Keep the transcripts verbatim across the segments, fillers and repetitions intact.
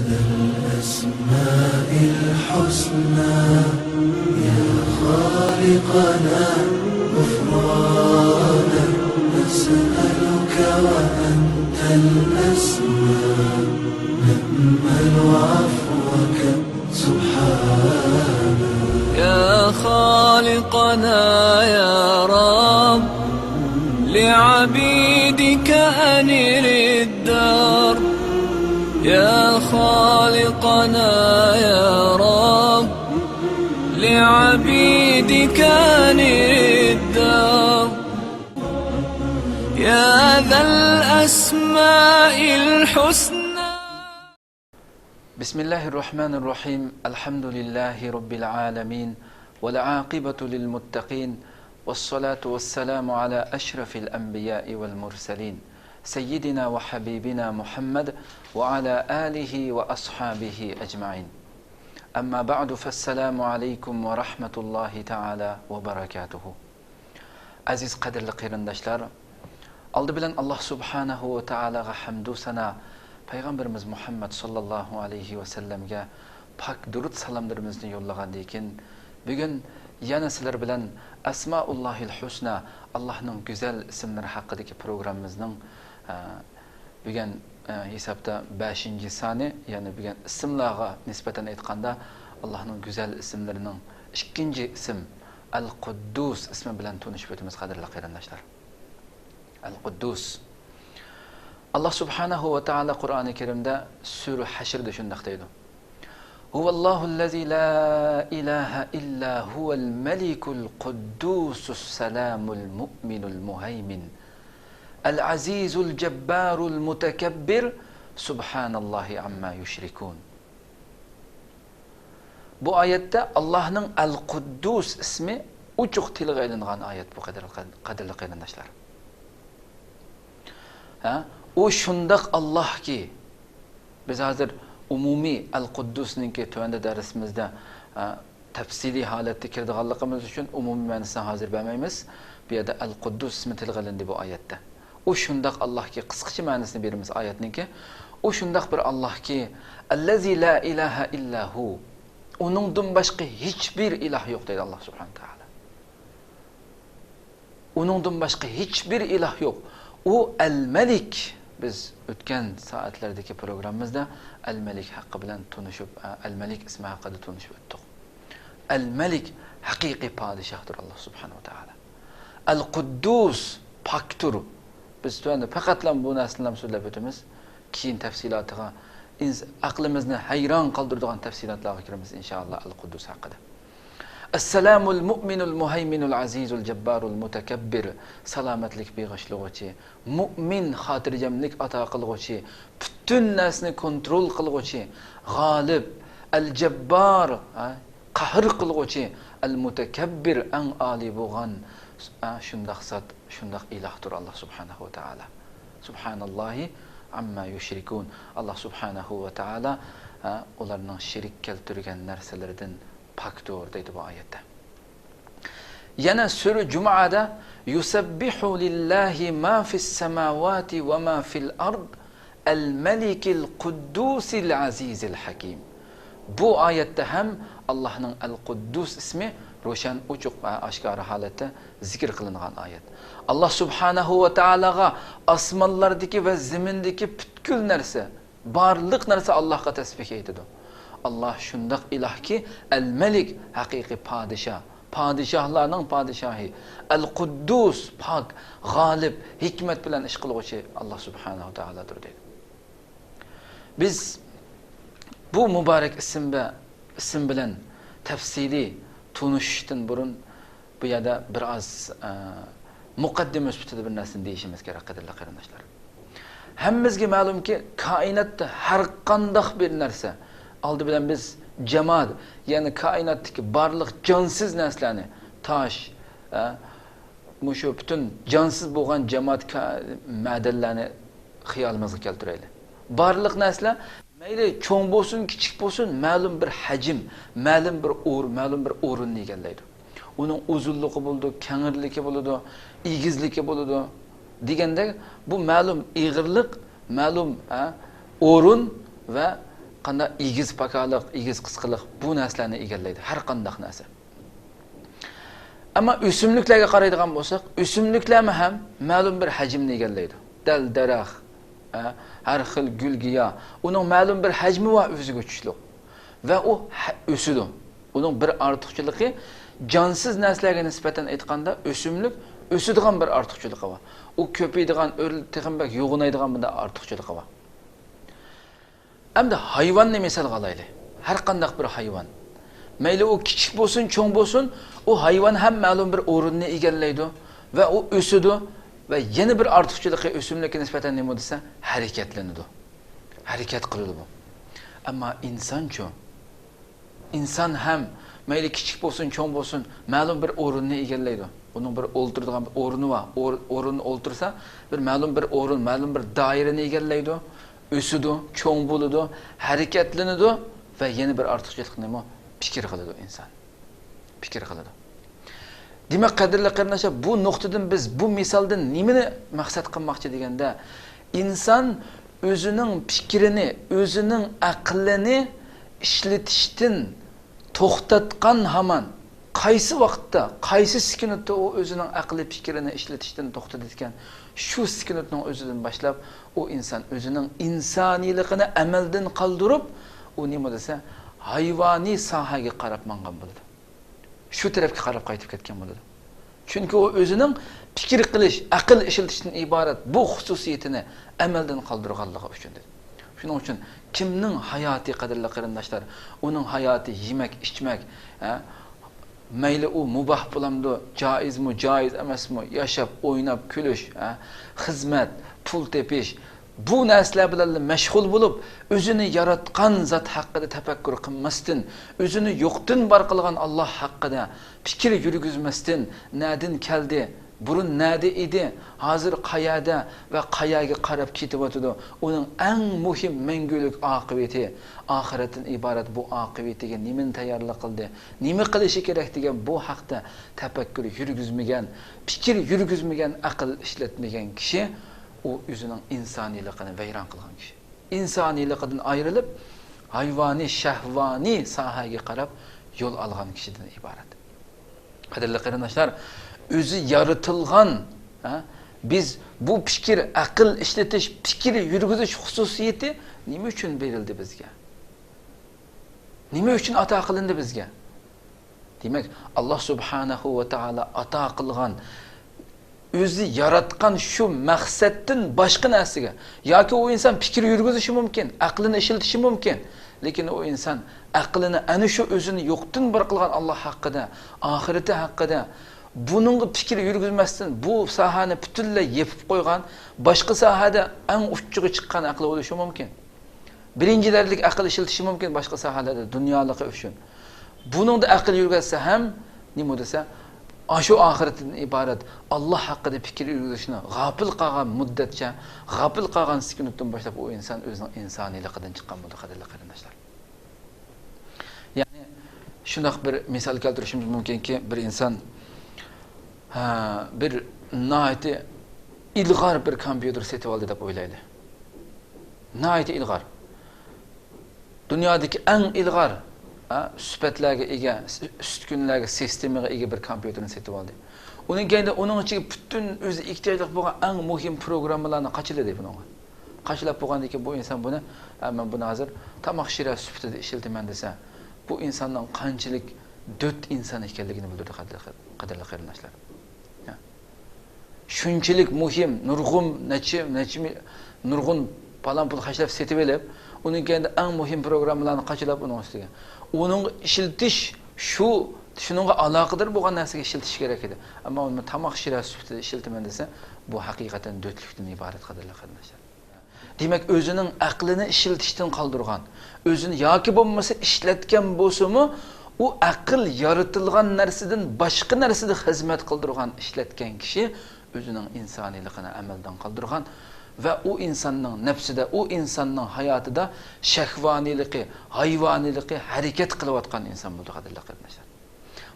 الأسماء الحسنى، يا خالقنا، غفرانا نسألك وأنت الأسمى، نأمل عفوك سبحانا. يا خالقنا يا رب، لعبيدك أنر الدار. يا خالقنا يا رب، لعبيدك أنر الدار. يا ذا الأسماء الحسنى. بسم الله الرحمن الرحيم. الحمد لله رب العالمين، والعاقبة للمتقين، والصلاة والسلام على أشرف الأنبياء والمرسلين، سيدنا وحبيبنا محمد وعلى آله وأصحابه أجمعين. أما بعد، فالسلام عليكم ورحمة الله تعالى وبركاته. ئەزىز قەدىرلىك قېرىنداشلار، ئالدى بىلەن ئاللاھ سۇبھانەھۇ ۋە تائالاغا ھەمدۇ سانا، پەيغەمبىرىمىز مۇھەممەد ساللاللاھۇ ئەلەيھى ۋەسەللەمگە پاك دۇرۇت سالاملىرىمىزنى يوللىغاندىن كېيىن، بۈگۈن يەنە سىلەر بىلەن ئەسمائۇللاھىل ھۇسنا، ئاللاھنىڭ گۈزەل ئىسىملىرى ھەققىدىكى پروگراممىمىزنىڭ، ئە، بۈگۈن، ئە، ھېسابتا بەشىنچى سانى، يەنى بۈگۈن ئىسىملارغا نىسبەتەن ئېيتقاندا، ئاللاھنىڭ گۈزەل ئىسىملىرىنىڭ ئىككىنچى ئىسىم، ئەل قۇددۇس ئىسمى بىلەن تونۇشۇپ ئۆتىمىز، قەدىرلىك قېرىنداشلار. ئەل قۇددۇس. ئاللاھ سۇبھانەھۇ ۋە تائالا قۇرئانى كەرىمدە سۈرە ھەشرىدە شۇنداق دەيدۇ. هو الله الذي لا إله إلا هو الملك القدوس السلام المؤمن المهيمن العزيز الجبار المتكبر سبحان الله عما يشركون. بۇ ئايەتتە ئاللاھنىڭ ئەل قۇددۇس ئىسمى ئوچۇق تىلغا ئېلىنغان ئايەت بۇ، قەدىر-، قەدىرلىك قېرىنداشلار. ھە؟ ئۇ شۇنداق ئاللاھكى، بىز ھازىر ئومۇمىي ئەل قۇددۇسنىڭكى تۆۋەندە دەرسىمىزدە، ھە، تەپسىلىي ھالەتتە كىرىدىغانلىقىمىز ئۈچۈن ئومۇمىي مەنىسىنى ھازىر بەرمەيمىز. بۇ يەردە ئەل قۇددۇس ئىسمى تىلغا ئېلىندى بۇ ئايەتتە. ئۇ شۇنداق ئاللاھكى، قىسقىچە مەنىسىنى بېرىمىز ئايەتنىڭكى. ئۇ شۇنداق بىر ئاللاھكى، ئەللەزى لا ئىلاھە ئىللا ھۇ. ئۇنىڭدىن باشقا ھېچبىر ئىلاھ يوق دەيدۇ ئاللاھ سۇبھانەھۇ ۋە تائالا. ئۇنىڭدىن باشقا ھېچبىر ئىلاھ يوق. ئۇ ئەل مەلىك. بىز ئۆتكەن سائەتلەردىكى پروگراممىمىزدا ئەل مەلىك ھەققى بىلەن تونۇشۇپ، ئەل مەلىك ئىسمى ھەققىدە تونۇشۇپ ئۆتتۇق. ئەل مەلىك ھەقىقىي پادىشاھتۇر ئاللاھ سۇبھانەھۇ ۋە تائالا. ئەل قۇددۇس پاكتۇر. بىز تۆۋەندە پەقەتلا بۇ نەرسىنى سۆزلەپ ئۆتىمىز. كېيىن تەپسىلاتىغا، ئىنس-، ئەقلىمىزنى ھەيران قالدۇرىدىغان تەپسىلاتلارغا كىرىمىز، ئىنشائاللا، ئەل قۇددۇس ھەققىدە. ئەسسالامۇل مۇئمىنۇل مۇھەيمىنۇل ئەزىزۇل جەببارۇل مۇتەكەببىر. سالامەتلىك بېغىشلىغۇچى، مۇئمىن خاتىرجەملىك ئاتا قىلغۇچى، پۈتۈن نەرسىنى كونترول قىلغۇچى، غالىب، ئەل جەببار، ھە، قەھر قىلغۇچى، ئەل مۇتەكەببىر، ئەڭ ئالىي بولغان، ھە، شۇنداق زات، شۇنداق ئىلاھتۇر ئاللاھ سۇبھانەھۇ ۋە تائالا. سۇبھاناللاھى ئەمما يۇشرىكۇن. ئاللاھ سۇبھانەھۇ ۋە تائالا، ھە، ئۇلارنىڭ شېرىك كەلتۈرگەن نەرسىلىرىدىن پاكتۇر دەيدۇ بۇ ئايەتتە. يەنە سۈرە جۇمۇئەدە، يۇسەببىھۇ لىللاھى ما فىس سەماۋاتى ۋە ما فىل ئارد، ئەل مەلىكىل قۇددۇسىل ئەزىزىل ھەكىم. بۇ ئايەتتە ھەم ئاللاھنىڭ ئەل قۇددۇس ئىسمى روشەن، ئوچۇق ۋە ئاشكارا ھالەتتە زىكىر قىلىنغان ئايەت. ئاللاھ سۇبھانەھۇ ۋە تائالاغا ئاسمانلاردىكى ۋە زېمىندىكى پۈتكۈل نەرسە، بارلىق نەرسە ئاللاھقا تەسبىھ ئېيتىدۇ. ئاللاھ شۇنداق ئىلاھكى، ئەل مەلىك، ھەقىقىي پادىشاھ، پادىشاھلارنىڭ پادىشاھى، ئەل قۇددۇس، پاك، غالىب، ھېكمەت بىلەن ئىش قىلغۇچى ئاللاھ سۇبھانەھۇ تائالادۇر دەيدۇ. بىز بۇ مۇبارەك ئىسىم بە-، ئىسىم بىلەن تەپسىلىي تونۇشۇشتىن بۇرۇن، بۇ يەردە بىر ئاز، ئە، مۇقەددىمە سۈپىتىدە بىر نەرسىنى دېيىشىمىز كېرەك، قەدىرلىك قېرىنداشلار. ھەممىمىزگە مەلۇمكى، كائىناتتا ھەر قانداق بىر نەرسە، ئالدى بىلەن بىز جاماد، يەنى كائىناتتىكى بارلىق جانسىز نەرسىلەرنى، تاش، ئە، مۇشۇ پۈتۈن جانسىز بولغان جاماد كا-، مەدەنلەرنى خىيالىمىزغا كەلتۈرەيلى. بارلىق نەرسىلەر مەيلى چوڭ بولسۇن، كىچىك بولسۇن، مەلۇم بىر ھەجىم، مەلۇم بىر ئور-، مەلۇم بىر ئورۇننى ئىگىلەيدۇ. ئۇنىڭ ئۇزۇنلۇقى بولىدۇ، كەڭرىلىكى بولىدۇ، ئېگىزلىكى بولىدۇ دېگەندەك، بۇ مەلۇم ئېغىرلىق، مەلۇم، ھە، ئورۇن ۋە قانداق ئېگىز پاكالىق، ئېگىز قىسقىلىق، بۇ نەرسىلەرنى ئىگىلەيدۇ، ھەر قانداق نەرسە. ئەمما ئۆسۈملۈكلەرگە قارايدىغان بولساق، ئۆسۈملۈكلەرمۇ ھەم مەلۇم بىر ھەجىمنى ئىگىلەيدۇ. دەل دەرەخ، ھە، ھەر خىل گۈل گىياھ، ئۇنىڭ مەلۇم بىر ھەجمى بار ئۆزىگە تۇشلۇق. ۋە ئۇ ھە-، ئۆسىدۇ. ئۇنىڭ بىر ئارتۇقچىلىقى، جانسىز نەرسىلەرگە نىسبەتەن ئېيتقاندا، ئۆسۈملۈك ئۆسىدىغان بىر ئارتۇقچىلىقى بار. ئۇ كۆپىيىدىغان، ئۆرلە-، تېخىمۇ بەك يوغىنايدىغان بۇنداق ئارتۇقچىلىقى بار. ئەمدى ھايۋاننى مىسالغا ئالايلى. ھەر قانداق بىر ھايۋان. مەيلى ئۇ كىچىك بولسۇن، چوڭ بولسۇن، ئۇ ھايۋان ھەم مەلۇم بىر ئورۇننى ئىگىلەيدۇ ۋە ئۇ ئۆسىدۇ ۋە يەنە بىر ئارتۇقچىلىقى ئۆسۈملۈككە نىسبەتەن نېمە دېسە، ھەرىكەتلىنىدۇ. ھەرىكەت قىلىدۇ بۇ. ئەمما ئىنسانچۇ؟ ئىنسان ھەم مەيلى كىچىك بولسۇن، چوڭ بولسۇن، مەلۇم بىر ئورۇننى ئىگىلەيدۇ. ئۇنىڭ بىر ئولتۇرىدىغان بىر ئورنى بار. ئور-، ئورۇندا ئولتۇرسا، بىر مەلۇم بىر ئورۇن، مەلۇم بىر دائىرىنى ئىگىلەيدۇ. ئۆسىدۇ، چوڭ بولىدۇ، ھەرىكەتلىنىدۇ ۋە يەنە بىر ئارتۇقچىلىق نېمە؟ پىكىر قىلىدۇ ئىنسان. پىكىر قىلىدۇ. دېمەك، قەدىرلىك قېرىنداشلار، بۇ نۇقتىدىن بىز، بۇ مىسالدىن نېمىنى مەقسەت قىلماقچى دېگەندە، ئىنسان ئۆزىنىڭ پىكرىنى، ئۆزىنىڭ ئەقلىنى ئىشلىتىشتىن توختاتقان ھامان، قايسى ۋاقىتتا، قايسى سېكۇنتتا ئۇ ئۆزىنىڭ ئەقلى پىكرىنى ئىشلىتىشتىن توختىدىكەن، شۇ سېكۇنتنىڭ ئۆزىدىن باشلاپ ئۇ ئىنسان ئۆزىنىڭ ئىنسانىيلىقىنى ئەمەلدىن قالدۇرۇپ، ئۇ نېمە دېسە، ھايۋانىي ساھەگە قاراپ ماڭغان بولىدۇ. شۇ تەرەپكە قاراپ قايتىپ كەتكەن بولىدۇ. چۈنكى ئۇ ئۆزىنىڭ پىكىر قىلىش، ئەقىل ئىشلىتىشتىن ئىبارەت بۇ خۇسۇسىيىتىنى ئەمەلدىن قالدۇرغانلىقى ئۈچۈن دېدى. شۇنىڭ ئۈچۈن كىمنىڭ ھاياتى، قەدىرلىك قېرىنداشلار، ئۇنىڭ ھاياتى يېمەك، ئىچمەك، ھە؟ مەيلى ئۇ مۇباھ بولامدۇ، جائىزمۇ، جائىز ئەمەسمۇ، ياشاپ، ئويناپ، كۈلۈش، ھە؟ خىزمەت، پۇل تېپىش، بۇ نەرسىلەر بىلەنلا مەشغۇل بولۇپ، ئۆزىنى ياراتقان زات ھەققىدە تەپەككۇر قىلماستىن، ئۆزىنى يوقتىن بار قىلغان ئاللاھ ھەققىدە پىكىر يۈرگۈزمەستىن، نەدىن كەلدى، بۇرۇن نەدە ئىدى، ھازىر قەيەردە ۋە قەيەرگە قاراپ كېتىۋاتىدۇ، ئۇنىڭ ئەڭ مۇھىم مەڭگۈلۈك ئاقىۋىتى، ئاخىرەتتىن ئىبارەت بۇ ئاقىۋىتىگە نېمىنى تەييارلىق قىلدى، نېمە قىلىشى كېرەك دېگەن بۇ ھەقتە تەپەككۇر يۈرگۈزمىگەن، پىكىر يۈرگۈزمىگەن، ئەقىل ئىشلەتمىگەن كىشى، ئۇ ئۆزىنىڭ ئىنسانىيلىقىنى ۋەيران قىلغان كىشى. ئىنسانىيلىقىدىن ئايرىلىپ، ھايۋانىي، شەھۋانىي ساھەگە قاراپ يول ئالغان كىشىدىن ئىبارەت. قەدىرلىك قېرىنداشلار، ئۆزى يارىتىلغان، ھە، بىز بۇ پىكىر، ئەقىل ئىشلىتىش، پىكىر يۈرگۈزۈش خۇسۇسىيىتى نېمە ئۈچۈن بېرىلدى بىزگە؟ نېمە ئۈچۈن ئاتا قىلىندى بىزگە؟ دېمەك، ئاللاھ سۇبھانەھۇ ۋە تائالا ئاتا قىلغان، ئۆزى ياراتقان شۇ مەقسەتتىن باشقا نەرسىگە، ياكى ئۇ ئىنسان پىكىر يۈرگۈزۈشى مۇمكىن، ئەقلىنى ئىشلىتىشى مۇمكىن، لېكىن ئۇ ئىنسان ئەقلىنى ئەنە شۇ ئۆزىنى يوقتىن بار قىلغان ئاللاھ ھەققىدە، ئاخىرىتى ھەققىدە، بۇنىڭغا پىكىر يۈرگۈزمەستىن، بۇ ساھەنى پۈتۈنلەي يېپىپ قويغان، باشقا ساھەدە ئەڭ ئۇچچىغا چىققان ئەقلى بولۇشى مۇمكىن. بىرىنچى دەرىجىلىك ئەقىل ئىشلىتىشى مۇمكىن باشقا ساھەلەردە، دۇنيالىقى ئۈچۈن. بۇنىڭدا ئەقىل يۈرگۈزسە ھەم، نېمە دېسە، ئاشۇ ئاخىرەتتىن ئىبارەت ئاللاھ ھەققىدە پىكىر يۈرگۈزۈشنى غاپىل قالغان مۇددەتچە، غاپىل قالغان سېكۇنتتىن باشلاپ ئۇ ئىنسان ئۆزىنىڭ ئىنسانىيلىقىدىن چىققان بولىدۇ، قەدىرلىك قېرىنداشلار. يەنى شۇنداق بىر مىسال كەلتۈرۈشىمىز مۇمكىنكى، بىر ئىنسان، ھە، بىر ناھايىتى ئىلغار بىر كومپيۇتېر سېتىۋالدى دەپ ئويلايلى. ناھايىتى ئىلغار. دۇنيادىكى ئەڭ ئىلغار، ھە، سۈپەتلەرگە ئىگە، ئۈستۈنلەرگە، سىستېمىغا ئىگە بىر كومپيۇتېرنى سېتىۋالدى. ئۇنىڭ كەينىدە ئۇنىڭ ئىچىگە پۈتۈن ئۆزى ئېھتىياجلىق بولغان ئەڭ مۇھىم پروگراممىلارنى قاچىلىدى بۇنىڭغا. قاچىلاپ بولغاندىن كېيىن بۇ ئىنسان بۇنى، ھە، مەن بۇنى ھازىر تاماق شىرە سۈپىتىدە ئىشلىتىمەن دېسە، بۇ ئىنساننىڭ قانچىلىك دۆت ئىنسان ئىكەنلىكىنى بىلدۈرىدۇ، قەدىرلىك، قەدىرلىك قېرىنداشلار. ھە. شۇنچىلىك مۇھىم، نۇرغۇن نەچچە، نەچچە مىل-، نۇرغۇن پالان پۇل خەجلەپ سېتىۋېلىپ، ئۇنىڭ كەينىدە ئەڭ مۇھىم پروگراممىلارنى قاچىلاپ ئۇنىڭ ئۈستىگە. ئۇنىڭغا ئىشلىتىش شۇ، شۇنىڭغا ئالاقىدار بولغان نەرسىگە ئىشلىتىش كېرەك ئىدى. ئەمما ئۇنى تاماق شىرە سۈپىتىدە ئىشلىتىمەن دېسە، بۇ ھەقىقەتەن دۆتلۈكتىن ئىبارەت، قەدىرلىك قېرىنداشلار. دېمەك، ئۆزىنىڭ ئەقلىنى ئىشلىتىشتىن قالدۇرغان، ئۆزىنى ياكى بولمىسا ئىشلەتكەن بولسىمۇ، ئۇ ئەقىل يارىتىلغان نەرسىدىن باشقا نەرسىدە خىزمەت قىلدۇرغان، ئىشلەتكەن كىشى ئۆزىنىڭ ئىنسانىيلىقىنى ئەمەلدىن قالدۇرغان ۋە ئۇ ئىنساننىڭ نەپسىدە، ئۇ ئىنساننىڭ ھاياتىدا شەھۋانىيلىقى، ھايۋانىيلىقى ھەرىكەت قىلىۋاتقان ئىنسان بولىدۇ، قەدىرلىك قېرىنداشلار.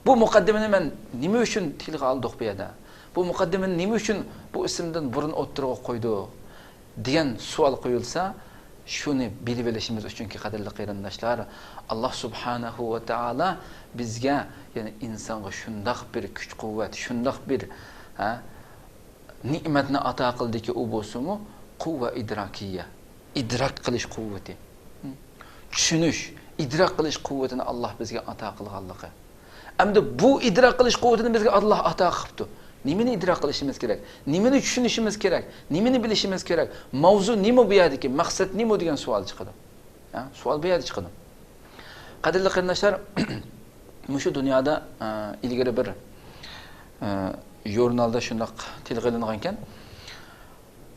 بۇ مۇقەددىمىنى مەن نېمە ئۈچۈن تىلغا ئالدۇق بۇ يەردە؟ بۇ مۇقەددىمىنى نېمە ئۈچۈن بۇ ئىسىمدىن بۇرۇن ئوتتۇرىغا قويدۇق؟ دېگەن سوئال قويۇلسا، شۇنى بىلىۋېلىشىمىز ئۈچۈنكى، قەدىرلىك قېرىنداشلار، ئاللا سۇبھانەھۇ ۋە تائالا بىزگە، يەنى ئىنسانغا شۇنداق بىر كۈچ-قۇۋۋەت، شۇنداق بىر، ھە، نېمەتنى ئاتا قىلدىكى، ئۇ بولسىمۇ قۇۋۋە ئىدراكىيە، ئىدراك قىلىش قۇۋۋىتى، چۈشىنىش، ئىدراك قىلىش قۇۋۋىتىنى ئاللا بىزگە ئاتا قىلغانلىقى. ئەمدى بۇ ئىدراك قىلىش قۇۋۋىتىنى بىزگە ئاللا ئاتا قىپتۇ. نېمىنى ئىدراك قىلىشىمىز كېرەك؟ نېمىنى چۈشىنىشىمىز كېرەك؟ نېمىنى بىلىشىمىز كېرەك؟ ماۋزۇ نېمە بۇ يەردىكى؟ مەقسەت نېمە دېگەن سوئال چىقىدۇ. ھە؟ سوئال بۇ يەردە چىقىدۇ. قەدىرلىك قېرىنداشلار، مۇشۇ دۇنيادا، ئە، ئىلگىرى بىر، ئە، ژۇرنالدا شۇنداق تىلغا ئېلىنغانكەن.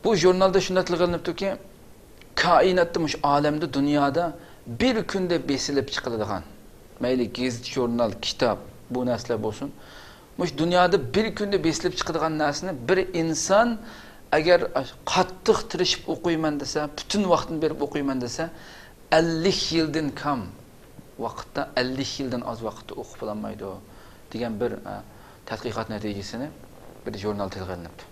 بۇ ژۇرنالدا شۇنداق تىلغا ئېلىنىپتۇكى، كائىناتتا، مۇشۇ ئالەمدە، دۇنيادا بىر كۈندە بېسىلىپ چىقىدىغان، مەيلى گېزىت، ژۇرنال، كىتاب، بۇ نەرسىلەر بولسۇن، مۇشۇ دۇنيادا بىر كۈندە بېسىلىپ چىقىدىغان نەرسىنى بىر ئىنسان ئەگەر قاتتىق تىرىشىپ ئوقۇيمەن دېسە، پۈتۈن ۋاقتىنى بېرىپ ئوقۇيمەن دېسە، ئەللىك يىلدىن كام ۋاقىتتا، ئەللىك يىلدىن ئاز ۋاقىتتا ئوقۇپ بولالمايدۇ، دېگەن بىر، ئە، تەتقىقات نەتىجىسىنى بىر ژۇرنال تىلغا ئېلىنىپتۇ.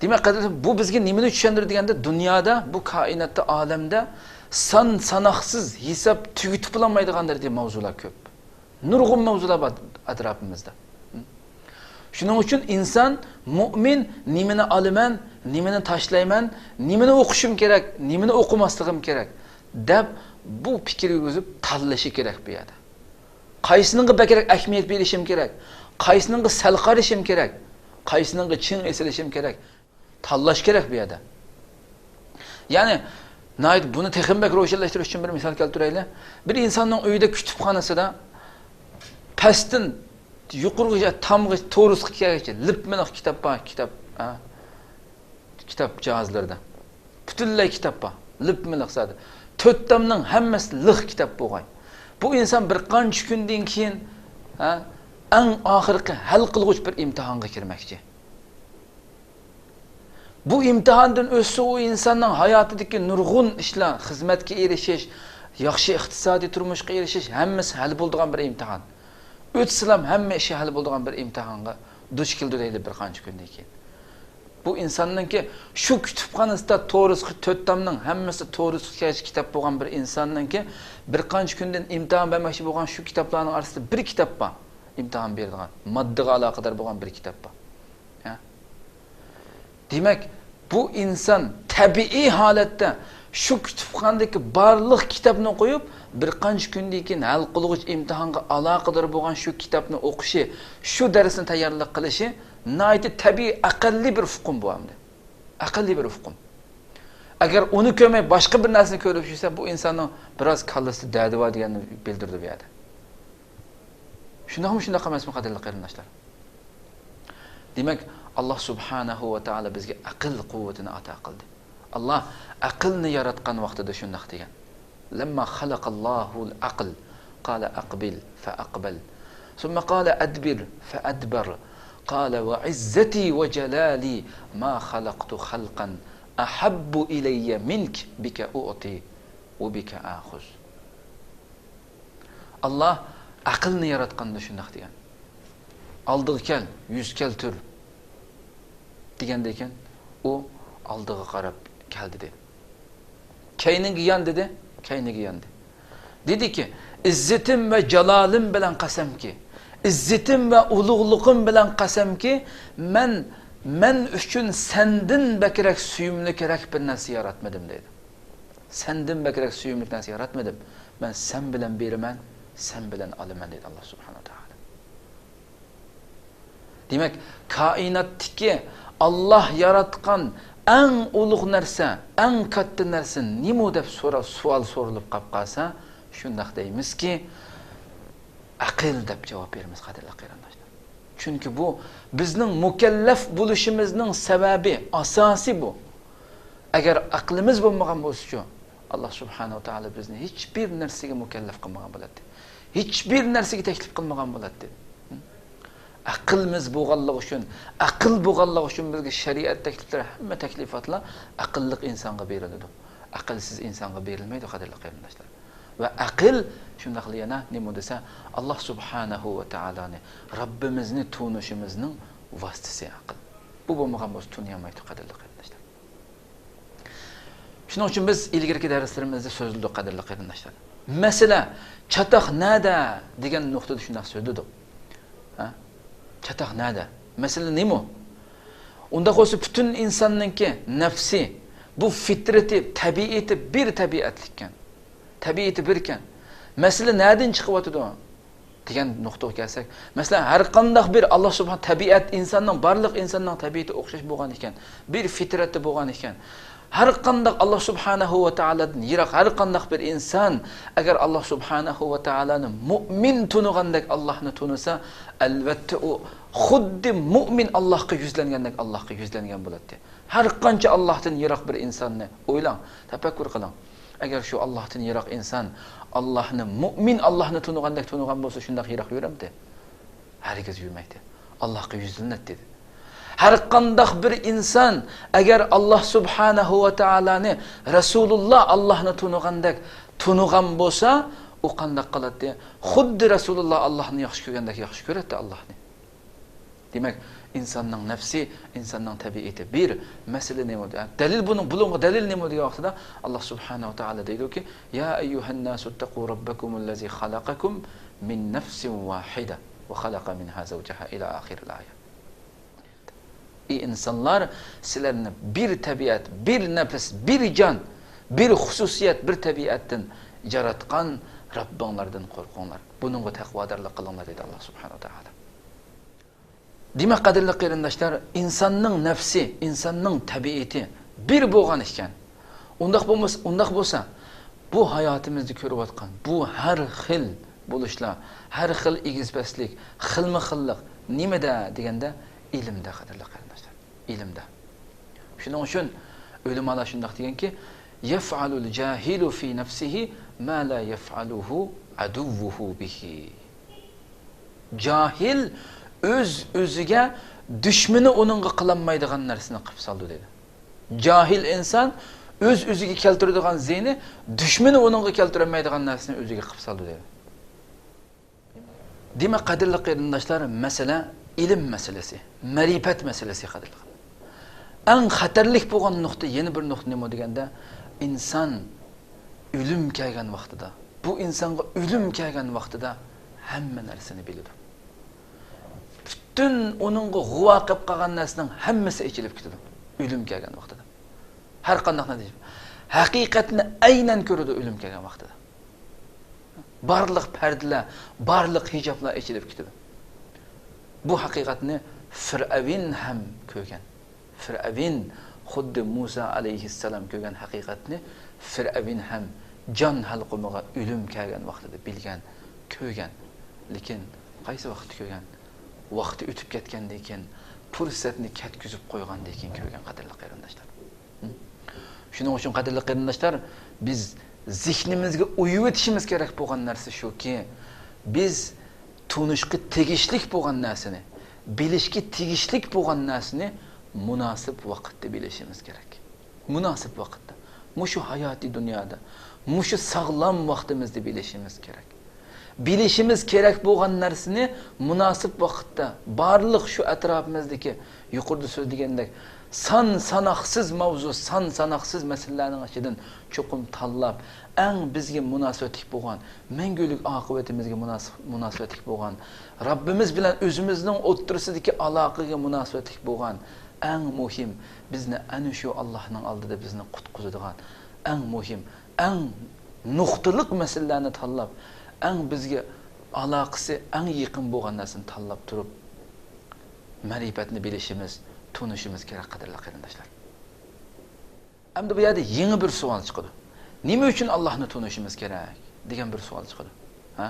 دېمەك، قەدىردان، بۇ بىزگە نېمىنى چۈشەندۈرىدۇ دېگەندە، دۇنيادا، بۇ كائىناتتا، ئالەمدە سان ساناقسىز، ھېساب تۈگىتىپ بولالمايدىغان دەرىجىدە ماۋزۇلار كۆپ. نۇرغۇن ماۋزۇلار بار ئەتراپىمىزدا. شۇنىڭ ئۈچۈن ئىنسان، مۇئمىن، نېمىنى ئالىمەن، نېمىنى تاشلايمەن، نېمىنى ئوقۇشۇم كېرەك، نېمىنى ئوقۇماسلىقىم كېرەك، دەپ بۇ پىكىر يۈرگۈزۈپ تاللىشى كېرەك بۇ يەردە. قايسىنىڭغا بەكرەك ئەھمىيەت بېرىشىم كېرەك؟ قايسىنىڭغا سەل قارىشىم كېرەك؟ قايسىنىڭغا چىڭ ئېسىلىشىم كېرەك؟ تاللاش كېرەك بۇ يەردە. يەنى، ناھايىتى بۇنى تېخىمۇ بەك روشەنلەشتۈرۈش ئۈچۈن بىر مىسال كەلتۈرەيلى. بىر ئىنساننىڭ ئۆيىدە كۇتۇپخانىسىدا پەستىن يۇقىرىغىچە، تامغا، تورۇسقا كەلگۈچە لىپمىلىق كىتاب بار، كىتاب، ھە؟ كىتاب جاھازلىرىدا. پۈتۈنلەي كىتاب بار. لىپمىلىق زادى. تۆت تامنىڭ ھەممىسى لىق كىتاب بولغاي. بۇ ئىنسان بىر قانچە كۈندىن كېيىن، ھە، ئەڭ ئاخىرقى ھەل قىلغۇچ بىر ئىمتىھانغا كىرمەكچى. بۇ ئىمتىھاندىن ئۆتسە، ئۇ ئىنساننىڭ ھاياتىدىكى نۇرغۇن ئىشلار، خىزمەتكە ئېرىشىش، ياخشى ئىقتىسادىي تۇرمۇشقا ئېرىشىش، ھەممىسى ھەل بولىدىغان بىر ئىمتىھان. ئۆتسىلام ھەممە ئىشى ھەل بولىدىغان بىر ئىمتىھانغا دۇچ كېلىدۇ دەيلى بىر قانچە كۈندىن كېيىن. بۇ ئىنساننىڭكى شۇ كۇتۇپخانىسىدا تورۇسقا، تۆت تامنىڭ ھەممىسى تورۇسقا كەلگۈچە كىتاب بولغان بىر ئىنساننىڭكى بىر قانچە كۈندىن ئىمتىھان بەرمەكچى بولغان شۇ كىتابلارنىڭ ئارىسىدا بىر كىتاب بار. ئىمتىھان بېرىدىغان، ماددىغا ئالاقىدار بولغان بىر كىتاب بار. ھە؟ دېمەك، بۇ ئىنسان تەبىئىي ھالەتتە شۇ كۇتۇپخانىدىكى بارلىق كىتابنى قويۇپ، بىر قانچە كۈندىن كېيىن ھەل قىلغۇچ ئىمتىھانغا ئالاقىدار بولغان شۇ كىتابنى ئوقۇشى، شۇ دەرسنى تەييارلىق قىلىشى ناھايىتى تەبىئىي، ئەقەللىي بىر ئۇقۇم بۇ ئەمدى. ئەقەللىي بىر ئۇقۇم. ئەگەر ئۇنى كۆرمەي باشقا بىر نەرسىنى كۆرۈپ يۈرسە، بۇ ئىنساننىڭ بىراز كاللىسىدا دەردى بار دېگەننى بىلدۈرىدۇ بۇ يەردە. شۇنداقمۇ، شۇنداق ئەمەسمۇ، قەدىرلىك قېرىنداشلار؟ دېمەك، ئاللا سۇبھانەھۇ ۋە تائالا بىزگە ئەقىل قۇۋۋىتىنى ئاتا قىلدى. ئاللا ئەقىلنى ياراتقان ۋاقتىدا شۇنداق دېگەن. لەمما خەلەقەللاھۇل ئەقل، قالە ئەقبىل فەئەقبەل. ثم قال أدبر فأدبر. قال وعزتي وجلالي ما خلقت خلقا أحب إلي منك بك أعطي وبك آخذ. ئاللا ئەقىلنى ياراتقاندا شۇنداق دېگەن. ئالدىغا كەل، يۈز كەلتۈر دېگەندىن كېيىن، ئۇ ئالدىغا قاراپ كەلدى دېدى. كەينىگە يان دېدى، كەينىگە ياندى. دېدىكى، ئىززىتىم ۋە جالالىم بىلەن قەسەمكى، ئىززىتىم ۋە ئۇلۇغلۇقۇم بىلەن قەسەمكى، مەن، مەن ئۈچۈن سەندىن بەكرەك سۆيۈملۈكرەك بىر نەرسە ياراتمىدىم دېدى. سەندىن بەكرەك سۆيۈملۈك نەرسە ياراتمىدىم. مەن سەن بىلەن بېرىمەن، سەن بىلەن ئالىمەن، دېدى ئاللا سۇبھانەھۇ ۋە تائالا. دېمەك، كائىناتتىكى ئاللا ياراتقان ئەڭ ئۇلۇغ نەرسە، ئەڭ كاتتا نەرسە نېمە دەپ سورا-، سوئال سورىلىپ قاپ قالسا، شۇنداق دەيمىزكى، ئەقىل دەپ جاۋاب بېرىمىز، قەدىرلىك قېرىنداشلار. چۈنكى بۇ بىزنىڭ مۇكەللەپ بولۇشىمىزنىڭ سەۋەبى، ئاساسى بۇ. ئەگەر ئەقلىمىز بولمىغان بولسىچۇ، ئاللا سۇبھانەھۇ ۋە تائالا بىزنى ھېچبىر نەرسىگە مۇكەللەپ قىلمىغان بولاتتى. ھېچبىر نەرسىگە تەكلىپ قىلمىغان بولاتتى. ئەقلىمىز بولغانلىقى ئۈچۈن، ئەقىل بولغانلىقى ئۈچۈن بىزگە شەرىئەت تەكلىپلىرى، ھەممە تەكلىپاتلار ئەقىللىق ئىنسانغا بېرىلىدۇ. ئەقىلسىز ئىنسانغا بېرىلمەيدۇ، قەدىرلىك قېرىنداشلار. ۋە ئەقىل شۇنداقلا يەنە نېمە دېسە، ئاللا سۇبھانەھۇ ۋە تائالانى، رەببىمىزنى تونۇشىمىزنىڭ ۋاسىتىسى ئەقىل. بۇ بولمىغان بولسا تونۇيالمايدۇ، قەدىرلىك قېرىنداشلار. شۇنىڭ ئۈچۈن بىز ئىلگىرىكى دەرسلىرىمىزدە سۆزلىدۇق، قەدىرلىك قېرىنداشلار. مەسىلە، چاتاق نەدە دېگەن نۇقتىدا شۇنداق سۆزلىدۇق. ھە؟ چاتاق نەدە؟ مەسىلە نېمە؟ ئۇنداق بولسا پۈتۈن ئىنساننىڭكى نەپسى، بۇ فىترىتى، تەبىئىتى بىر تەبىئەتلىككەن. تەبىئىتى بىركەن. مەسىلە نەدىن چىقىۋاتىدۇ؟ دېگەن نۇقتىغا كەلسەك، مەسىلەن، ھەر قانداق بىر ئاللا سۇبھان، تەبىئەت ئىنساننىڭ، بارلىق ئىنساننىڭ تەبىئىتى ئوخشاش بولغان ئىكەن، بىر فىترەتتە بولغان ئىكەن، ھەر قانداق ئاللا سۇبھانەھۇ ۋە تائالادىن يىراق ھەر قانداق بىر ئىنسان، ئەگەر ئاللا سۇبھانەھۇ ۋە تائالانى مۇئمىن تونۇغاندەك ئاللاھنى تونۇسا، ئەلۋەتتە ئۇ خۇددى مۇئمىن ئاللاھقا يۈزلەنگەندەك ئاللاھقا يۈزلەنگەن بولاتتى. ھەر قانچە ئاللاھتىن يىراق بىر ئىنساننى ئويلاڭ، تەپەككۇر قىلىڭ. ئەگەر شۇ ئاللاھتىن يىراق ئىنسان ئاللاھنى، مۇئمىن ئاللاھنى تونۇغاندەك تونۇغان بولسا، شۇنداق يىراق يۈرەمتى؟ ھەرگىز يۈرمەيتتى. ئاللاھقا يۈزلىنەتتى. ھەر قانداق بىر ئىنسان ئەگەر ئاللاھ سۇبھانەھۇ ۋە تائالانى، رەسۇلۇللا ئاللاھنى تونۇغاندەك تونۇغان بولسا، ئۇ قانداق قىلاتتى؟ خۇددى رەسۇلۇللا ئاللاھنى ياخشى كۆرگەندەك ياخشى كۆرەتتى ئاللاھنى. دېمەك، ئىنساننىڭ نەپسى، ئىنساننىڭ تەبىئىتى بىر. مەسىلە نېمە؟ دەلىل بۇنىڭ، بۇنىڭغا دەلىل نېمە دېگەن ۋاقتىدا، ئاللاھ سۇبھانەھۇ ۋە تائالا دەيدۇكى، يا ئەييۇھەنناسۇ ئىتتەقۇ رەببەكۇمۇللەزى خەلەقەكۇم مىن نەفسىن ۋاھىدە ۋە خەلەقە مىنھا زەۋجەھا ئىلە ئاخىرىل ئايە. ئى ئىنسانلار، سىلەرنى بىر تەبىئەت، بىر نەپس، بىر جان، بىر خۇسۇسىيەت، بىر تەبىئەتتىن ياراتقان رەببىڭلاردىن قورقۇڭلار. بۇنىڭغا تەقۋادارلىق قىلىڭلار، دېدى ئاللاھ سۇبھانەھۇ ۋە تائالا. دېمەك، قەدىرلىك قېرىنداشلار، ئىنساننىڭ نەپسى، ئىنساننىڭ تەبىئىتى بىر بولغان ئىكەن. ئۇنداق بولمىسا، ئۇنداق بولسا، بۇ ھاياتىمىزدا كۆرۈۋاتقان بۇ ھەر خىل بولۇشلار، ھەر خىل ئېگىز-پەسلىك، خىلمۇ خىللىق نېمىدە دېگەندە، ئىلىمدە، قەدىرلىك قېرىنداشلار، ئىلىمدە. شۇنىڭ ئۈچۈن ئۆلىمالار شۇنداق دېگەنكى، يەفئەلۇل جاھىلۇ فى نەفسىھى ما لا يەفئەلۇھۇ ئەدۇۋۋۇھۇ بىھى. جاھىل ئۆز-ئۆزىگە دۈشمىنى ئۇنىڭغا قىلالمايدىغان نەرسىنى قىلىپ سالىدۇ، دېدى. جاھىل ئىنسان ئۆز-ئۆزىگە كەلتۈرىدىغان زىيىنى دۈشمىنى ئۇنىڭغا كەلتۈرەلمەيدىغان نەرسىنى ئۆزىگە قىلىپ سالىدۇ، دېدى. دېمەك، قەدىرلىك قېرىنداشلار، مەسىلە ئىلىم مەسىلىسى، مەرىپەت مەسىلىسى، قەدىرلىك. ئەڭ خەتەرلىك بولغان نۇقتا، يەنە بىر نۇقتا نېمە دېگەندە، ئىنسان ئۆلۈم كەلگەن ۋاقتىدا، بۇ ئىنسانغا ئۆلۈم كەلگەن ۋاقتىدا ھەممە نەرسىنى بىلىدۇ. پۈتۈن ئۇنىڭغا غۇۋا قىلىپ قالغان نەرسىنىڭ ھەممىسى ئېچىلىپ كېتىدۇ ئۆلۈم كەلگەن ۋاقتىدا. ھەر قانداق نەتىجە. ھەقىقەتنى ئەينەن كۆرىدۇ ئۆلۈم كەلگەن ۋاقتىدا. بارلىق پەردىلەر، بارلىق ھىجابلار ئېچىلىپ كېتىدۇ. بۇ ھەقىقەتنى فىرئەۋن ھەم كۆرگەن. فىرئەۋن خۇددى مۇسا ئەلەيھىسسالام كۆرگەن ھەقىقەتنى فىرئەۋن ھەم جان ھەلقۇمىغا ئۆلۈم كەلگەن ۋاقتىدا بىلگەن، كۆرگەن. لېكىن قايسى ۋاقىتتا كۆرگەن؟ ۋاقتى ئۆتۈپ كەتكەندىن كېيىن، پۇرسەتنى كەتكۈزۈپ قويغاندىن كېيىن كۆرگەن، قەدىرلىك قېرىنداشلار. شۇنىڭ ئۈچۈن، قەدىرلىك قېرىنداشلار، بىز زېھنىمىزگە ئويۇۋېتىشىمىز كېرەك بولغان نەرسە شۇكى، بىز تونۇشقا تېگىشلىك بولغان نەرسىنى، بىلىشكە تېگىشلىك بولغان نەرسىنى مۇناسىپ ۋاقىتتا بىلىشىمىز كېرەك. مۇناسىپ ۋاقىتتا. مۇشۇ ھاياتىي دۇنيادا، مۇشۇ ساغلام ۋاقتىمىزدا بىلىشىمىز كېرەك. بىلىشىمىز كېرەك بولغان نەرسىنى مۇناسىپ ۋاقىتتا، بارلىق شۇ ئەتراپىمىزدىكى يۇقىرىدا سۆزلىگەندەك سان ساناقسىز ماۋزۇ، سان ساناقسىز مەسىلىلەرنىڭ ئىچىدىن چوقۇم تاللاپ، ئەڭ بىزگە مۇناسىۋەتلىك بولغان، مەڭگۈلۈك ئاقىۋىتىمىزگە مۇناسىپ-، مۇناسىۋەتلىك بولغان، رەببىمىز بىلەن ئۆزىمىزنىڭ ئوتتۇرىسىدىكى ئالاقىگە مۇناسىۋەتلىك بولغان، ئەڭ مۇھىم، بىزنى ئەنە شۇ ئاللاھنىڭ ئالدىدا بىزنى قۇتقۇزىدىغان، ئەڭ مۇھىم، ئەڭ نۇقتىلىق مەسىلىلەرنى تاللاپ، ئەڭ بىزگە ئالاقىسى ئەڭ يېقىن بولغان نەرسىنى تاللاپ تۇرۇپ، مەرىپەتنى بىلىشىمىز، تونۇشىمىز كېرەك، قەدىرلىك قېرىنداشلار. ئەمدى بۇ يەردە يېڭى بىر سوئال چىقىدۇ. نېمە ئۈچۈن ئاللاھنى تونۇشىمىز كېرەك؟ دېگەن بىر سوئال چىقىدۇ. ھە؟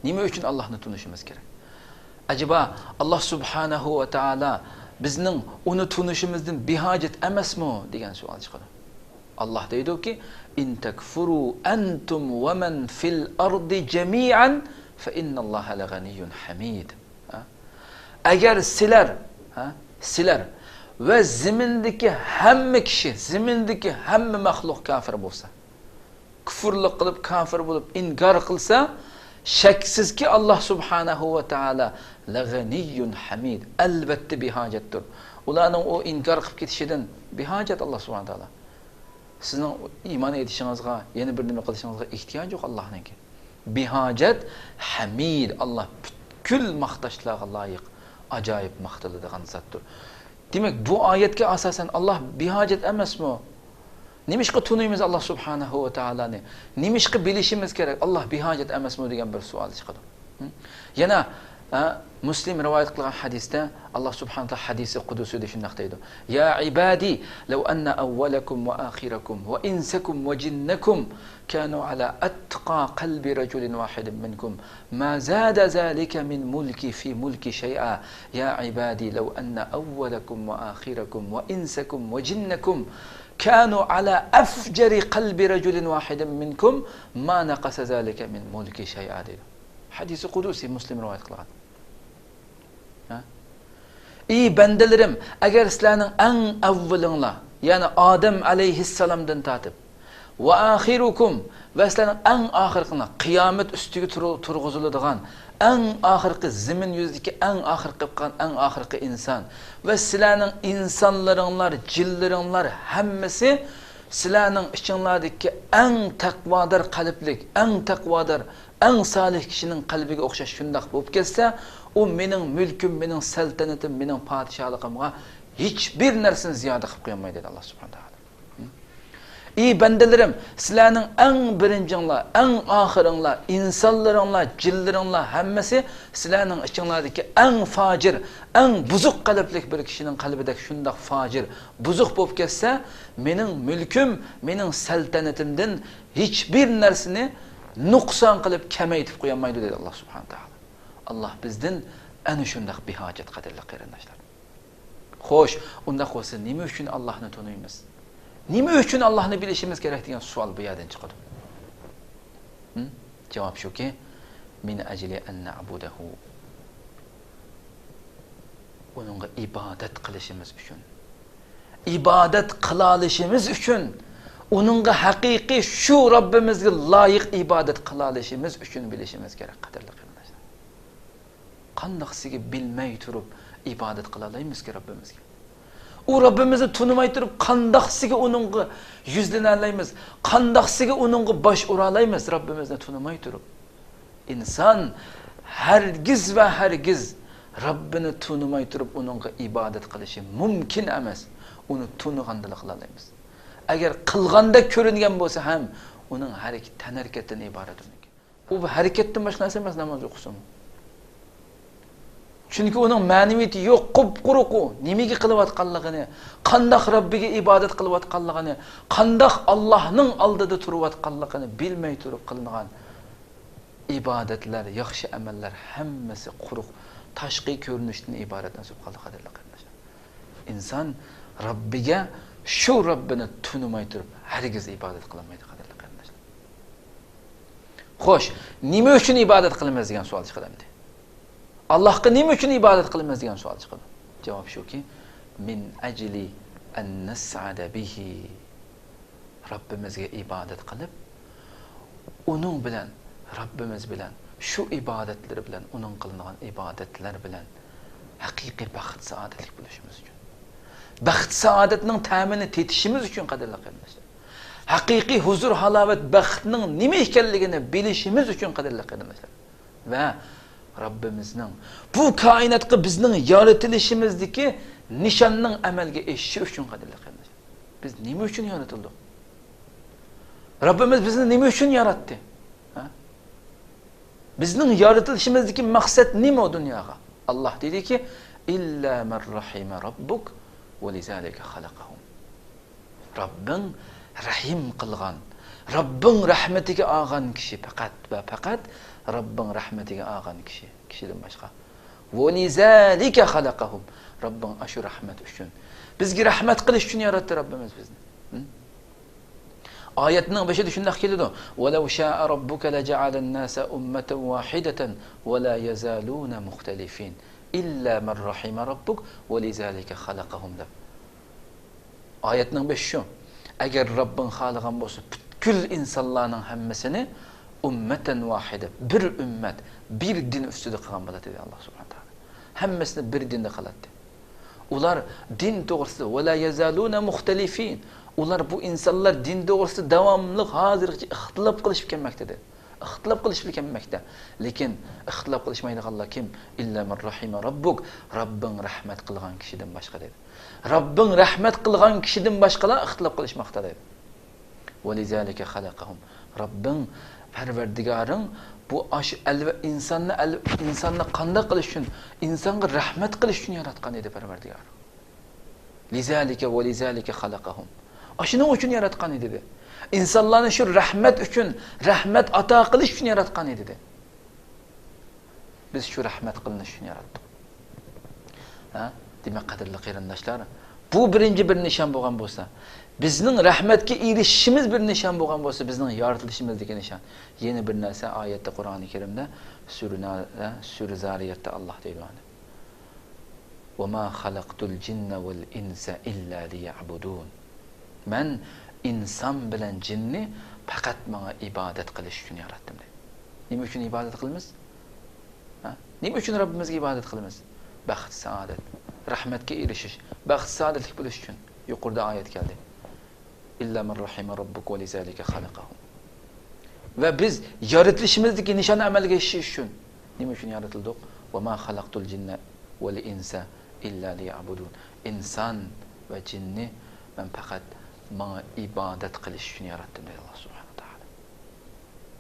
نېمە ئۈچۈن ئاللاھنى تونۇشىمىز كېرەك؟ ئەجەبا، ئاللاھ سۇبھانەھۇ ۋە تائالا بىزنىڭ ئۇنى تونۇشىمىزدىن بىھاجەت ئەمەسمۇ؟ دېگەن سوئال چىقىدۇ. ئاللاھ دەيدۇكى، إن تكفروا أنتم ومن في الأرض جميعا فإن الله لغني حميد. ھە؟ ئەگەر سىلەر، ھە؟ سىلەر ۋە زېمىندىكى ھەممە كىشى، زېمىندىكى ھەممە مەخلۇق كاپىر بولسا، كۇفرلۇق قىلىپ، كاپىر بولۇپ، ئىنكار قىلسا، شەكسىزكى، ئاللاھ سۇبھانەھۇ ۋە تائالا لەغەنىييۇن ھەمىد، ئەلۋەتتە بىھاجەتتۇر. ئۇلارنىڭ ئۇ ئىنكار قىلىپ كېتىشىدىن بىھاجەت ئاللاھ سۇبھانەھۇ ۋە تائالا. سىزنىڭ ئىمان ئېيتىشىڭىزغا، يەنە بىر نېمە قىلىشىڭىزغا ئېھتىياج يوق ئاللاھنىڭكى. بىھاجەت، ھەمىد، ئاللاھ پۈتكۈل ماختاشلارغا لايىق، ئاجايىپ ماختىلىدىغان زاتتۇر. دېمەك، بۇ ئايەتكە ئاساسەن، ئاللاھ بىھاجەت ئەمەسمۇ؟ نېمىشقا تونۇيمىز ئاللاھ سۇبھانەھۇ ۋە تائالانى؟ نېمىشقا بىلىشىمىز كېرەك، ئاللاھ بىھاجەت ئەمەسمۇ دېگەن بىر سوئال چىقىدۇ. ھە؟ يەنە، ھە، مۇسلىم رىۋايەت قىلغان ھەدىستە ئاللاھ سۇبھانەھۇ ۋە تائالا ھەدىسى قۇدسىدا شۇنداق دەيدۇ: يا عبادي لو أن أولكم وآخركم وإنسكم وجنكم كانوا على أتقى قلب رجل واحد منكم ما زاد ذلك من ملكي في ملكي شيئا. يا عبادي لو أن أولكم وآخركم وإنسكم وجنكم كانوا على أفجر قلب رجل واحد منكم ما نقص ذلك من ملكي شيئا دەيدۇ. ھەدىسى قۇدسى، مۇسلىم رىۋايەت قىلغان. ھە؟ ئى بەندىلىرىم، ئەگەر سىلەرنىڭ ئەڭ ئەۋۋىلىڭلار، يەنى ئادەم ئەلەيھىسسالامدىن تارتىپ، ۋە ئاخىرۇكۇم، ۋە سىلەرنىڭ ئەڭ ئاخىرقىڭلار، قىيامەت ئۈستىگە تۇرۇ-، تۇرغۇزۇلىدىغان ئەڭ ئاخىرقى، زېمىن يۈزىدىكى ئەڭ ئاخىرقى قېلىپ قالغان ئەڭ ئاخىرقى ئىنسان، ۋە سىلەرنىڭ ئىنسانلىرىڭلار، جىنلىرىڭلار ھەممىسى سىلەرنىڭ ئىچىڭلاردىكى ئەڭ تەقۋادار قەلبلىك، ئەڭ تەقۋادار، ئەڭ سالىھ كىشىنىڭ قەلبىگە ئوخشاش شۇنداق بولۇپ كەتسە، ئۇ مېنىڭ مۈلكۈم، مېنىڭ سەلتەنىتىم، مېنىڭ پادىشاھلىقىمغا ھېچبىر نەرسىنى زىيادە قىلىپ قويالمايدۇ، دېدى ئاللاھ سۇبھانەھۇ ۋە تائالا. ئى بەندىلىرىم، سىلەرنىڭ ئەڭ بىرىنچىڭلار، ئەڭ ئاخىرىڭلار، ئىنسانلىرىڭلار، جىنلىرىڭلار ھەممىسى سىلەرنىڭ ئىچىڭلاردىكى ئەڭ فاجىر، ئەڭ بۇزۇق قەلبلىك بىر كىشىنىڭ قەلبىدەك شۇنداق فاجىر، بۇزۇق بولۇپ كەتسە، مېنىڭ مۈلكۈم، مېنىڭ سەلتەنىتىمدىن ھېچبىر نەرسىنى نۇقسان قىلىپ، كەمەيتىپ قويالمايدۇ، دېدى ئاللاھ سۇبھانەھۇ ۋە تائالا. ئاللاھ بىزدىن ئەنە شۇنداق بىھاجەت، قەدىرلىك قېرىنداشلار. خوش، ئۇنداق بولسا نېمە ئۈچۈن ئاللاھنى تونۇيمىز؟ نېمە ئۈچۈن ئاللاھنى بىلىشىمىز كېرەك دېگەن سوئال بۇ يەردىن چىقىدۇ. ھىم؟ جاۋاب شۇكى، من أجل أن نعبده. ئۇنىڭغا ئىبادەت قىلىشىمىز ئۈچۈن. ئىبادەت قىلالىشىمىز ئۈچۈن. ئۇنىڭغا ھەقىقىي شۇ رەببىمىزگە لايىق ئىبادەت قىلالىشىمىز ئۈچۈن بىلىشىمىز كېرەك، قەدىرلىك قېرىنداشلار. قانداقسىگە بىلمەي تۇرۇپ ئىبادەت قىلالايمىزكى رەببىمىزگە؟ ئۇ رەببىمىزنى تونۇماي تۇرۇپ، قانداقسىگە ئۇنىڭغا يۈزلىنەلەيمىز؟ قانداقسىگە ئۇنىڭغا باش ئۇرالايمىز، رەببىمىزنى تونۇماي تۇرۇپ؟ ئىنسان ھەرگىز ۋە ھەرگىز رەببىنى تونۇماي تۇرۇپ ئۇنىڭغا ئىبادەت قىلىشى مۇمكىن ئەمەس. ئۇنى تونۇغاندىلا قىلالايمىز. ئەگەر قىلغاندەك كۆرۈنگەن بولسا ھەم، ئۇنىڭ ھەرىكىتى تەنھەرىكەتتىن ئىبارەت ئۇنىڭكى. ئۇ ھەرىكەتتىن باشقا نەرسە ئەمەس ناماز ئوقۇسىمۇ. چۈنكى ئۇنىڭ مەنىۋىيىتى يوق، قۇپقۇرۇق ئۇ. نېمىگە قىلىۋاتقانلىقىنى، قانداق رەببىگە ئىبادەت قىلىۋاتقانلىقىنى، قانداق ئاللاھنىڭ ئالدىدا تۇرۇۋاتقانلىقىنى بىلمەي تۇرۇپ قىلىنغان ئىبادەتلەر، ياخشى ئەمەللەر ھەممىسى قۇرۇق، تاشقى كۆرۈنۈشتىن ئىبارەتلىنىپ قالدى، قەدىرلىك قېرىنداشلار. ئىنسان رەببىگە، شۇ رەببىنى تونۇماي تۇرۇپ ھەرگىز ئىبادەت قىلالمايدۇ، قەدىرلىك قېرىنداشلار. خوش، نېمە ئۈچۈن ئىبادەت قىلىمىز دېگەن سوئال چىقىدۇ ئەمدى. ئاللاھقا نېمە ئۈچۈن ئىبادەت قىلىمىز دېگەن سوئال چىقىدۇ. جاۋاب شۇكى، من أجل أن نسعد به. رەببىمىزگە ئىبادەت قىلىپ، ئۇنىڭ بىلەن، رەببىمىز بىلەن، شۇ ئىبادەتلىرى بىلەن، ئۇنىڭ قىلىنغان ئىبادەتلەر بىلەن ھەقىقىي بەخت-سائادەتلىك بولۇشىمىز ئۈچۈن. بەخت-سائادەتنىڭ تەمىنى تېتىشىمىز ئۈچۈن، قەدىرلىك قېرىنداشلار. ھەقىقىي ھۇزۇر-ھالاۋەت بەختنىڭ نېمە ئىكەنلىكىنى بىلىشىمىز ئۈچۈن، قەدىرلىك قېرىنداشلار. ۋە رەببىمىزنىڭ بۇ كائىناتقا بىزنىڭ يارىتىلىشىمىزدىكى نىشاننىڭ ئەمەلگە ئېشىشى ئۈچۈن، قەدىرلىك قېرىنداشلار. بىز نېمە ئۈچۈن يارىتىلدۇق؟ رەببىمىز بىزنى نېمە ئۈچۈن ياراتتى؟ ھە؟ بىزنىڭ يارىتىلىشىمىزدىكى مەقسەت نېمە ئۇ دۇنياغا؟ ئاللاھ دېدىكى، إلا من رحم ربك ولذلك خلقهم. رەببىڭ رەھىم قىلغان، رەببىڭ رەھمىتىگە ئالغان كىشى، پەقەت ۋە پەقەت رەببىڭ رەھمىتىگە ئالغان كىشى، كىشىدىن باشقا. ولذلك خلقهم. رەببىڭ ئاشۇ رەھمەت ئۈچۈن، بىزگە رەھمەت قىلىش ئۈچۈن ياراتتى رەببىمىز بىزنى. ھە؟ ئايەتنىڭ بېشىدا شۇنداق كېلىدۇ، ولو شاء ربك لجعل الناس أمة واحدة ولا يزالون مختلفين إلا من رحم ربك ولذلك خلقهم دەپ. ئايەتنىڭ بېشى شۇ. ئەگەر رەببىڭ خالىغان بولسا، پۈتكۈل ئىنسانلارنىڭ ھەممىسىنى ئۇممەتەن ۋاھىدە، بىر ئۈممەت، بىر دىن ئۈستىدە قىلغان بولاتتى، دېدى ئاللاھ سۇبھانەھۇ ۋە تائالا. ھەممىسىنى بىر دىندا قىلاتتى. ئۇلار دىن توغرىسىدا، ۋەلا يەزالۇنە مۇختەلىفىن. ئۇلار، بۇ ئىنسانلار دىن توغرىسىدا داۋاملىق ھازىرغىچە ئىختىلاپ قىلىشىپ كەلمەكتە، دېدى. ئىختىلاپ قىلىشىپ كەلمەكتە. لېكىن ئىختىلاپ قىلىشمايدىغانلار كىم؟ ئىللا مەن رەھىمە رەببۇك. رەببىڭ رەھمەت قىلغان كىشىدىن باشقا، دېدى. رەببىڭ رەھمەت قىلغان كىشىدىن باشقىلار ئىختىلاپ قىلىشماقتا، دېدى. ۋەلىزالىكە خەلەقەھۇم. رەببىڭ، پەرۋەردىگارىڭ بۇ ئاشۇ ئەلۋە-، ئىنساننى ئەل-، ئىنساننى قانداق قىلىش ئۈچۈن؟ ئىنسانغا رەھمەت قىلىش ئۈچۈن ياراتقان ئىدى پەرۋەردىگار. لىزالىكە ۋەلىزالىكە خەلەقەھۇم. ئاشۇنىڭ ئۈچۈن ياراتقان ئىدى، دېدى. ئىنسانلارنى شۇ رەھمەت ئۈچۈن، رەھمەت ئاتا قىلىش ئۈچۈن ياراتقان ئىدى، دېدى. بىز شۇ رەھمەت قىلىنىش ئۈچۈن ياراتتۇق. ھە؟ دېمەك، قەدىرلىك قېرىنداشلار، بۇ بىرىنچى بىر نىشان بولغان بولسا، بىزنىڭ رەھمەتكە ئېرىشىشىمىز بىر نىشان بولغان بولسا، بىزنىڭ يارىتىلىشىمىزدىكى نىشان. يەنە بىر نەرسە ئايەتتە، قۇرئانى كەرىمدە، سۈرە نا-، سۈرە زارىيەتتە ئاللاھ دەيدۇ، مانا. ۋەما خەلەقتۇل جىننە ۋەل ئىنسە ئىللا لىيەبۇدۇن. مەن ئىنسان بىلەن جىننى پەقەت ماڭا ئىبادەت قىلىش ئۈچۈن ياراتتىم، دەيدۇ. نېمە ئۈچۈن ئىبادەت قىلىمىز؟ ھە؟ نېمە ئۈچۈن رەببىمىزگە ئىبادەت قىلىمىز؟ بەخت، سائادەت، رەھمەتكە ئېرىشىش، بەخت، سائادەتلىك بولۇش ئۈچۈن. يۇقىرىدا ئايەت كەلدى. ئىللا مەن رەھىمە رەببۇك ۋە لىزالىكە خەلەقەھۇم. ۋە بىز يارىتىلىشىمىزدىكى نىشاننى ئەمەلگە ئېشىرىش ئۈچۈن نېمە ئۈچۈن يارىتىلدۇق؟ ۋەما خەلەقتۇل جىننە ۋەل ئىنسە ئىللا لىيەبۇدۇن. ئىنسان ۋە جىننى مەن پەقەت ماڭا ئىبادەت قىلىش ئۈچۈن ياراتتىم، دەيدۇ ئاللاھ سۇبھانەھۇ ۋە تائالا.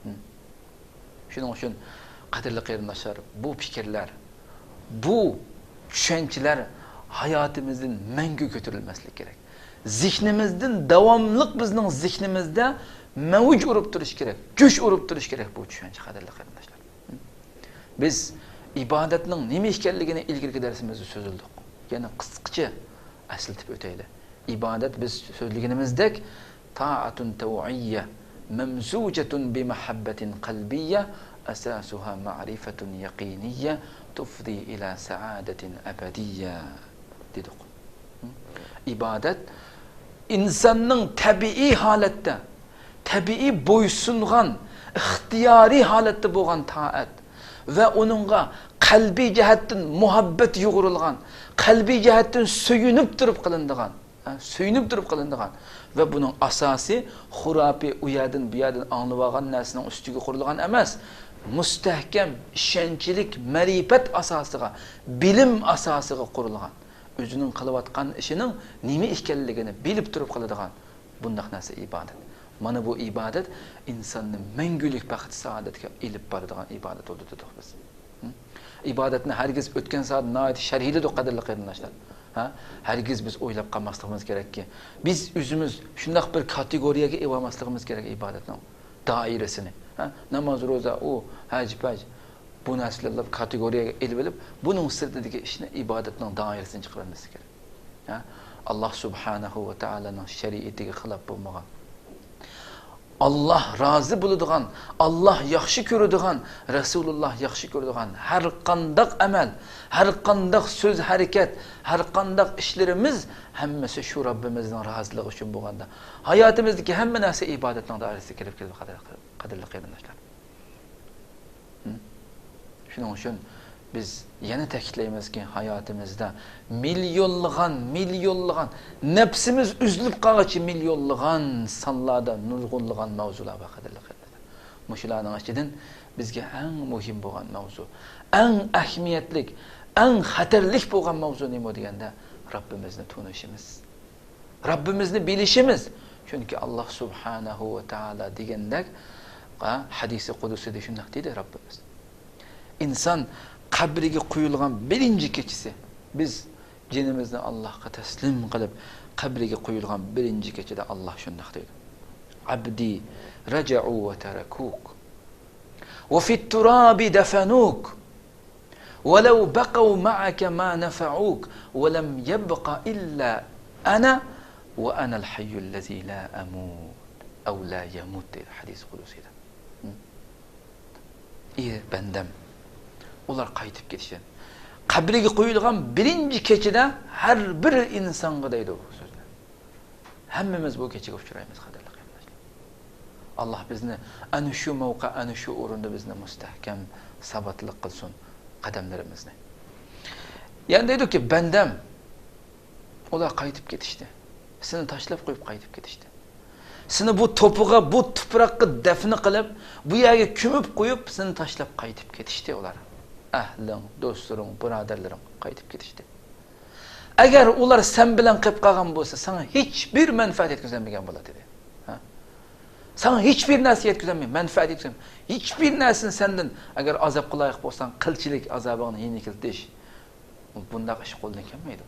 ھىم. شۇنىڭ ئۈچۈن، قەدىرلىك قېرىنداشلار، بۇ پىكىرلەر، بۇ چۈشەنچىلەر ھاياتىمىزدىن مەڭگۈ كۆتۈرۈلمەسلىكى كېرەك. زېھنىمىزدىن داۋاملىق، بىزنىڭ زېھنىمىزدە مەۋج ئۇرۇپ تۇرۇشى كېرەك، جۇش ئۇرۇپ تۇرۇشى كېرەك بۇ چۈشەنچە، قەدىرلىك قېرىنداشلار. بىز ئىبادەتنىڭ نېمە ئىكەنلىكىنى ئىلگىرىكى دەرسىمىزدە سۆزلىدۇق. يەنە قىسقىچە ئەسلىتىپ ئۆتەيلى. ئىبادەت، بىز سۆزلىگىنىمىزدەك، تائەتۇن تەۋئىييە، مەمزۇجەتۇن بىمەھەببەتىن قەلبىييە، ئەساسۇھا مەرىفەتۇن يەقىنىييە، تۇفزى ئىلە سەئادەتىن ئەبەدىييە، دېدۇق. ئىبادەت ئىنساننىڭ تەبىئىي ھالەتتە، تەبىئىي بويسۇنغان، ئىختىيارىي ھالەتتە بولغان تائەت ۋە ئۇنىڭغا قەلبىي جەھەتتىن مۇھەببەت يۇغۇرۇلغان، قەلبىي جەھەتتىن سۆيۈنۈپ تۇرۇپ قىلىنىدىغان، ھە، سۆيۈنۈپ تۇرۇپ قىلىنىدىغان ۋە بۇنىڭ ئاساسى خۇراپىي، ئۇ يەردىن بۇ يەردىن ئاڭلىۋالغان نەرسىنىڭ ئۈستىگە قۇرۇلغان ئەمەس، مۇستەھكەم، ئىشەنچلىك، مەرىپەت ئاساسىغا، بىلىم ئاساسىغا قۇرۇلغان، ئۆزىنىڭ قىلىۋاتقان ئىشىنىڭ نېمە ئىكەنلىكىنى بىلىپ تۇرۇپ قىلىدىغان بۇنداق نەرسە ئىبادەت. مانا بۇ ئىبادەت ئىنساننى مەڭگۈلۈك بەخت-سائادەتكە ئېلىپ بارىدىغان ئىبادەت بولىدۇ، دېدۇق بىز. ھە؟ ئىبادەتنى ھەرگىز ئۆتكەن سائەت ناھايىتى شەرھلىدۇق، قەدىرلىك قېرىنداشلار. ھە؟ ھەرگىز بىز ئويلاپ قالماسلىقىمىز كېرەككى، بىز ئۆزىمىز شۇنداق بىر كاتېگورىيەگە ئېلىۋالماسلىقىمىز كېرەك ئىبادەتنىڭ دائىرىسىنى. ھە؟ ناماز، روزا، ئۇ ھەج-پەج، بۇ نەرسىلەرنى كاتېگورىيەگە ئېلىۋېلىپ، بۇنىڭ سىرتىدىكى ئىشنى ئىبادەتنىڭ دائىرىسىدىن چىقىرىۋەتمەسلىك كېرەك. ھە؟ ئاللاھ سۇبھانەھۇ ۋە تائالانىڭ شەرىئىتىگە خىلاپ بولمىغان، ئاللاھ رازى بولىدىغان، ئاللاھ ياخشى كۆرىدىغان، رەسۇلۇللاھ ياخشى كۆرىدىغان ھەر قانداق ئەمەل، ھەر قانداق سۆز، ھەرىكەت، ھەر قانداق ئىشلىرىمىز ھەممىسى شۇ رەببىمىزنىڭ رازىلىقى ئۈچۈن بولغاندا، ھاياتىمىزدىكى ھەممە نەرسە ئىبادەتنىڭ دائىرىسىگە كىرىپ كېتىدۇ، قەدىرلىك قېرىنداشلار. ھە؟ شۇنىڭ ئۈچۈن بىز يەنە تەكىتلەيمىزكى، ھاياتىمىزدا مىليونلىغان، مىليونلىغان، نەپسىمىز ئۈزۈلۈپ قالغۇچە مىليونلىغان سانلاردا نۇرغۇنلىغان ماۋزۇلار بار، قەدىرلىك قېرىنداشلار. مۇشۇلارنىڭ ئىچىدىن بىزگە ئەڭ مۇھىم بولغان ماۋزۇ، ئەڭ ئەھمىيەتلىك، ئەڭ خەتەرلىك بولغان ماۋزۇ نېمە دېگەندە، رەببىمىزنى تونۇشىمىز. رەببىمىزنى بىلىشىمىز. چۈنكى ئاللاھ سۇبھانەھۇ ۋە تائالا دېگەندەك، ھە، ھەدىسى قۇدسىدا شۇنداق دېدى رەببىمىز. ئىنسان قەبرىگە قويۇلغان بىرىنچى كېچىسى، بىز جېنىمىزنى ئاللاھقا تەسلىم قىلىپ، قەبرىگە قويۇلغان بىرىنچى كېچىدە ئاللاھ شۇنداق دەيدۇ. عبدي رجعوا وتركوك، وفي التراب دفنوك، ولو بقوا معك ما نفعوك، ولم يبق إلا أنا، وأنا الحي الذي لا أموت، أو لا يموت، دەيدۇ ھەدىس قۇدسىدا. ئى بەندەم، ئۇلار قايتىپ كېتىشىدىن، قەبرىگە قويۇلغان بىرىنچى كېچىدە ھەر بىر ئىنسانغا دەيدۇ بۇ سۆزنى. ھەممىمىز بۇ كېچىگە ئۇچرايمىز، قەدىرلىك قېرىنداشلار. ئاللاھ بىزنى ئەنە شۇ مەۋقە، ئەنە شۇ ئورۇندا بىزنى مۇستەھكەم، ساباتلىق قىلسۇن قەدەملىرىمىزنى. يەنە دەيدۇكى، بەندەم، ئۇلار قايتىپ كېتىشتى. سېنى تاشلاپ قويۇپ قايتىپ كېتىشتى. سېنى بۇ توپىغا، بۇ تۇپراققا دەپنە قىلىپ، بۇ يەرگە كۆمۈپ قويۇپ، سېنى تاشلاپ قايتىپ كېتىشتى ئۇلار. ئەھلىڭ، دوستلىرىڭ، بۇرادەرلىرىڭ قايتىپ كېتىشتى. ئەگەر ئۇلار سەن بىلەن قېلىپ قالغان بولسا، ساڭا ھېچبىر مەنپەئەت يەتكۈزەلمىگەن بولاتتى. ھە؟ ساڭا ھېچبىر نەرسە يەتكۈزەلمەي، مەنپەئەت يەتكۈزەلمەي. ھېچبىر نەرسىنى سەندىن، ئەگەر ئازابقا لايىق بولساڭ، قىلچىلىك ئازابىڭنى يېنىكلىتىش. بۇنداق ئىش قولدىن كەلمەيدۇ.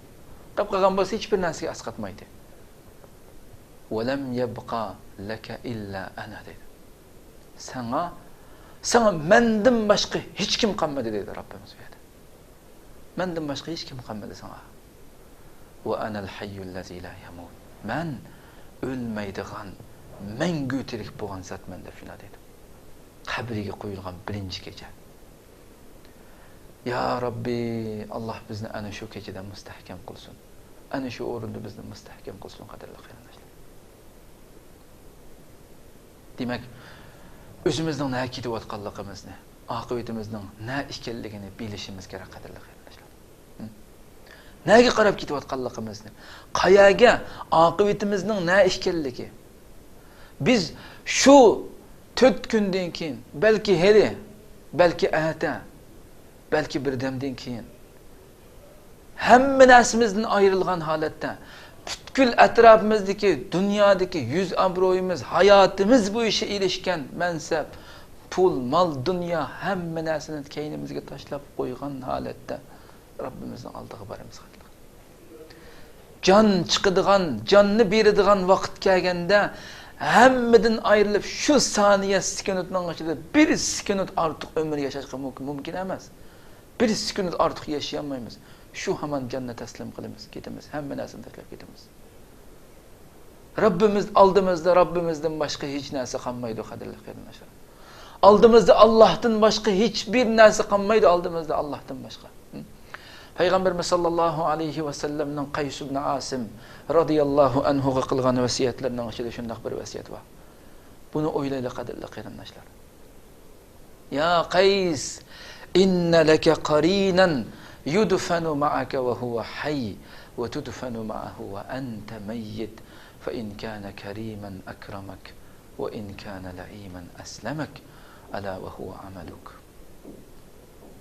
قېلىپ قالغان بولسا، ھېچبىر نەرسىگە ئەسقاتمايتتى. «ۋەلەم يەبقا لەكە ئىللا ئەنە» دەيدۇ. ساڭا، ساڭا مەندىن باشقا ھېچكىم قالمىدى دەيدۇ رەببىمىز بۇ يەردە. مەندىن باشقا ھېچكىم قالمىدى ساڭا. «ۋە ئەنەل ھەييۇللەزى لا يەمۇت». مەن ئۆلمەيدىغان، مەڭگۈ تىرىك بولغان زاتمەن دەپ شۇنداق دەيدۇ. قەبرىگە قويۇلغان بىرىنچى كېچە. يا رەببى، ئاللاھ بىزنى ئەنە شۇ كېچىدە مۇستەھكەم قىلسۇن. ئەنە شۇ ئورۇندا بىزنى مۇستەھكەم قىلسۇن، قەدىرلىك قېرىنداشلار. دېمەك، ئۆزىمىزنىڭ نەگە كېتىۋاتقانلىقىمىزنى، ئاقىۋىتىمىزنىڭ نە ئىكەنلىكىنى بىلىشىمىز كېرەك، قەدىرلىك قېرىنداشلار. ھە؟ نەگە قاراپ كېتىۋاتقانلىقىمىزنى، قەيەرگە، ئاقىۋىتىمىزنىڭ نە ئىكەنلىكى. بىز شۇ تۆت كۈندىن كېيىن، بەلكى ھېلى، بەلكى ئەتە، بەلكى بىردەمدىن كېيىن، ھەممە نەرسىمىزدىن ئايرىلغان ھالەتتە، پۈتكۈل ئەتراپىمىزدىكى، دۇنيادىكى يۈز ئابرۇيىمىز، ھاياتىمىز بويىچە ئېرىشكەن مەنسەپ، پۇل، مال، دۇنيا، ھەممە نەرسىنى كەينىمىزگە تاشلاپ قويغان ھالەتتە رەببىمىزنىڭ ئالدىغا بارىمىز. جان چىقىدىغان، جاننى بېرىدىغان ۋاقىت كەلگەندە، ھەممىدىن ئايرىلىپ، شۇ سانىيە، سېكۇنتنىڭ ئىچىدە بىر سېكۇنت ئارتۇق ئۆمۈر ياشاشقا مۇمكىن، مۇمكىن ئەمەس. بىر سېكۇنت ئارتۇق ياشىيالمايمىز. شۇ ھامان جاننى تەسلىم قىلىمىز، كېتىمىز، ھەممە نەرسىنى تاشلاپ كېتىمىز. رەببىمىز، ئالدىمىزدا رەببىمىزدىن باشقا ھېچ نەرسە قالمايدۇ، قەدىرلىك قېرىنداشلار. ئالدىمىزدا ئاللاھتىن باشقا ھېچبىر نەرسە قالمايدۇ، ئالدىمىزدا ئاللاھتىن باشقا. ھە؟ پەيغەمبىرىمىز ساللاللاھۇ ئەلەيھى ۋەسەللەمنىڭ قەيس ئىبنى ئاسىم رازىياللاھۇ ئەنھۇغا قىلغان ۋەسىيەتلىرىنىڭ ئىچىدە شۇنداق بىر ۋەسىيەت بار. بۇنى ئويلايلى، قەدىرلىك قېرىنداشلار. يا قەيس، إن لك قرينا يدفن معك وهو حي، وتدفن معه وأنت ميت، فإن كان كريما أكرمك، وإن كان لئيما أسلمك، ألا وهو عملك.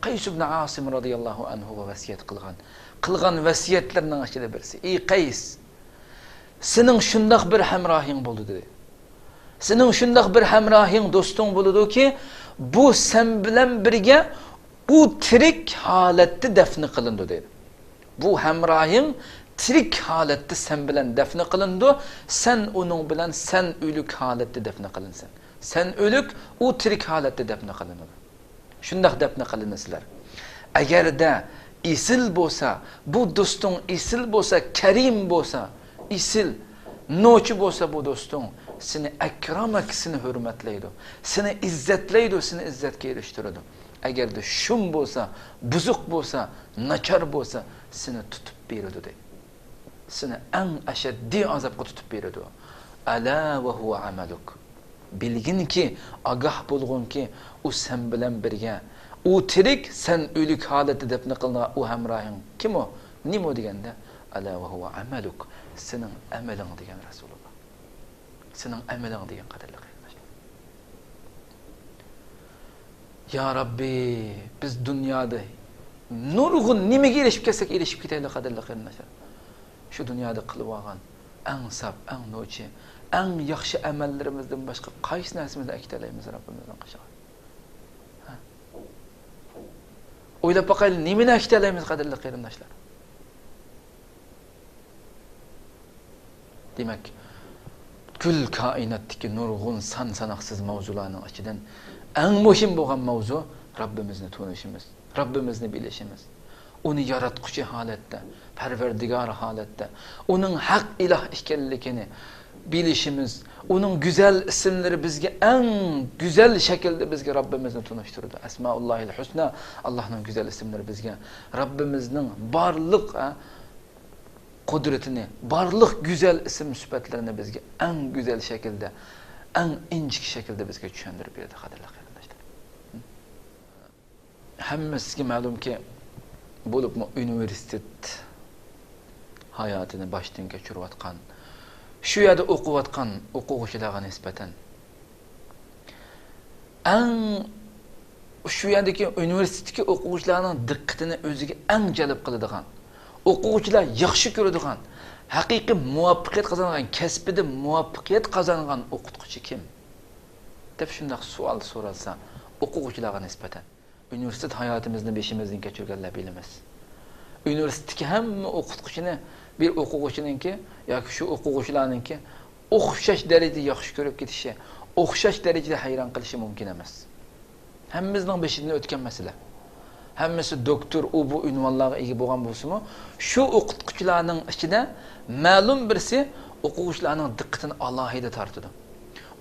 قەيس ئىبنى ئاسىم رازىياللاھۇ ئەنھۇغا ۋەسىيەت قىلغان، قىلغان ۋەسىيەتلىرىنىڭ ئىچىدە بىرسى، ئى قەيس، سېنىڭ شۇنداق بىر ھەمراھىڭ بولىدۇ، دېدى. سېنىڭ شۇنداق بىر ھەمراھىڭ، دوستۇڭ بولىدۇكى، بۇ سەن بىلەن بىرگە ئۇ تىرىك ھالەتتە دەپنە قىلىنىدۇ، دېدى. بۇ ھەمراھىڭ تىرىك ھالەتتە سەن بىلەن دەپنە قىلىنىدۇ، سەن ئۇنىڭ بىلەن، سەن ئۆلۈك ھالەتتە دەپنە قىلىنىسەن. سەن ئۆلۈك، ئۇ تىرىك ھالەتتە دەپنە قىلىنىدۇ. شۇنداق دەپنە قىلىنىسىلەر. ئەگەردە ئېسىل بولسا، بۇ دوستۇڭ ئېسىل بولسا، كەرىم بولسا، ئېسىل، نوچى بولسا بۇ دوستۇڭ، سېنى ئەكرەمەك، سېنى ھۆرمەتلەيدۇ، سېنى ئىززەتلەيدۇ، سېنى ئىززەتكە ئېرىشتۈرىدۇ. ئەگەردە شۇم بولسا، بۇزۇق بولسا، ناچار بولسا، سېنى تۇتۇپ بېرىدۇ، دەيدۇ. سېنى ئەڭ ئەشەددىي ئازابقا تۇتۇپ بېرىدۇ. ئەلا ۋە ھۇۋە ئەمەلۇك. بىلگىنكى، ئاگاھ بولغىنكى، ئۇ سەن بىلەن بىرگە. ئۇ تىرىك، سەن ئۆلۈك ھالەتتە دەپنە قىلىنغان ئۇ ھەمراھىڭ. كىم ئۇ؟ نېمە ئۇ دېگەندە، ئەلا ۋە ھۇۋە ئەمەلۇك. سېنىڭ ئەمىلىڭ دېگەن رەسۇلۇللا. سېنىڭ ئەمىلىڭ دېگەن، قەدىرلىك قېرىنداشلار. يا رەببى، بىز دۇنيادا نۇرغۇن نېمىگە ئېرىشىپ كەتسەك ئېرىشىپ كېتەيلى، قەدىرلىك قېرىنداشلار. شۇ دۇنيادا قىلىۋالغان ئەڭ ساپ، ئەڭ نوچى، ئەڭ ياخشى ئەمەللىرىمىزدىن باشقا قايسى نەرسىمىزنى ئەكېتەلەيمىز رەببىمىزنىڭ قېشىغا؟ ھە؟ ئويلاپ باقايلى، نېمىنى ئەكېتەلەيمىز، قەدىرلىك قېرىنداشلار؟ دېمەك، پۈتكۈل كائىناتتىكى نۇرغۇن سان-ساناقسىز ماۋزۇلارنىڭ ئىچىدىن ئەڭ مۇھىم بولغان ماۋزۇ رەببىمىزنى تونۇشىمىز، رەببىمىزنى بىلىشىمىز، ئۇنى ياراتقۇچى ھالەتتە، پەرۋەردىگار ھالەتتە، ئۇنىڭ ھەق ئىلاھ ئىكەنلىكىنى بىلىشىمىز، ئۇنىڭ گۈزەل ئىسىملىرى بىزگە ئەڭ گۈزەل شەكىلدە بىزگە رەببىمىزنى تونۇشتۇرىدۇ. ئەسمائۇللاھىل ھۇسنا، ئاللاھنىڭ گۈزەل ئىسىملىرى بىزگە رەببىمىزنىڭ بارلىق، ئە، قۇدرىتىنى، بارلىق گۈزەل ئىسىم سۈپەتلىرىنى بىزگە ئەڭ گۈزەل شەكىلدە، ئەڭ ئىنچىكە شەكىلدە بىزگە چۈشەندۈرۈپ بېرىدۇ، قەدىرلىك قېرىنداشلار. ھەممىسىگە مەلۇمكى، بولۇپمۇ ئۇنىۋېرسىتېت ھاياتىنى باشتىن كەچۈرۈۋاتقان، شۇ يەردە ئوقۇۋاتقان ئوقۇغۇچىلارغا نىسبەتەن ئەڭ شۇ يەردىكى ئۇنىۋېرسىتېتتىكى ئوقۇغۇچىلارنىڭ دىققىتىنى ئۆزىگە ئەڭ جەلپ قىلىدىغان، ئوقۇغۇچىلار ياخشى كۆرىدىغان، ھەقىقىي مۇۋەپپەقىيەت قازانغان، كەسپىدە مۇۋەپپەقىيەت قازانغان ئوقۇتقۇچى كىم؟ دەپ شۇنداق سوئال سورالسا، ئوقۇغۇچىلارغا نىسبەتەن. ئۇنىۋېرسىتېت ھاياتىمىزنى بېشىمىزدىن كەچۈرگەنلەر بىلىمىز. ئۇنىۋېرسىتېتتىكى ھەممە ئوقۇتقۇچىنى بىر ئوقۇغۇچىنىڭكى ياكى شۇ ئوقۇغۇچىلارنىڭكى ئوخشاش دەرىجىدە ياخشى كۆرۈپ كېتىشى، ئوخشاش دەرىجىدە ھەيران قېلىشى مۇمكىن ئەمەس. ھەممىمىزنىڭ بېشىدىن ئۆتكەن مەسىلە. ھەممىسى دوكتور، ئۇ بۇ ئۇنۋانلارغا ئىگە بولغان بولسىمۇ، شۇ ئوقۇتقۇچىلارنىڭ ئىچىدە مەلۇم بىرسى ئوقۇغۇچىلارنىڭ دىققىتىنى ئالاھىدە تارتىدۇ.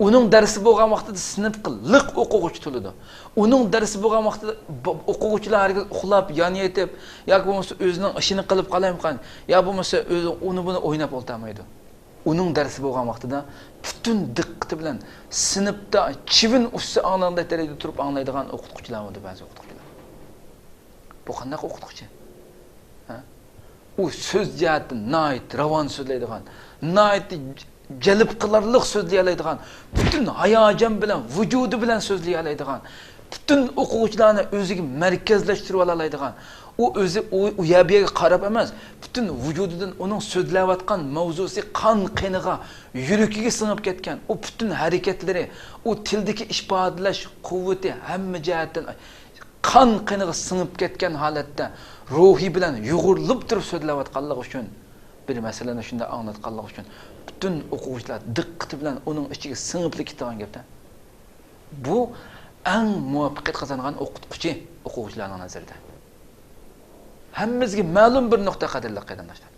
ئۇنىڭ دەرسى بولغان ۋاقتىدا سىنىپقا لىق ئوقۇغۇچى تولىدۇ. ئۇنىڭ دەرسى بولغان ۋاقتىدا ب-، ئوقۇغۇچىلار ھەرگىز ئۇخلاپ، يان يېتىپ، ياكى بولمىسا ئۆزىنىڭ ئىشىنى قىلىپ قالايمىقان، يا بولمىسا ئۆزى ئۇنى بۇنى ئويناپ ئولتۇرمايدۇ. ئۇنىڭ دەرسى بولغان ۋاقتىدا پۈتۈن دىققىتى بىلەن سىنىپتا چىۋىن ئۇچسا ئاڭلىغاندەك دەرىجىدە تۇرۇپ ئاڭلايدىغان ئوقۇتقۇچىلار بولىدۇ، بەزى ئوقۇتقۇچىلار. بۇ قانداق ئوقۇتقۇچى؟ ھە؟ ئۇ سۆز جەھەتتىن ناھايىتى راۋان سۆزلەيدىغان، ناھايىتى جەلپ قىلارلىق سۆزلىيەلەيدىغان، پۈتۈن ھاياجان بىلەن، ۋۇجۇدى بىلەن سۆزلىيەلەيدىغان، پۈتۈن ئوقۇغۇچىلارنى ئۆزىگە مەركەزلەشتۈرۈۋالالايدىغان، ئۇ ئۆزى ئۇ، ئۇ يەر بۇ يەرگە قاراپ ئەمەس، پۈتۈن ۋۇجۇدىدىن ئۇنىڭ سۆزلەۋاتقان ماۋزۇسى قان قېنىغا، يۈرىكىگە سىڭىپ كەتكەن، ئۇ پۈتۈن ھەرىكەتلىرى، ئۇ تىلدىكى ئىپادىلەش قۇۋۋىتى ھەممە جەھەتتىن قان قېنىغا سىڭىپ كەتكەن ھالەتتە روھى بىلەن يۇغۇرۇلۇپ تۇرۇپ سۆزلەۋاتقانلىقى ئۈچۈن، بىر مەسىلىنى شۇنداق ئاڭلاتقانلىقى ئۈچۈن پۈتۈن ئوقۇغۇچىلار دىققىتى بىلەن ئۇنىڭ ئىچىگە سىڭىپلا كېتىدىغان گەپتە. بۇ ئەڭ مۇۋەپپەقىيەت قازانغان ئوقۇتقۇچى ئوقۇغۇچىلارنىڭ نەزىرىدە. ھەممىمىزگە مەلۇم بىر نۇقتا، قەدىرلىك قېرىنداشلار.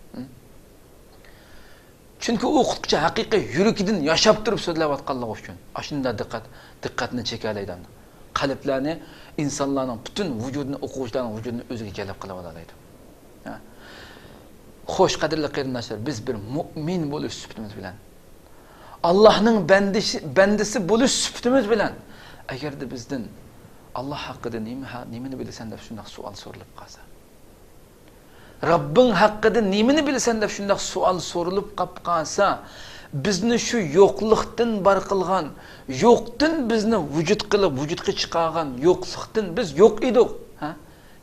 چۈنكى ئوقۇتقۇچى ھەقىقىي يۈرىكىدىن ياشاپ تۇرۇپ سۆزلەۋاتقانلىقى ئۈچۈن ئاشۇنداق دىققەت، دىققەتنى چېكەلەيدۇ. قەلبلەرنى، ئىنسانلارنىڭ پۈتۈن ۋۇجۇدىنى، ئوقۇغۇچىلارنىڭ ۋۇجۇدىنى ئۆزىگە جەلپ قىلىۋالالايدۇ. ھە. خوش، قەدىرلىك قېرىنداشلار، بىز بىر مۇئمىن بولۇش سۈپىتىمىز بىلەن، ئاللاھنىڭ بەندىشى، بەندىسى بولۇش سۈپىتىمىز بىلەن، ئەگەردە بىزدىن «ئاللاھ ھەققىدە نېمە، ھە، نېمىنى بىلىسەن؟» دەپ شۇنداق سوئال سورىلىپ قالسا، «رەببىڭ ھەققىدە نېمىنى بىلىسەن؟» دەپ شۇنداق سوئال سورىلىپ قاپ قالسا، بىزنى شۇ يوقلۇقتىن بار قىلغان، يوقتىن بىزنى ۋۇجۇد قىلىپ، ۋۇجۇدقا چىقارغان يوقلۇقتىن بىز يوق ئىدۇق. ھە؟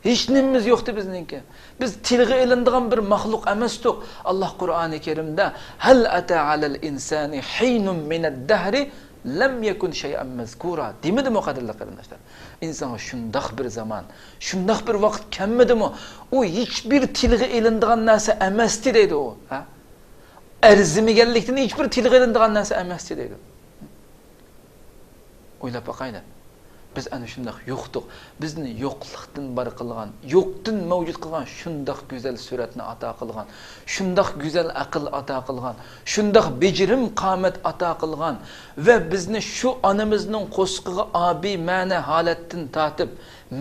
ھېچ نېمىمىز يوقتى بىزنىڭكى. بىز تىلغا ئېلىنىدىغان بىر مەخلۇق ئەمەستۇق. ئاللاھ قۇرئانى كەرىمدە «ھەل ئەتە ئەلەل ئىنسانى ھىنۇم مىنەد دەھرى لەم يەكۇن شەيئەن مەزكۇرا» دېمىدىمۇ، قەدىرلىك قېرىنداشلار؟ ئىنسانغا شۇنداق بىر زامان، شۇنداق بىر ۋاقىت كەلمىدىمۇ؟ ئۇ ھېچبىر تىلغا ئېلىنىدىغان نەرسە ئەمەستى دەيدۇ ئۇ. ھە؟ ئەرزىمىگەنلىكتىن ھېچبىر تىلغا ئېلىنىدىغان نەرسە ئەمەستى دەيدۇ. ئويلاپ باقايلى. بىز ئەنە شۇنداق يوقتۇق. بىزنى يوقلۇقتىن بار قىلغان، يوقتىن مەۋجۇت قىلغان، شۇنداق گۈزەل سۈرەتنى ئاتا قىلغان، شۇنداق گۈزەل ئەقىل ئاتا قىلغان، شۇنداق بېجىرىم قامەت ئاتا قىلغان ۋە بىزنى شۇ ئانىمىزنىڭ قورسىقىغا ئابىمەنە ھالەتتىن تارتىپ،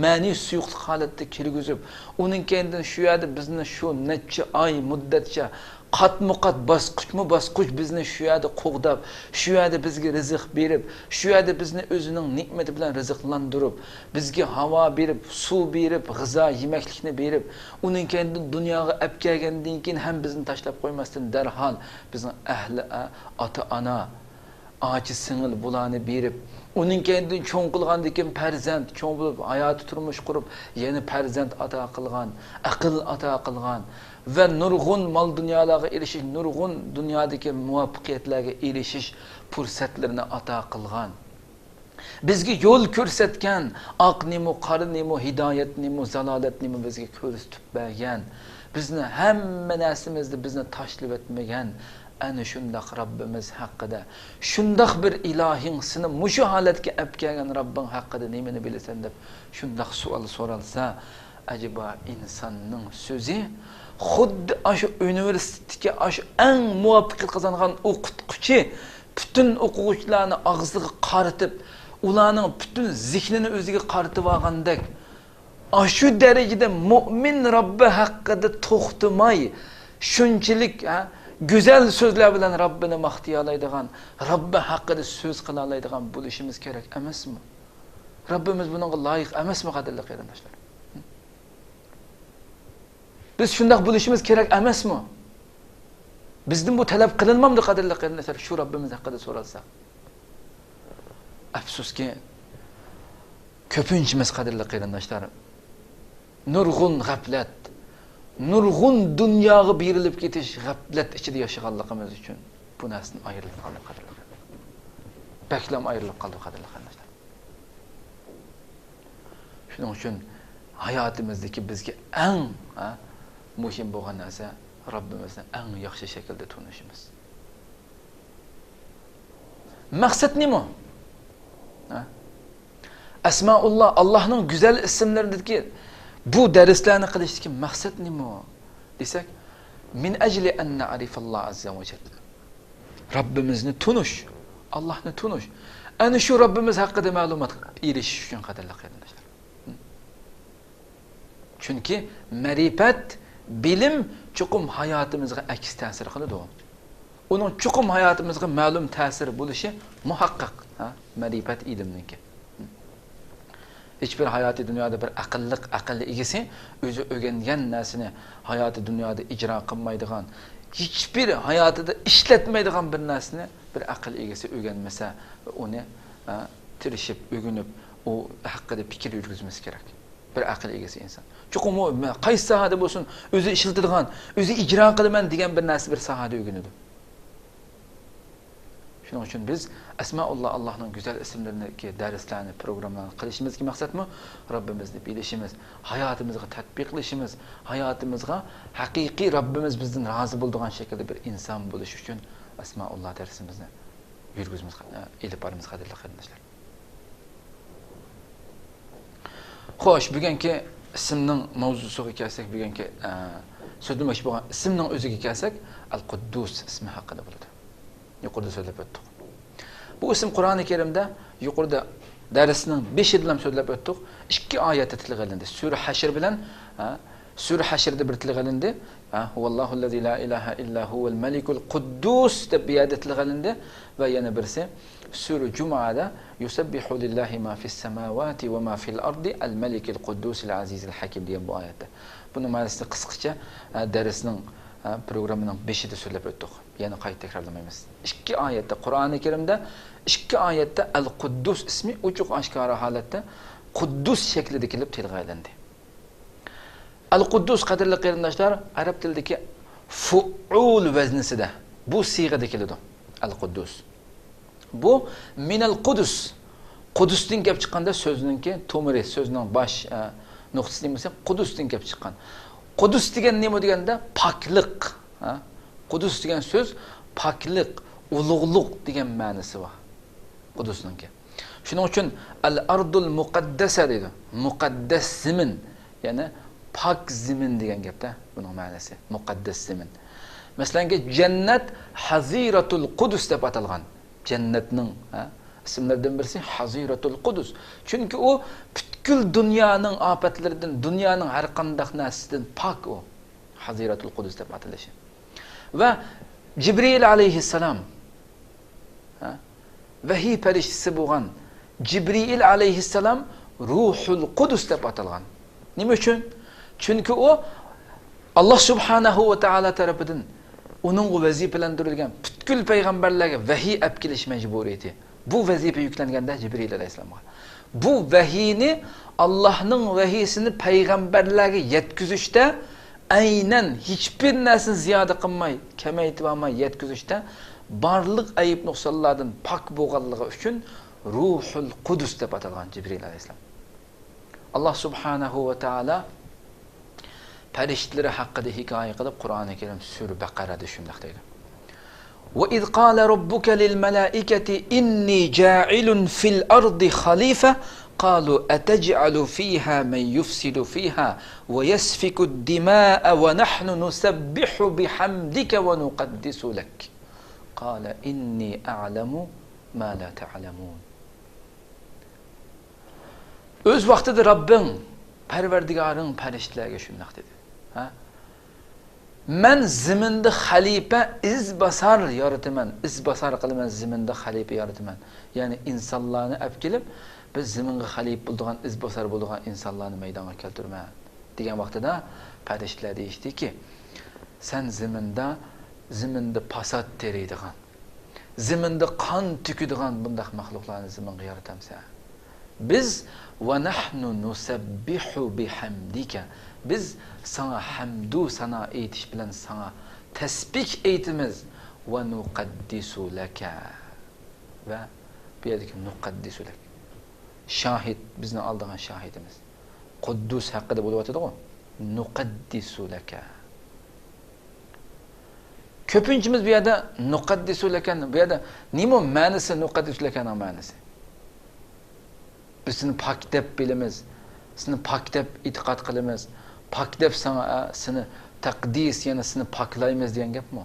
مەنىي سۇيۇقلۇق ھالەتتە كىرگۈزۈپ، ئۇنىڭ كەينىدىن شۇ يەردە بىزنى شۇ نەچچە ئاي مۇددەتچە قاتمۇ قات، باسقۇچمۇ باسقۇچ بىزنى شۇ يەردە قوغداپ، شۇ يەردە بىزگە رىزىق بېرىپ، شۇ يەردە بىزنى ئۆزىنىڭ نېمىتى بىلەن رىزىقلاندۇرۇپ، بىزگە ھاۋا بېرىپ، سۇ بېرىپ، غىزا يېمەكلىكنى بېرىپ، ئۇنىڭ كەينىدىن دۇنياغا ئەپ كەلگەندىن كېيىن ھەم بىزنى تاشلاپ قويماستىن، دەرھال بىزنىڭ ئەھلى، ئاتا-ئانا، ئاچا-سىڭىل بۇلارنى بېرىپ، ئۇنىڭ كەينىدىن چوڭ قىلغاندىن كېيىن پەرزەنت، چوڭ بولۇپ ھاياتىي تۇرمۇش قۇرۇپ، يەنە پەرزەنت ئاتا قىلغان، ئەقىل ئاتا قىلغان ۋە نۇرغۇن مال-دۇنيالارغا ئېرىشىش، نۇرغۇن دۇنيادىكى مۇۋەپپەقىيەتلەرگە ئېرىشىش پۇرسەتلىرىنى ئاتا قىلغان. بىزگە يول كۆرسەتكەن، ئاقنىمۇ، قارىنىمۇ، ھىدايەتنىمۇ، زالالەتنىمۇ بىزگە كۆرسىتىپ بەرگەن، بىزنى ھەممە نەرسىمىزدە بىزنى تاشلىۋەتمىگەن ئەنە شۇنداق رەببىمىز ھەققىدە، شۇنداق بىر ئىلاھىڭ سېنى مۇشۇ ھالەتكە ئەپ كەلگەن رەببىڭ ھەققىدە نېمىنى بىلىسەن دەپ شۇنداق سوئال سورالسا، ئەجەبا ئىنساننىڭ سۆزى خۇددى ئاشۇ ئۇنىۋېرسىتېتتىكى ئاشۇ ئەڭ مۇۋەپپەقىيەت قازانغان ئوقۇتقۇچى پۈتۈن ئوقۇغۇچىلارنى ئاغزىغا قارىتىپ، ئۇلارنىڭ پۈتۈن زېھنىنى ئۆزىگە قارىتىۋالغاندەك، ئاشۇ دەرىجىدە مۇئمىن رەببى ھەققىدە توختىماي، شۇنچىلىك، ھە، گۈزەل سۆزلەر بىلەن رەببىنى ماختىيالايدىغان، رەببى ھەققىدە سۆز قىلالايدىغان بولۇشىمىز كېرەك ئەمەسمۇ؟ رەببىمىز بۇنىڭغا لايىق ئەمەسمۇ، قەدىرلىك قېرىنداشلار؟ بىز شۇنداق بولۇشىمىز كېرەك ئەمەسمۇ؟ بىزدىن بۇ تەلەپ قىلىنمامدۇ، قەدىرلىك قېرىنداشلار، شۇ رەببىمىز ھەققىدە سورالسا؟ ئەپسۇسكى، كۆپىنچىمىز، قەدىرلىك قېرىنداشلار، نۇرغۇن غەپلەت، نۇرغۇن دۇنياغا بېرىلىپ كېتىش، غەپلەت ئىچىدە ياشىغانلىقىمىز ئۈچۈن بۇ نەرسىدىن ئايرىلىپ قالدۇق، قەدىرلىك قېرىنداشلار. بەكلەم ئايرىلىپ قالدۇق، قەدىرلىك قېرىنداشلار. شۇنىڭ ئۈچۈن ھاياتىمىزدىكى بىزگە ئەڭ، ھە، مۇھىم بولغان نەرسە رەببىمىزنى ئەڭ ياخشى شەكىلدە تونۇشىمىز. مەقسەت نېمە؟ ھە؟ ئەسمائۇللا، ئاللاھنىڭ گۈزەل ئىسىملىرىدىكى بۇ دەرسلەرنى قىلىشتىكى مەقسەت نېمە دېسەك، من ئەجلى ئەن نەئرىفەللاھ ئەززە ۋە جەل. رەببىمىزنى تونۇش، ئاللاھنى تونۇش. ئەنە شۇ رەببىمىز ھەققىدە مەلۇمات ئېرىشىش ئۈچۈن، قەدىرلىك قېرىنداشلار. چۈنكى مەرىپەت، بىلىم چوقۇم ھاياتىمىزغا ئەكس تەسىر قىلىدۇ. ئۇنىڭ چوقۇم ھاياتىمىزغا مەلۇم تەسىرى بولۇشى مۇھەققەق، ھە، مەرىپەت ئىلىمنىڭكى. ھېچبىر ھاياتىي دۇنيادا بىر ئەقىللىق، ئەقىل ئىگىسى ئۆزى ئۆگەنگەن نەرسىنى ھاياتىي دۇنيادا ئىجرا قىلمايدىغان، ھېچبىر ھاياتىدا ئىشلەتمەيدىغان بىر نەرسىنى بىر ئەقىل ئىگىسى ئۆگەنمىسە، ئۇنى، ھە، تىرىشىپ ئۆگىنىپ، ئۇ ھەققىدە پىكىر يۈرگۈزمىسى كېرەك. بىر ئەقىل ئىگىسى ئىنسان. چوقۇم ئۇ مە-، قايسى ساھەدە بولسۇن، ئۆزى ئىشلىتىدىغان، ئۆزى ئىجرا قىلىمەن دېگەن بىر نەرسە بىر ساھەدە ئۆگىنىدۇ. شۇنىڭ ئۈچۈن بىز ئەسمائۇللا، ئاللاھنىڭ گۈزەل ئىسىملىرىنىڭكى دەرسلەرنى، پروگراممىلارنى قىلىشىمىزدىكى مەقسەتمۇ رەببىمىزنى بىلىشىمىز، ھاياتىمىزغا تەتبىقلىشىمىز، ھاياتىمىزغا ھەقىقىي رەببىمىز بىزدىن رازى بولىدىغان شەكىلدە بىر ئىنسان بولۇش ئۈچۈن ئەسمائۇللا دەرسىمىزنى يۈرگۈزىمىز، ئېلىپ بارىمىز، قەدىرلىك قېرىنداشلار. خوش، بۈگۈنكى ئىسىمنىڭ ماۋزۇسىغا كەلسەك، بۈگۈنكى، ئە، سۆزلىمەكچى بولغان ئىسىمنىڭ ئۆزىگە كەلسەك، ئەل قۇددۇس ئىسمى ھەققىدە بولىدۇ. يۇقىرىدا سۆزلەپ ئۆتتۇق. بۇ ئىسىم قۇرئانى كەرىمدە، يۇقىرىدا دەرسنىڭ بېشىدىلا سۆزلەپ ئۆتتۇق، ئىككى ئايەتتە تىلغا ئېلىندى. سۈرە ھەشر بىلەن، ھە، سۈرە ھەشردە بىر تىلغا ئېلىندى. ھە، ھۇۋەللاھۇللەزى لا ئىلاھە ئىللا ھۇۋەل مەلىكۇل قۇددۇس دەپ بۇ يەردە تىلغا ئېلىندى. ۋە يەنە بىرسى سۈرە جۇمۇئەدە يۇسەببىھۇ لىللاھى ما فىس سەماۋاتى ۋە ما فىل ئەردى ئەل مەلىكىل قۇددۇسىل ئەزىزىل ھەكىم دېگەن بۇ ئايەتتە. بۇنىڭ مەنىسى قىسقىچە، ھە، دەرسنىڭ، ھە، پروگراممىنىڭ بېشىدا سۆزلەپ ئۆتتۇق. يەنە قايتا تەكرارلىمايمىز. ئىككى ئايەتتە، قۇرئانى كەرىمدە ئىككى ئايەتتە ئەل قۇددۇس ئىسمى ئوچۇق ئاشكارا ھالەتتە قۇددۇس شەكلىدە كېلىپ تىلغا ئېلىندى. ئەل قۇددۇس، قەدىرلىك قېرىنداشلار، ئەرەب تىلىدىكى فۇئۇل ۋەزنىسىدە، بۇ سىيغىدە كېلىدۇ. ئەل قۇددۇس. بۇ مىنەل قۇدۇس. قۇدۇستىن كېلىپ چىققاندا سۆزنىڭكى تومۇرى، سۆزنىڭ باش، ئە، نۇقتىسى نېمىسى؟ قۇدۇستىن كېلىپ چىققان. قۇدۇس دېگەن نېمە دېگەندە، پاكلىق. ھە؟ قۇدۇس دېگەن سۆز پاكلىق، ئۇلۇغلۇق دېگەن مەنىسى بار قۇدۇسنىڭكى. شۇنىڭ ئۈچۈن ئەل ئەردۇل مۇقەددەسە دەيدۇ. مۇقەددەس زېمىن، يەنى پاك زېمىن دېگەن گەپتە بۇنىڭ مەنىسى. مۇقەددەس زېمىن. مەسىلەنكى، جەننەت ھەزىرەتۇل قۇدۇس دەپ ئاتالغان. جەننەتنىڭ، ھە، ئىسىملىرىدىن بىرسى ھەزىرەتۇل قۇدۇس. چۈنكى ئۇ پۈتكۈل دۇنيانىڭ ئاپەتلىرىدىن، دۇنيانىڭ ھەر قانداق نەرسىسىدىن پاك ئۇ. ھەزىرەتۇل قۇدۇس دەپ ئاتىلىشى. ۋە جىبرىئىل ئەلەيھىسسالام، ھە، ۋەھىي پەرىشتىسى بولغان جىبرىئىل ئەلەيھىسسالام روھۇل قۇدۇس دەپ ئاتالغان. نېمە ئۈچۈن؟ چۈنكى ئۇ، ئاللا سۇبھانەھۇ ۋە تائالا تەرىپىدىن ئۇنىڭغا ۋەزىپىلەندۈرۈلگەن پۈتكۈل پەيغەمبەرلەرگە ۋەھىي ئەپ كېلىش مەجبۇرىيىتى. بۇ ۋەزىپە يۈكلەنگەندە جىبرىئىل ئەلەيھىسسالامغا، بۇ ۋەھىينى، ئاللانىڭ ۋەھىيسىنى پەيغەمبەرلەرگە يەتكۈزۈشتە ئەينەن ھېچبىر نەرسىنى زىيادە قىلماي، كېمەيتىۋالماي يەتكۈزۈشتە بارلىق ئەيىب نۇقسانلاردىن پاك بولغانلىقى ئۈچۈن روھۇل قۇدۇس دەپ ئاتالغان جىبرىئىل ئەلەيھىسسالام. ئاللا سۇبھانەھۇ ۋە تائالا پەرىشتىلىرى ھەققىدە ھېكايە قىلىپ، قۇرئانى كەرىم سۈرە بەقەرەدە شۇنداق دەيدۇ. وَإِذْ قَالَ رَبُّكَ لِلْمَلَائِكَةِ إِنِّي جَاعِلٌ فِي الْأَرْضِ خَلِيفَةً قَالُوا أَتَجْعَلُ فِيهَا مَنْ يُفْسِدُ فِيهَا وَيَسْفِكُ الدِّمَاءَ وَنَحْنُ نُسَبِّحُ بِحَمْدِكَ وَنُقَدِّسُ لَكَ قَالَ إِنِّي أَعْلَمُ مَا لَا تَعْلَمُونَ. ئۆز ۋاقتىدا رەببىڭ، پەرۋەردىگارىڭ پەرىشتىلەرگە شۇنداق دېدى. ھە؟ مەن زېمىندا خەلىپە، ئىزباسار يارىتىمەن، ئىزباسار قىلىمەن، زېمىندا خەلىپە يارىتىمەن. يەنى ئىنسانلارنى ئەپ كېلىپ، بىز زېمىنغا خەلىپە بولىدىغان، ئىزباسار بولىدىغان ئىنسانلارنى مەيدانغا كەلتۈرىمەن، دېگەن ۋاقتىدا پەرىشتىلەر دېيىشتىكى، سەن زېمىندا زېمىندا پاسات تېرىيدىغان، زېمىندا قان تۆكىدىغان بۇنداق مەخلۇقلارنى زېمىنغا يارىتامسەن؟ بىز، ۋە نەھنۇ نۇسەببىھۇ بىھەمدىكە، بىز ساڭا ھەمدۇ سانا ئېيتىش بىلەن ساڭا تەسبىھ ئېيتىمىز، ۋە نۇقەددىسۇ لەكە، ۋە بۇ يەردىكى نۇقەددىسۇ لەك، شاھىت، بىزنى ئالدىغان شاھىتىمىز. قۇددۇس ھەققىدە بولۇۋاتىدىغۇ. نۇقەددىسۇ لەكە. كۆپىنچىمىز بۇ يەردە نۇقەددىسۇ لەكەن، بۇ يەردە نېمە مەنىسى، نۇقەددىسۇ لەكەننىڭ مەنىسى؟ بىز سېنى پاك دەپ بىلىمىز، سېنى پاك دەپ ئېتىقاد قىلىمىز، پاك دەپ ساڭا، ئە، سېنى تەقدىس، يەنى سېنى پاكلايمىز دېگەن گەپمۇ؟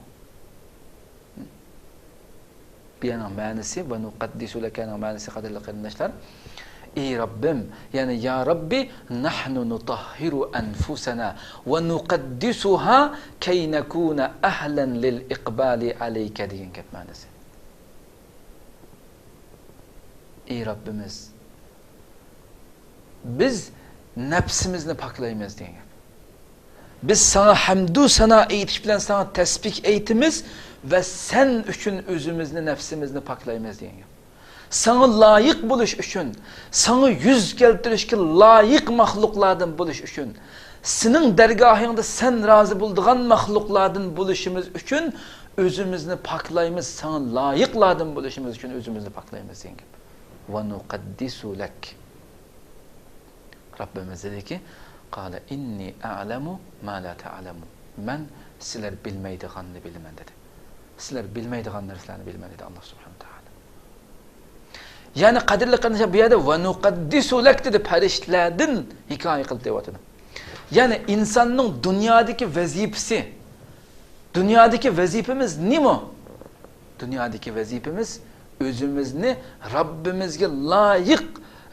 بۇ يەرنىڭ مەنىسى، ۋە نۇقەددىسۇ لەكەنىڭ مەنىسى، قەدىرلىك قېرىنداشلار، ئى رەببىم، يەنى يا رەببى، نەھنۇ نۇتەھھىرۇ ئەنفۇسەنا ۋە نۇقەددىسۇھا كەي نەكۇنە ئەھلەن لىل ئىقبالى ئەلەيكە دېگەن گەپ مەنىسى. ئى رەببىمىز، بىز نەپسىمىزنى پاكلايمىز دېگەن گەپ. بىز ساڭا ھەمدۇ سانا ئېيتىش بىلەن ساڭا تەسبىھ ئېيتىمىز ۋە سەن ئۈچۈن ئۆزىمىزنى، نەپسىمىزنى پاكلايمىز دېگەن گەپ. ساڭا لايىق بولۇش ئۈچۈن، ساڭا يۈز كەلتۈرۈشكە لايىق مەخلۇقلاردىن بولۇش ئۈچۈن، سېنىڭ دەرگاھىڭدا سەن رازى بولىدىغان مەخلۇقلاردىن بولۇشىمىز ئۈچۈن ئۆزىمىزنى پاكلايمىز، ساڭا لايىقلاردىن بولۇشىمىز ئۈچۈن ئۆزىمىزنى پاكلايمىز دېگەن گەپ. ۋە نۇقەددىسۇ لەك. رەببىمىز دېدىكى، قالە ئىننى ئەلەمۇ ما لا تەلەمۇن. مەن سىلەر بىلمەيدىغاننى بىلىمەن، دېدى. سىلەر بىلمەيدىغان نەرسىلەرنى بىلىمەن، دېدى ئاللا سۇبھانەھۇ ۋە تائالا. يەنى قەدىرلىك قېرىنداشلار، بۇ يەردە ۋە نۇقەددىسۇ لەك دېدى، پەرىشتىلەردىن ھېكايە قىلىپ دەۋاتىدۇ. يەنى ئىنساننىڭ دۇنيادىكى ۋەزىپىسى، دۇنيادىكى ۋەزىپىمىز نېمە؟ دۇنيادىكى ۋەزىپىمىز ئۆزىمىزنى رەببىمىزگە لايىق،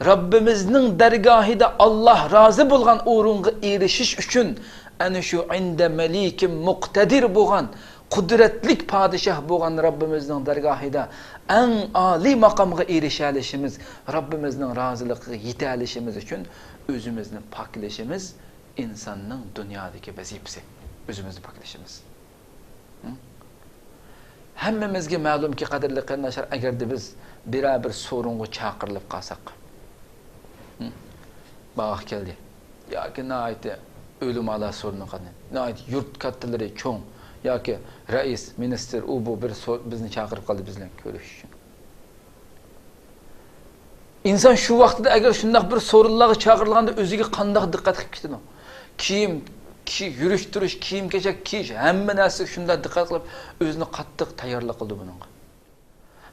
رەببىمىزنىڭ دەرگاھىدا ئاللا رازى بولغان ئورۇنغا ئېرىشىش ئۈچۈن، ئەنە شۇ ئىندە مەلىكىم مۇقتەدىر بولغان، قۇدرەتلىك پادىشاھ بولغان رەببىمىزنىڭ دەرگاھىدا ئەڭ ئالىي ماقامغا ئېرىشەلىشىمىز، رەببىمىزنىڭ رازىلىقىغا يېتەلىشىمىز ئۈچۈن ئۆزىمىزنى پاكلىشىمىز ئىنساننىڭ دۇنيادىكى ۋەزىپىسى. ئۆزىمىزنى پاكلىشىمىز. ھەممىمىزگە مەلۇمكى، قەدىرلىك قېرىنداشلار، ئەگەردە بىز بىرەر بىر سورۇنغا چاقىرىلىپ قالساق، باغاق كەلدى ياكى ناھايىتى ئۆلىمالار سورۇنى قاتنى، ناھايىتى يۇرت كاتتىلىرى چوڭ ياكى رەئىس، مىنىستىر، ئۇ بۇ بىر سو-، بىزنى چاقىرىپ قالدى بىز بىلەن كۆرۈشۈش ئۈچۈن. ئىنسان شۇ ۋاقتىدا ئەگەر شۇنداق بىر سورۇنلارغا چاقىرىلغاندا ئۆزىگە قانداق دىققەت قىلىپ كېتىدۇ؟ كىيىم، كى-، يۈرۈش تۇرۇش، كىيىم كېچەك كىيىش، ھەممە نەرسىگە شۇنداق دىققەت قىلىپ، ئۆزىنى قاتتىق تەييارلىق قىلىدۇ بۇنىڭغا.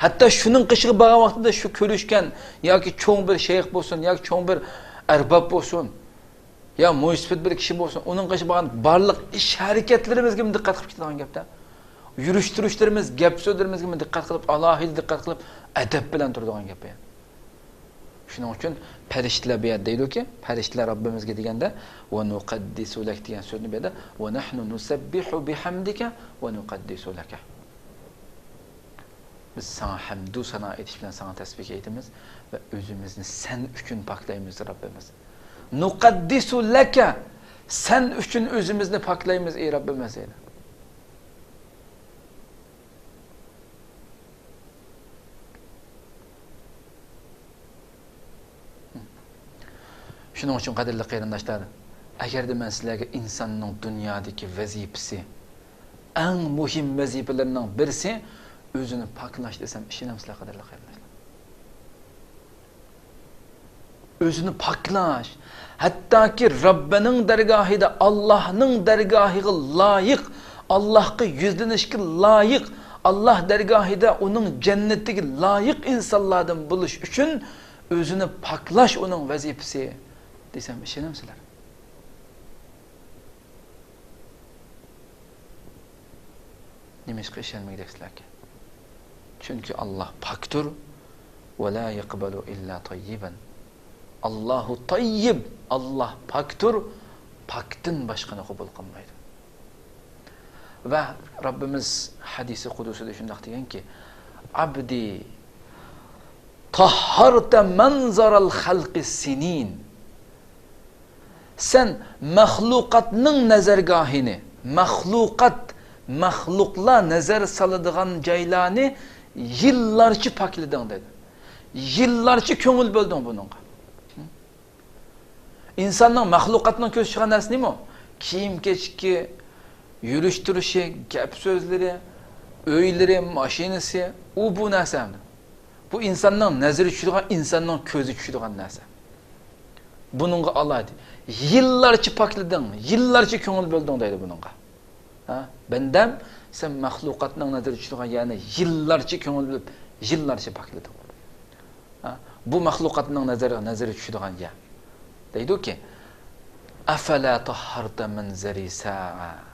ھەتتا شۇنىڭ قېشىغا بارغان ۋاقتىدا شۇ كۆرۈشكەن ياكى چوڭ بىر شەيخ بولسۇن، ياكى چوڭ بىر ئەرباب بولسۇن، يا مۇنىسىپەت بىر كىشى بولسۇن، ئۇنىڭ قېشىغا بارغان بارلىق ئىش ھەرىكەتلىرىمىزگىمۇ دىققەت قىلىپ كېتىدىغان گەپتە. يۈرۈش تۇرۇشلىرىمىز، گەپ سۆزلىرىمىزگىمۇ دىققەت قىلىپ، ئالاھىدە دىققەت قىلىپ، ئەدەپ بىلەن تۇرىدىغان گەپ يەنى. شۇنىڭ ئۈچۈن پەرىشتىلەر بۇ يەردە دەيدۇكى، پەرىشتىلەر رەببىمىزگە دېگەندە، ۋە نۇقەددىسۇ لەك دېگەن سۆزنى بۇ يەردە، ۋە نەھنۇ نۇسەببىھۇ بىھەمدىكە ۋە نۇقەددىسۇ لەكە. بىز ساڭا ھەمدۇ سانا ئېيتىش بىلەن ساڭا تەسبىھ ئېيتىمىز ۋە ئۆزىمىزنى سەن ئۈچۈن پاكلايمىز، رەببىمىز. نۇقەددىسۇ لەكە، سەن ئۈچۈن ئۆزىمىزنى پاكلايمىز، ئەي رەببىمىز، دەيدۇ. شۇنىڭ ئۈچۈن، قەدىرلىك قېرىنداشلار، ئەگەردە مەن سىلەرگە ئىنساننىڭ دۇنيادىكى ۋەزىپىسى، ئەڭ مۇھىم ۋەزىپىلىرىنىڭ بىرسى ئۆزىنى پاكلاش دېسەم، ئىشىنەمسىلەر، قەدىرلىك قېرىنداشلار؟ ئۆزىنى پاكلاش، ھەتتاكى رەببىنىڭ دەرگاھىدا، ئاللاھنىڭ دەرگاھىغا لايىق، ئاللاھقا يۈزلىنىشكە لايىق، ئاللاھ دەرگاھىدا ئۇنىڭ جەننىتىگە لايىق ئىنسانلاردىن بولۇش ئۈچۈن ئۆزىنى پاكلاش ئۇنىڭ ۋەزىپىسى دېسەم، ئىشىنەمسىلەر؟ نېمىشقا ئىشەنمىگۈدەكسىلەركەن؟ چۈنكى ئاللاھ پاكتۇر، ۋە لا يەقبەلۇ ئىللا تەييىبەن. ئاللاھۇ تەييىب، ئاللاھ پاكتۇر، پاكتىن باشقىنى قوبۇل قىلمايدۇ. ۋە رەببىمىز ھەدىسى قۇدۇسىدا شۇنداق دېگەنكى، ئەبدى تەھھەرتە مەنزەرەل خەلقى سىنىن. سەن مەخلۇقاتنىڭ نەزەرگاھىنى، مەخلۇقات مەخلۇقلار نەزەر سالىدىغان جايلارنى يىللارچە پاكلىدىڭ دەيدۇ. يىللارچە كۆڭۈل بۆلدۈڭ بۇنىڭغا. ئىنساننىڭ، مەخلۇقاتنىڭ كۆزى چۈشىدىغان نەرسە نېمە؟ كىيىم-كېچىكى، يۈرۈش-تۇرۇشى، گەپ-سۆزلىرى، ئۆيلىرى، ماشىنىسى، ئۇ بۇ نەرسە ئەمدى. بۇ ئىنساننىڭ نەزىرى چۈشىدىغان، ئىنساننىڭ كۆزى چۈشىدىغان نەرسە. بۇنىڭغا ئالاھىدە يىللارچە پاكلىدىڭ، يىللارچە كۆڭۈل بۆلدۈڭ دەيدۇ بۇنىڭغا. ھە؟ بەندەم، سەن مەخلۇقاتنىڭ نەزىرى چۈشىدىغان يەرنى يىللارچە كۆڭۈل بۆلۈپ، يىللارچە پاكلىدىڭ. ھە؟ بۇ مەخلۇقاتنىڭ نەزىرى، نەزىرى چۈشىدىغان يەر. دەيدۇكى، «ئەفەلا تەھھەرتە مەنزەرى سائە.»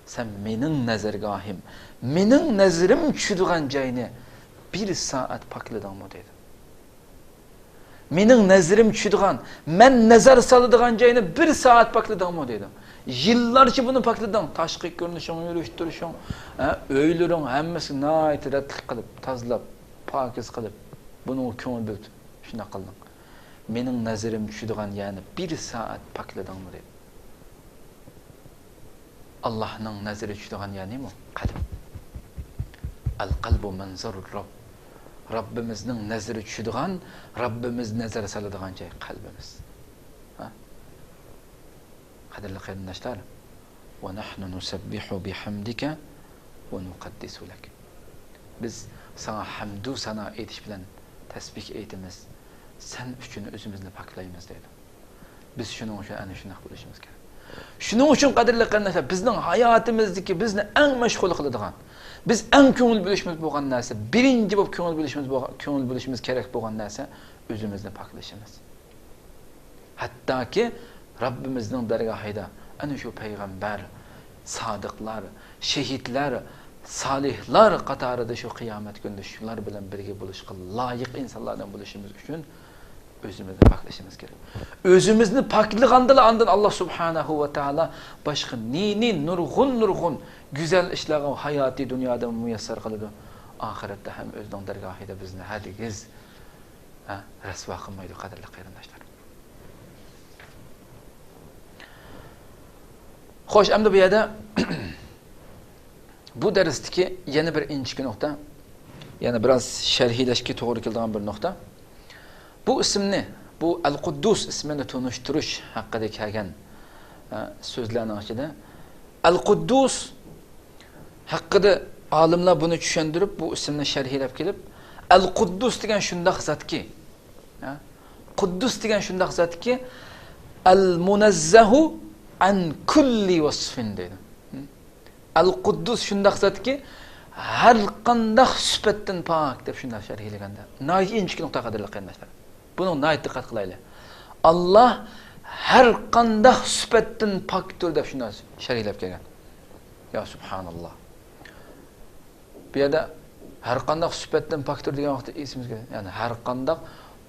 سەن مېنىڭ نەزەرگاھىم، مېنىڭ نەزىرىم چۈشىدىغان جاينى بىر سائەت پاكلىدىڭمۇ دەيدۇ. مېنىڭ نەزىرىم چۈشىدىغان، مەن نەزەر سالىدىغان جاينى بىر سائەت پاكلىدىڭمۇ دەيدۇ. يىللارچە بۇنى پاكلىدىڭ. تاشقى كۆرۈنۈشۈڭ، يۈرۈش-تۇرۇشۇڭ، ھە، ئۆيلىرىڭ ھەممىسىنى ناھايىتى رەتلىك قىلىپ، تازىلاپ، پاكىز قىلىپ، بۇنىڭغا كۆڭۈل بۆلۈپ شۇنداق قىلدىڭ. مېنىڭ نەزىرىم چۈشىدىغان يەرنى بىر سائەت پاكلىدىڭمۇ دەيدۇ. ئاللاھنىڭ نەزىرى چۈشىدىغان يەر نېمە؟ قەلب. ئەل قەلبۇ مەنزەرۇر رەب. رەببىمىزنىڭ نەزىرى چۈشىدىغان، رەببىمىز نەزەر سالىدىغان جاي قەلبىمىز. ھە؟ قەدىرلىك قېرىنداشلار، ۋە نەھنۇ نۇسەببىھۇ بىھەمدىكە ۋە نۇقەددىسۇ لەك. بىز ساڭا ھەمدۇ سانا ئېيتىش بىلەن تەسبىھ ئېيتىمىز، سەن ئۈچۈن ئۆزىمىزنى پاكلايمىز دەيدۇ. بىز شۇنىڭ ئۈچۈن ئەنە شۇنداق بولۇشىمىز كېرەك. شۇنىڭ ئۈچۈن، قەدىرلىك قېرىنداشلار، بىزنىڭ ھاياتىمىزدىكى بىزنى ئەڭ مەشغۇل قىلىدىغان، بىز ئەڭ كۆڭۈل بۆلۈشىمىز بولغان نەرسە، بىرىنچى بولۇپ كۆڭۈل بۆلۈشىمىز بولغان، كۆڭۈل بۆلۈشىمىز كېرەك بولغان نەرسە ئۆزىمىزنى پاكلىشىمىز. ھەتتاكى رەببىمىزنىڭ دەرگاھىدا ئەنە شۇ پەيغەمبەر، سادىقلار، شېھىتلەر، سالىھلار قاتارىدا شۇ قىيامەت كۈنىدە شۇلار بىلەن بىرگە بولۇشقا لايىق ئىنسانلاردىن بولۇشىمىز ئۈچۈن ئۆزىمىزنى پاكلىشىمىز كېرەك. ئۆزىمىزنى پاكلىغاندىلا ئاندىن ئاللا سۇبھانەھۇ ۋە تائالا باشقا نى-نى نۇرغۇن-نۇرغۇن گۈزەل ئىشلارغا ھاياتىي دۇنيادا مۇيەسسەر قىلىدۇ. ئاخىرەتتە ھەم ئۆزىنىڭ دەرگاھىدا بىزنى ھەرگىز، ھە، رەسۋا قىلمايدۇ، قەدىرلىك قېرىنداشلار. خوش، ئەمدى بۇ يەردە بۇ دەرستىكى يەنە بىر ئىنچىكە نۇقتا، يەنە بىراز شەرھلەشكە توغرا كېلىدىغان بىر نۇقتا. بۇ ئىسىمنى، بۇ ئەل قۇددۇس ئىسمىنى تونۇشتۇرۇش ھەققىدە كەلگەن، ئە، سۆزلەرنىڭ ئىچىدە ئەل قۇددۇس ھەققىدە ئالىملار بۇنى چۈشەندۈرۈپ، بۇ ئىسىمنى شەرھلەپ كېلىپ، ئەل قۇددۇس دېگەن شۇنداق زاتكى، ھە؟ قۇددۇس دېگەن شۇنداق زاتكى، ئەل مۇنەززەھۇ ئەن كۇللى ۋەسفىن دەيدۇ. ئەل قۇددۇس شۇنداق زاتكى، ھەر قانداق سۈپەتتىن پاك دەپ شۇنداق شەرھلىگەندە. ناھايىتى ئىنچىكە نۇقتا، قەدىرلىك قېرىنداشلار. بۇنىڭغا ناھايىتى دىققەت قىلايلى. ئاللا ھەر قانداق سۈپەتتىن پاكتۇر دەپ شۇنداق شەرھلەپ كەلگەن. يا سۇبھاناللا. بۇ يەردە ھەر قانداق سۈپەتتىن پاكتۇر دېگەن ۋاقىتتا ئېسىمىزگە، يەنى ھەر قانداق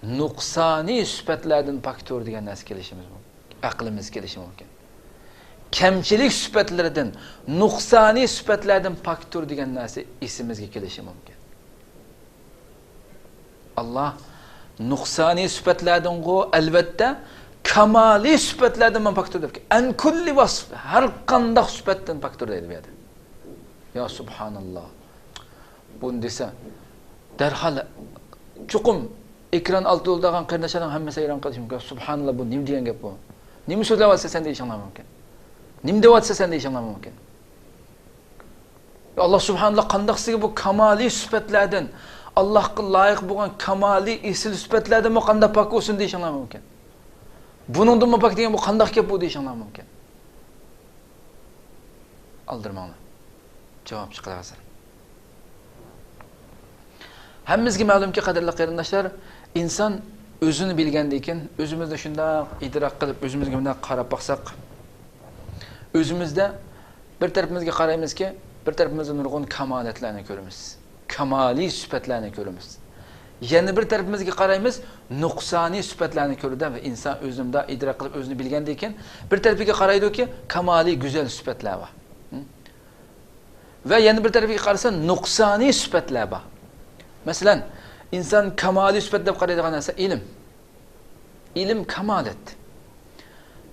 نۇقسانىي سۈپەتلەردىن پاكتۇر دېگەن نەرسە كېلىشىمىز مۇمكىن. ئەقلىمىز كېلىشى مۇمكىن. كەمچىلىك سۈپەتلىرىدىن، نۇقسانىي سۈپەتلەردىن پاكتۇر دېگەن نەرسە ئېسىمىزگە كېلىشى مۇمكىن. ئاللا نۇقسانىي سۈپەتلەردىنغۇ، ئەلۋەتتە، كامالىي سۈپەتلەردىن مەن پاكتۇر دەپ، ئەن كۇللى ۋەسف، ھەر قانداق سۈپەتتىن پاكتۇر دەيدۇ بۇ يەردە. يا سۇبھاناللا. بۇنى دېسە، دەرھال چوقۇم ئېكران ئالدىدا ئولتۇرغان قېرىنداشلارنىڭ ھەممىسى ھەيران قېلىشى مۇمكىن. سۇبھاناللا، بۇ نېمە دېگەن گەپ بۇ؟ نېمە سۆزلەۋاتىسەن سەن دېيىشىڭلار مۇمكىن. نېمە دەۋاتىسەن سەن دېيىشىڭلار مۇمكىن. ئاللا سۇبھانەللا قانداقسىگە بۇ كامالىي سۈپەتلەردىن، ئاللاھقا لايىق بولغان كامالىي ئېسىل سۈپەتلەردىنمۇ قانداق پاك بولسۇن دېيىشىڭلار مۇمكىن. بۇنىڭدىنمۇ پاك دېگەن بۇ قانداق گەپ بۇ دېيىشىڭلار مۇمكىن. ئالدىرىماڭلار. جاۋاب چىقىدۇ ھازىر. ھەممىمىزگە مەلۇمكى، قەدىرلىك قېرىنداشلار، ئىنسان ئۆزىنى بىلگەندىن كېيىن، ئۆزىمىزنى شۇنداق ئىدراك قىلىپ، ئۆزىمىزگە مۇنداق قاراپ باقساق، ئۆزىمىزدە بىر تەرىپىمىزگە قارايمىزكى، بىر تەرىپىمىزدە نۇرغۇن كامالەتلەرنى كۆرىمىز. كامالىي سۈپەتلەرنى كۆرىمىز. يەنە بىر تەرىپىمىزگە قارايمىز، نۇقسانىي سۈپەتلەرنى كۆرىدۇ ۋە ئىنسان ئۆزىنى مۇنداق ئىدراك قىلىپ، ئۆزىنى بىلگەندىن كېيىن، بىر تەرىپىگە قارايدۇكى، كامالىي گۈزەل سۈپەتلەر بار. ھە؟ ۋە يەنە بىر تەرىپىگە قارىسا، نۇقسانىي سۈپەتلەر بار. مەسىلەن، ئىنسان كامالىي سۈپەت دەپ قارايدىغان نەرسە ئىلىم. ئىلىم كامالەت.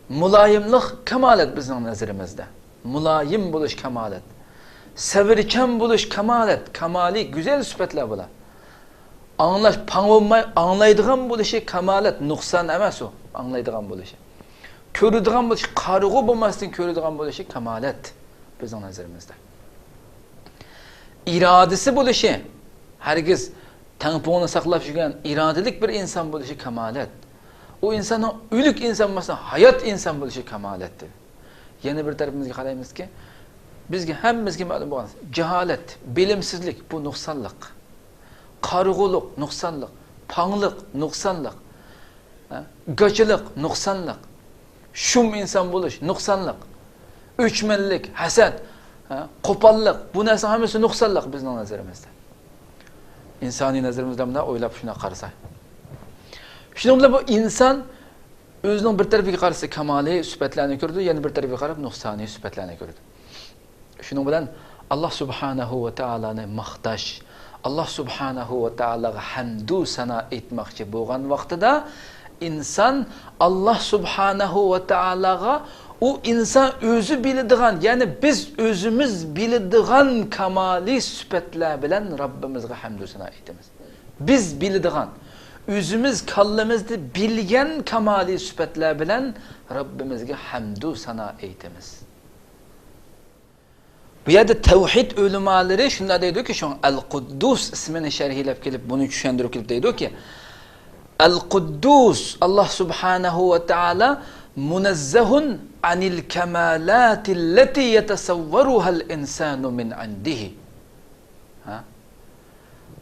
مۇلايىملىق كامالەت بىزنىڭ نەزىرىمىزدە. مۇلايىم بولۇش كامالەت. سەۋرچان بولۇش كامالەت. كامالىي گۈزەل سۈپەتلەر بۇلار. ئاڭلاش، پاڭ بولماي ئاڭلايدىغان بولۇشى كامالەت، نۇقسان ئەمەس ئۇ، ئاڭلايدىغان بولۇشى. كۆرىدىغان بولۇشى، قارىغۇ بولماستىن كۆرىدىغان بولۇشى كامالەت بىزنىڭ نەزىرىمىزدە. ئىرادىسى بولۇشى، ھەرگىز تەڭپۇڭنى ساقلاپ يۈرگەن ئىرادىلىك بىر ئىنسان بولۇشى كامالەت. ئۇ ئىنساننىڭ ئۆلۈك ئىنسان بولماستىن، ھايات ئىنسان بولۇشى كامالەتتۇر. يەنە بىر تەرىپىمىزگە قارايمىزكى، بىزگە ھەممىمىزگە مەلۇم بولغان جاھالەت، بىلىمسىزلىك، بۇ نۇقسانلىق. قارىغۇلۇق، نۇقسانلىق. پاڭلىق، نۇقسانلىق. ھە؟ گاچىلىق، نۇقسانلىق. شۇم ئىنسان بولۇش، نۇقسانلىق. ئۆچمەنلىك، ھەسەت، ھە؟ قوپاللىق، بۇ نەرسىنىڭ ھەممىسى نۇقسانلىق بىزنىڭ نەزىرىمىزدە. ئىنسانىي نەزىرىمىزدە مۇنداق ئويلاپ شۇنداق قارىسا. شۇنىڭ بىلەن بۇ ئىنسان ئۆزىنىڭ بىر تەرىپىگە قارىسا كامالىي سۈپەتلەرنى كۆرىدۇ، يەنە بىر تەرىپىگە قاراپ نۇقسانىي سۈپەتلەرنى كۆرىدۇ. شۇنىڭ بىلەن ئاللا سۇبھانەھۇ ۋە تائالانى ماختاش، ئاللا سۇبھانەھۇ ۋە تائالاغا ھەمدۇ سانا ئېيتماقچى بولغان ۋاقتىدا، ئىنسان ئاللا سۇبھانەھۇ ۋە تائالاغا ئۇ ئىنسان ئۆزى بىلىدىغان، يەنى بىز ئۆزىمىز بىلىدىغان كامالىي سۈپەتلەر بىلەن رەببىمىزگە ھەمدۇ سانا ئېيتىمىز. بىز بىلىدىغان، ئۆزىمىز كاللىمىزدا بىلگەن كامالىي سۈپەتلەر بىلەن رەببىمىزگە ھەمدۇ سانا ئېيتىمىز. بۇ يەردە تەۋھىد ئۆلىمالىرى شۇنداق دەيدۇكى، شۇڭا ئەل قۇددۇس ئىسمىنى شەرھلەپ كېلىپ، بۇنى چۈشەندۈرۈپ كېلىپ دەيدۇكى، ئەل قۇددۇس، ئاللا سۇبھانەھۇ ۋە تائالا، مۇنەززەھۇن ئەنىل كەمالاتىللەتى يەتەسەۋۋەرۇھەل ئىنسانۇ مىن ئىندىھى. ھە؟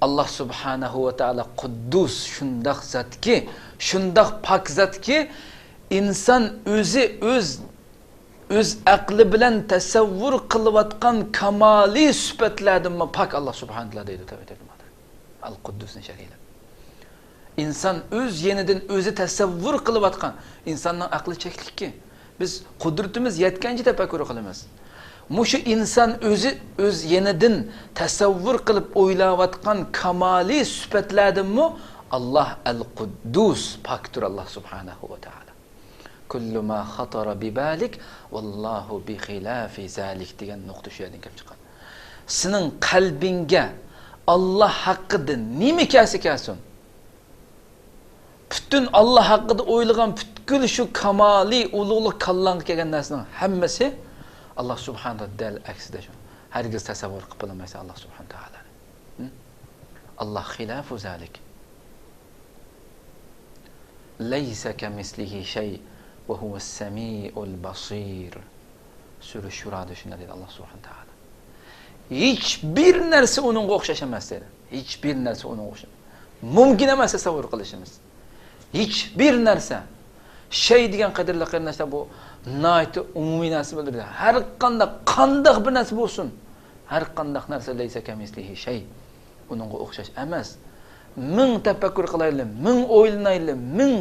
ئاللا سۇبھانەھۇ ۋە تائالا قۇددۇس، شۇنداق زاتكى، شۇنداق پاك زاتكى، ئىنسان ئۆزى ئۆز، ئۆز ئەقلى بىلەن تەسەۋۋۇر قىلىۋاتقان كامالىي سۈپەتلەردىنمۇ پاك ئاللا سۇبھانەھۇ ۋە تائالا دەيدۇ تەۋھىد ئۆلىمالىرى. ئال قۇددۇسنى شەرھلەپ. ئىنسان ئۆز يېنىدىن ئۆزى تەسەۋۋۇر قىلىۋاتقان، ئىنساننىڭ ئەقلى چەكلىككى. بىز قۇدرىتىمىز يەتكەنچە تەپەككۇر قىلىمىز. مۇشۇ ئىنسان ئۆزى ئۆز يېنىدىن تەسەۋۋۇر قىلىپ ئويلاۋاتقان كامالىي سۈپەتلەردىنمۇ ئاللا ئەل قۇددۇس، پاكتۇر ئاللا سۇبھانەھۇ ۋە تائالا. كل ما خطر ببالك والله بخلاف ذلك دېگەن نۇقتا شۇ يەردىن كېلىپ چىققان. سېنىڭ قەلبىڭگە ئاللا ھەققىدە نېمە كەلسە كەلسۇن، پۈتۈن ئاللا ھەققىدە ئويلىغان پۈتكۈل شۇ كامالىي ئۇلۇغلۇق كاللاڭغا كەلگەن نەرسىنىڭ ھەممىسى ئاللا سۇبھانەھۇ دەل ئەكسىدە شۇ. ھەرگىز تەسەۋۋۇر قىلىپ بولالمايسەن ئاللا سۇبھانەھۇ تائالانى. ھە؟ ئاللا خىلاف ذلك. ليس كمثله شيء وهو السميع البصير. سۈرە شۇرادا شۇنداق دەيدۇ ئاللا سۇبھانەھۇ تائالا. ھېچبىر نەرسە ئۇنىڭغا ئوخشاش ئەمەس دەيدۇ. ھېچبىر نەرسە ئۇنىڭغا ئوخشاش. مۇمكىن ئەمەس تەسەۋۋۇر قىلىشىمىز. ھېچبىر نەرسە. شەي دېگەن قەدىرلىك قېرىنداشلار، بۇ ناھايىتى ئومۇمىي نەرسە بىلدۈرىدۇ. ھەر قانداق، قانداق بىر نەرسە بولسۇن، ھەر قانداق نەرسە لەيسە كەمىسلىھى شەي. ئۇنىڭغا ئوخشاش ئەمەس. مىڭ تەپەككۇر قىلايلى، مىڭ ئويلىنايلى، مىڭ،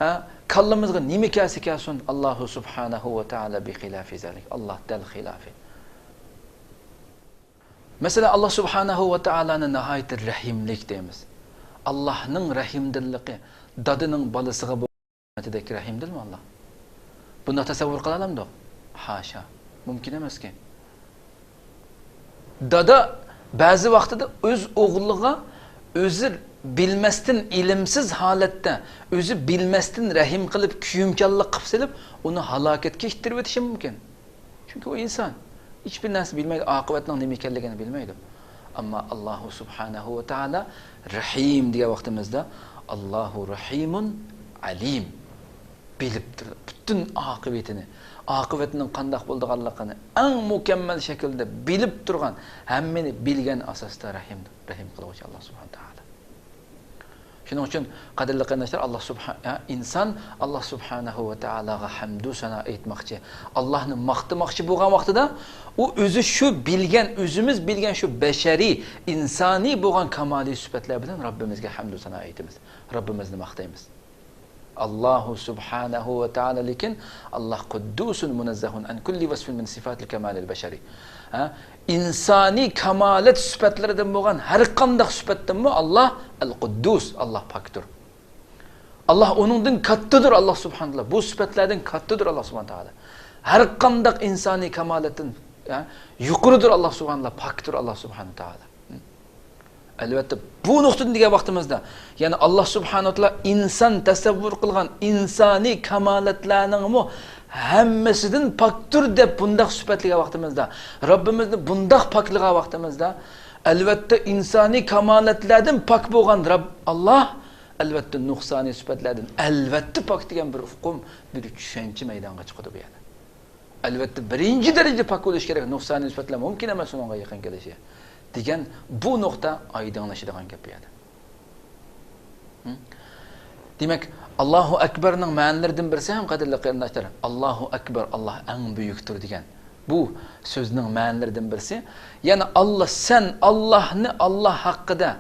ھە، كاللىمىزغا نېمە كەلسە كەلسۇن، ئاللاھۇ سۇبھانەھۇ ۋە تائالا بىخىلاپى زالىك. ئاللاھ دەل خىلاپى. مەسىلەن، ئاللاھ سۇبھانەھۇ ۋە تائالانى ناھايىتى رەھىملىك دەيمىز. ئاللاھنىڭ رەھىمدىللىقى، دادىنىڭ بالىسىغا بولغان رەھمىتىدەك رەھىمدىلمۇ ئاللاھ؟ بۇنداق تەسەۋۋۇر قىلالامدۇق؟ ھاشا، مۇمكىن ئەمەسكەن. دادا بەزى ۋاقتىدا ئۆز ئوغلىغا ئۆزى بىلمەستىن، ئىلىمسىز ھالەتتە ئۆزى بىلمەستىن رەھىم قىلىپ، كۆيۈمچانلىق قىلىپ سېلىپ، ئۇنى ھالاكەتكە ئىتتىرىۋېتىشى مۇمكىن. چۈنكى ئۇ ئىنسان. ھېچبىر نەرسە بىلمەيدۇ، ئاقىۋەتنىڭ نېمە ئىكەنلىكىنى بىلمەيدۇ. ئەمما ئاللاھۇ سۇبھانەھۇ ۋە تائالا رەھىم دېگەن ۋاقتىمىزدا، ئاللاھۇ رەھىمۇن ئەلىم. بىلىپ تۇرىدۇ. پۈتۈن ئاقىۋىتىنى، ئاقىۋەتنىڭ قانداق بولىدىغانلىقىنى ئەڭ مۇكەممەل شەكىلدە بىلىپ تۇرغان، ھەممىنى بىلگەن ئاساستا رەھىم، رەھىم قىلغۇچى ئاللاھ سۇبھانەھۇ ۋە تائالا. شۇنىڭ ئۈچۈن، قەدىرلىك قېرىنداشلار، ئاللاھ سۇبھا-، ئە، ئىنسان ئاللاھ سۇبھانەھۇ ۋە تائالاغا ھەمدۇ سانا ئېيتماقچى، ئاللاھنى ماختىماقچى بولغان ۋاقتىدا، ئۇ ئۆزى شۇ بىلگەن، ئۆزىمىز بىلگەن شۇ بەشەرىي، ئىنسانىي بولغان كامالىي سۈپەتلەر بىلەن رەببىمىزگە ھەمدۇ سانا ئېيتىمىز، رەببىمىزنى ماختايمىز. ئاللاھۇ سۇبھانەھۇ ۋە تائالا، لېكىن ئاللاھ قۇددۇسۇن مۇنەززەھۇن ئەن كۇللى ۋەسفىن مىن سىفاتىل كامالىل بەشەرىي. ھە؟ ئىنسانىي كامالەت سۈپەتلىرىدىن بولغان ھەر قانداق سۈپەتتىنمۇ ئاللاھ ئەل قۇددۇس، ئاللاھ پاكتۇر. ئاللاھ ئۇنىڭدىن كاتتىدۇر، ئاللاھ سۇبھانەھۇ ۋە تائالا. بۇ سۈپەتلەردىن كاتتىدۇر ئاللاھ سۇبھانەھۇ ۋە تائالا. ھەر قانداق ئىنسانىي كامالەتتىن، ھە، يۇقىرىدۇر ئاللا سۇبھانەللا، پاكتۇر ئاللا سۇبھانە تائالا. ئەلۋەتتە، بۇ نۇقتىدىن دېگەن ۋاقتىمىزدا، يەنى ئاللا سۇبھانە تائالا ئىنسان تەسەۋۋۇر قىلغان ئىنسانىي كامالەتلەرنىڭمۇ ھەممىسىدىن پاكتۇر دەپ بۇنداق سۈپەتلىگەن ۋاقتىمىزدا، رەببىمىزنى بۇنداق پاكلىغان ۋاقتىمىزدا، ئەلۋەتتە، ئىنسانىي كامالەتلەردىن پاك بولغان رەب ئاللا، ئەلۋەتتە، نۇقسانىي سۈپەتلەردىن ئەلۋەتتە پاك دېگەن بىر ئۇقۇم، بىر چۈشەنچە مەيدانغا چىقىدۇ بۇ يەردە. ئەلۋەتتە، بىرىنچى دەرىجىدە پاك بولۇش كېرەك، نۇقسانىي سۈپەتلەر مۇمكىن ئەمەس ئۇنىڭغا يېقىن كېلىشى، دېگەن بۇ نۇقتا ئايدىڭلىشىدىغان گەپ بۇ يەردە. ھە؟ دېمەك، ئاللاھۇ ئەكبەرنىڭ مەنىلىرىدىن بىرسى ھەم، قەدىرلىك قېرىنداشلار، ئاللاھۇ ئەكبەر، ئاللاھ ئەڭ بۈيۈكتۇر دېگەن بۇ سۆزنىڭ مەنىلىرىدىن بىرسى. يەنى ئاللا، سەن ئاللاھنى، ئاللاھ ھەققىدە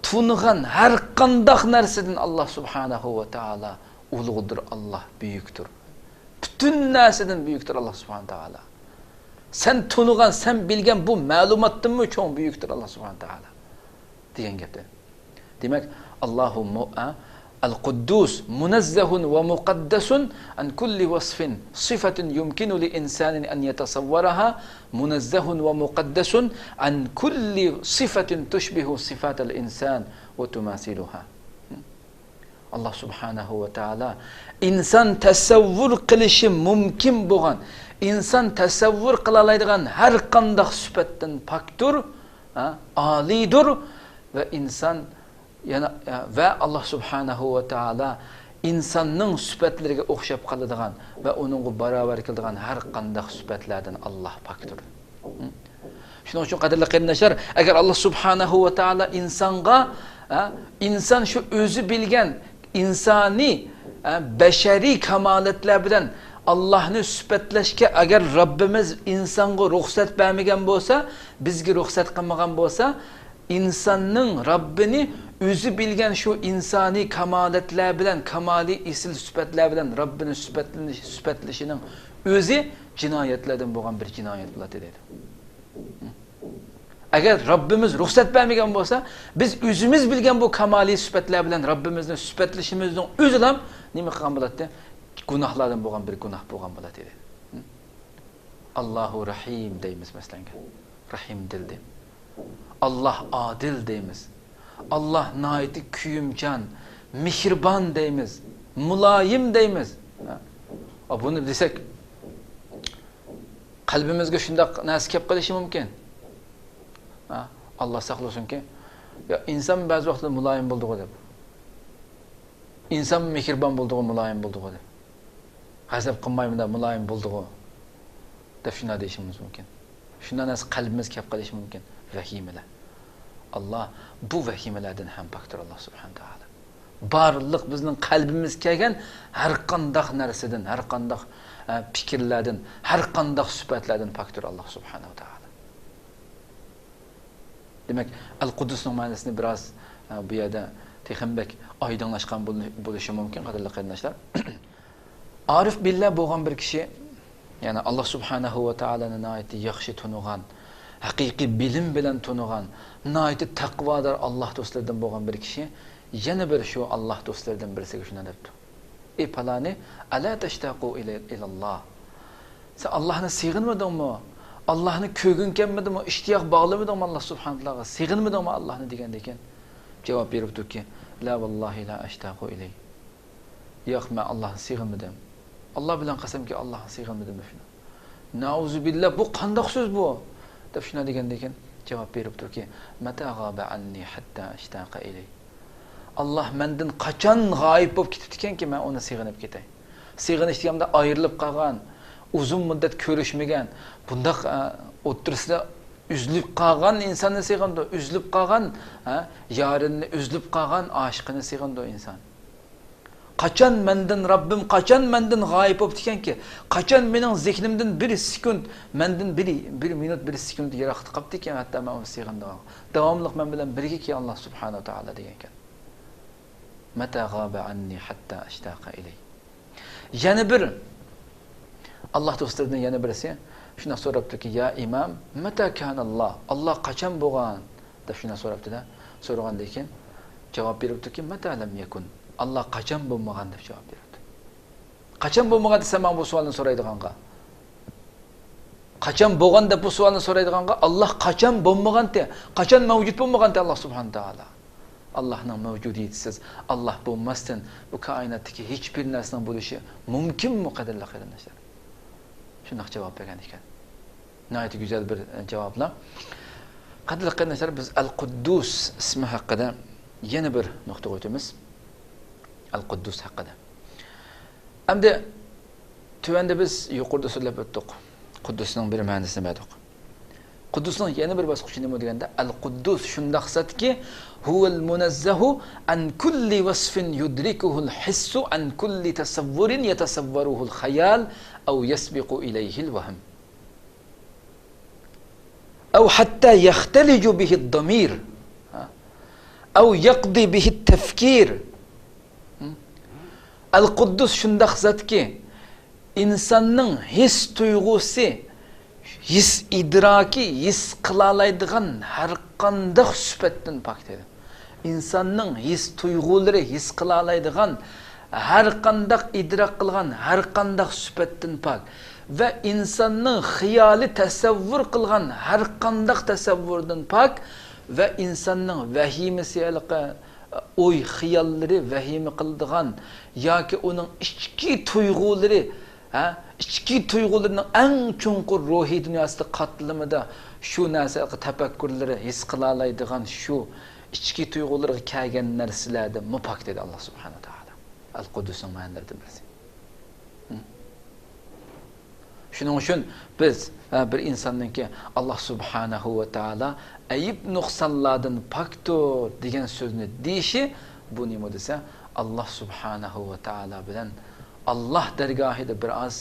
تونۇغان ھەر قانداق نەرسىدىن ئاللاھ سۇبھانەھۇ ۋە تائالا ئۇلۇغدۇر، ئاللاھ بۈيۈكتۇر. پۈتۈن نەرسىدىن بۈيۈكتۇر ئاللاھ سۇبھانە تائالا. سەن تونۇغان، سەن بىلگەن بۇ مەلۇماتتىنمۇ چوڭ بۈيۈكتۇر ئاللاھ سۇبھانە تائالا، دېگەن گەپتە. دېمەك، ئاللاھۇ مۇ-، ئە، القدوس منزه ومقدس عن كل وصف صفة يمكن لإنسان أن يتصورها، منزه ومقدس عن كل صفة تشبه صفات الإنسان وتماثلها. ئاللاھ سۇبھانەھۇ ۋە تائالا ئىنسان تەسەۋۋۇر قىلىشى مۇمكىن بولغان، ئىنسان تەسەۋۋۇر قىلالايدىغان ھەر قانداق سۈپەتتىن پاكتۇر، ھە، ئالىيدۇر ۋە ئىنسان يەنە، ۋە ئاللاھ سۇبھانەھۇ ۋە تائالا ئىنساننىڭ سۈپەتلىرىگە ئوخشاپ قالىدىغان ۋە ئۇنىڭغا باراۋەر كېلىدىغان ھەر قانداق سۈپەتلەردىن ئاللاھ پاكتۇر. شۇنىڭ ئۈچۈن، قەدىرلىك قېرىنداشلار، ئەگەر ئاللاھ سۇبھانەھۇ ۋە تائالا ئىنسانغا، ھە، ئىنسان شۇ ئۆزى بىلگەن ئىنسانىي، ھە، بەشەرىي كامالەتلەر بىلەن ئاللاھنى سۈپەتلەشكە ئەگەر رەببىمىز ئىنسانغا رۇخسەت بەرمىگەن بولسا، بىزگە رۇخسەت قىلمىغان بولسا، ئىنساننىڭ رەببىنى ئۆزى بىلگەن شۇ ئىنسانىي كامالەتلەر بىلەن، كامالىي ئېسىل سۈپەتلەر بىلەن رەببىنى سۈپەتلىنىش، سۈپەتلىشىنىڭ ئۆزى جىنايەتلەردىن بولغان بىر جىنايەت بولاتتى دەيدۇ. ئەگەر رەببىمىز رۇخسەت بەرمىگەن بولسا، بىز ئۆزىمىز بىلگەن بۇ كامالىي سۈپەتلەر بىلەن رەببىمىزنى سۈپەتلىشىمىزنىڭ ئۆزىلا نېمە قىلغان بولاتتى؟ گۇناھلاردىن بولغان بىر گۇناھ بولغان بولاتتى. ئاللاھۇ رەھىم دەيمىز، مەسىلەن، رەھىم دىل دەيمىز. ئاللاھ ئادىل دەيمىز. ئاللاھ ناھايىتى كۆيۈمچان، مېھرىبان دەيمىز، مۇلايىم دەيمىز. ھە؟ ئا، بۇنى دېسەك، قەلبىمىزگە شۇنداق نەرسە كەپ قېلىشى مۇمكىن. ھە؟ ئاللاھ ساقلىسۇنكى، يا، ئىنسان بەزى ۋاقىتتا مۇلايىم بولىدىغۇ دەپ. ئىنسان مېھرىبان بولىدىغۇ، مۇلايىم بولىدىغۇ دەپ. غەزەپ قىلمايمۇ دەپ مۇلايىم بولىدىغۇ دەپ شۇنداق دېيىشىمىز مۇمكىن. شۇنداق نەرسە قەلبىمىزگە كەپ قېلىشى مۇمكىن. ۋەھىمىلەر. ئاللاھ بۇ ۋەھىمىلەردىن ھەم پاكتۇر، ئاللاھ سۇبھانەھۇ ۋە تائالا. بارلىق بىزنىڭ قەلبىمىزگە كەلگەن ھەر قانداق نەرسىدىن، ھەر قانداق، ئە، پىكىرلەردىن، ھەر قانداق سۈپەتلەردىن پاكتۇر، ئاللاھ سۇبھانەھۇ ۋە تائالا. دېمەك، ئەل قۇددۇسنىڭ مەنىسىنى بىراز، ئە، بۇ يەردە تېخىمۇ بەك ئايدىڭلاشقان بولۇ-، بولۇشى مۇمكىن، قەدىرلىك قېرىنداشلار. ئارىف بىللا بولغان بىر كىشى، يەنى ئاللاھ سۇبھانەھۇ ۋە تائالانى ناھايىتى ياخشى تونۇغان، ھەقىقىي بىلىم بىلەن تونۇغان، ناھايىتى تەقۋادار ئاللاھ دوستلىرىدىن بولغان بىر كىشى يەنە بىر شۇ ئاللاھ دوستلىرىدىن بىرسىگە شۇنداق دەپتۇ: ئى پالانى، ئەلا تەشتاقۇ ئىلە-، ئىلەللاھ. سەن ئاللاھنى سېغىنمىدىڭمۇ؟ ئاللاھنى كۆرگۈڭ كەلمىدىمۇ؟ ئىشتىياق باغلىمىدىڭمۇ ئاللاھ سۇبھانەھۇ ۋە تائالاغا؟ سېغىنمىدىڭمۇ ئاللاھنى؟ دېگەندىكىن جاۋاب بېرىپتۇكى، لا ۋاللاھى لا ئەشتاقۇ ئىلەيھ. ياق، مەن ئاللاھنى سېغىنمىدىم. ئاللاھ بىلەن قەسەمكى، ئاللاھنى سېغىنمىدىم دەپ شۇنداق. نەئۇزۇبىللا، بۇ قانداق سۆز بۇ؟ دەپ شۇنداق دېگەندىن كېيىن جاۋاب بېرىپتۇكى، مەتە غابە ئەننى ھەتتا ئەشتاقە ئىلەيھ. ئاللاھ مەندىن قاچان غايىب بولۇپ كېتىپتىكەنكى، مەن ئۇنى سېغىنىپ كېتەي؟ سېغىنىش دېگەندە ئايرىلىپ قالغان، ئۇزۇن مۇددەت كۆرۈشمىگەن، بۇنداق، ئە، ئوتتۇرىسىدا ئۈزۈلۈپ قالغان ئىنساننى سېغىنىدۇ، ئۈزۈلۈپ قالغان، ھە، يارىنى، ئۈزۈلۈپ قالغان ئاشىقىنى سېغىنىدۇ ئىنسان. قاچان مەندىن، رەببىم قاچان مەندىن غايىب بوپتىكەنكى؟ قاچان مېنىڭ زېھنىمدىن بىر سېكۇنت، مەندىن بىر، بىر مىنۇت، بىر سېكۇنت يىراقتا قاپتىكەن، ھەتتا مەن ئۇنى سېغىنىدىغان. داۋاملىق مەن بىلەن بىرگىكەن ئاللاھ سۇبھانەھۇ ۋە تائالا دېگەنكەن. مەتە غابە ئەننى ھەتتا ئەشتاقە ئىلەيھ. يەنە بىر ئاللاھ دوستلىرىدىن يەنە بىرسى شۇنداق سوراپتۇكى، يا ئىمام، مەتە كانەللاھ؟ ئاللاھ قاچان بولغان؟ دەپ شۇنداق سوراپتۇ-دە. سورىغاندىن كېيىن جاۋاب بېرىپتۇكى، مەتە لەم يەكۇن؟ ئاللاھ قاچان بولمىغان؟ دەپ جاۋاب بېرىپتۇ. قاچان بولمىغان دېسە، مەن بۇ سوئالنى سورايدىغانغا. قاچان بولغان دەپ بۇ سوئالنى سورايدىغانغا، ئاللاھ قاچان بولمىغانتى، قاچان مەۋجۇت بولمىغانتى ئاللاھ سۇبھانەھۇ تائالا. ئاللاھنىڭ مەۋجۇدىيىتىسىز، ئاللاھ بولماستىن، بۇ كائىناتتىكى ھېچبىر نەرسىنىڭ بولۇشى مۇمكىنمۇ، قەدىرلىك قېرىنداشلار؟ شۇنداق جاۋاب بەرگەن ئىكەن. ناھايىتى گۈزەل بىر، ئە، جاۋابلار. قەدىرلىك قېرىنداشلار، بىز ئەل قۇددۇس ئىسمى ھەققىدە يەنە بىر نۇقتىغا ئۆتىمىز. ئەل قۇددۇس ھەققىدە. ئەمدى تۆۋەندە بىز يۇقىرىدا سۆزلەپ ئۆتتۇق. قۇددۇسنىڭ بىر مەنىسىنى بەردۇق. قۇددۇسنىڭ يەنە بىر باسقۇچى نېمە دېگەندە، ئەل قۇددۇس شۇنداق زاتكى، ھۇۋەل مۇنەززەھۇ ئەن كۇللى ۋەسفىن يۇدرىكۇھۇل ھىسسۇ ئەن كۇللى تەسەۋۋۇرىن يەتەسەۋۋەرۇھۇل خەيال ئەۋ يەسبىقۇ ئىلەيھىل ۋەھم. ئەو ھەتتا يەختەلىجۇ بىھىد دەمىر. ئەو يەقدى بىھىد تەفكىر. ئەل قۇددۇس شۇنداق زاتكى، ئىنساننىڭ ھېس تۇيغۇسى، ھېس ئىدراكى، ھېس قىلالايدىغان ھەرقانداق سۈپەتتىن پاك دېدى. ئىنساننىڭ ھېس تۇيغۇلىرى ھېس قىلالايدىغان، ھەرقانداق ئىدراك قىلغان ھەرقانداق سۈپەتتىن پاك ۋە ئىنساننىڭ خىيالى تەسەۋۋۇر قىلغان ھەرقانداق تەسەۋۋۇردىن پاك ۋە ئىنساننىڭ ۋەھىمىسى، ھېلىقى ئوي خىياللىرى، ۋەھىمە قىلىدىغان ياكى ئۇنىڭ ئىچكى تۇيغۇلىرى، ھە، ئىچكى تۇيغۇلىرىنىڭ ئەڭ چوڭقۇر روھىي دۇنياسىدا، قاتلىمىدا شۇ نەرسە ھەققىدە تەپەككۇرلىرى، ھېس قىلالايدىغان شۇ ئىچكى تۇيغۇلىرىغا كەلگەن نەرسىلەردىنمۇ پاك دېدى ئاللاھ سۇبھانەھۇ ۋە تائالا. ئەل قۇددۇسنىڭ مەنىلىرىدىن بىرسى. شۇنىڭ ئۈچۈن بىز، ھە، بىر ئىنساننىڭكى ئاللاھ سۇبھانەھۇ ۋە تائالا ئەيىب نۇقسانلاردىن پاكتۇر دېگەن سۆزنى دېيىشى، بۇ نېمە دېسە، ئاللاھ سۇبھانەھۇ ۋە تائالا بىلەن ئاللاھ دەرگاھىدا بىر ئاز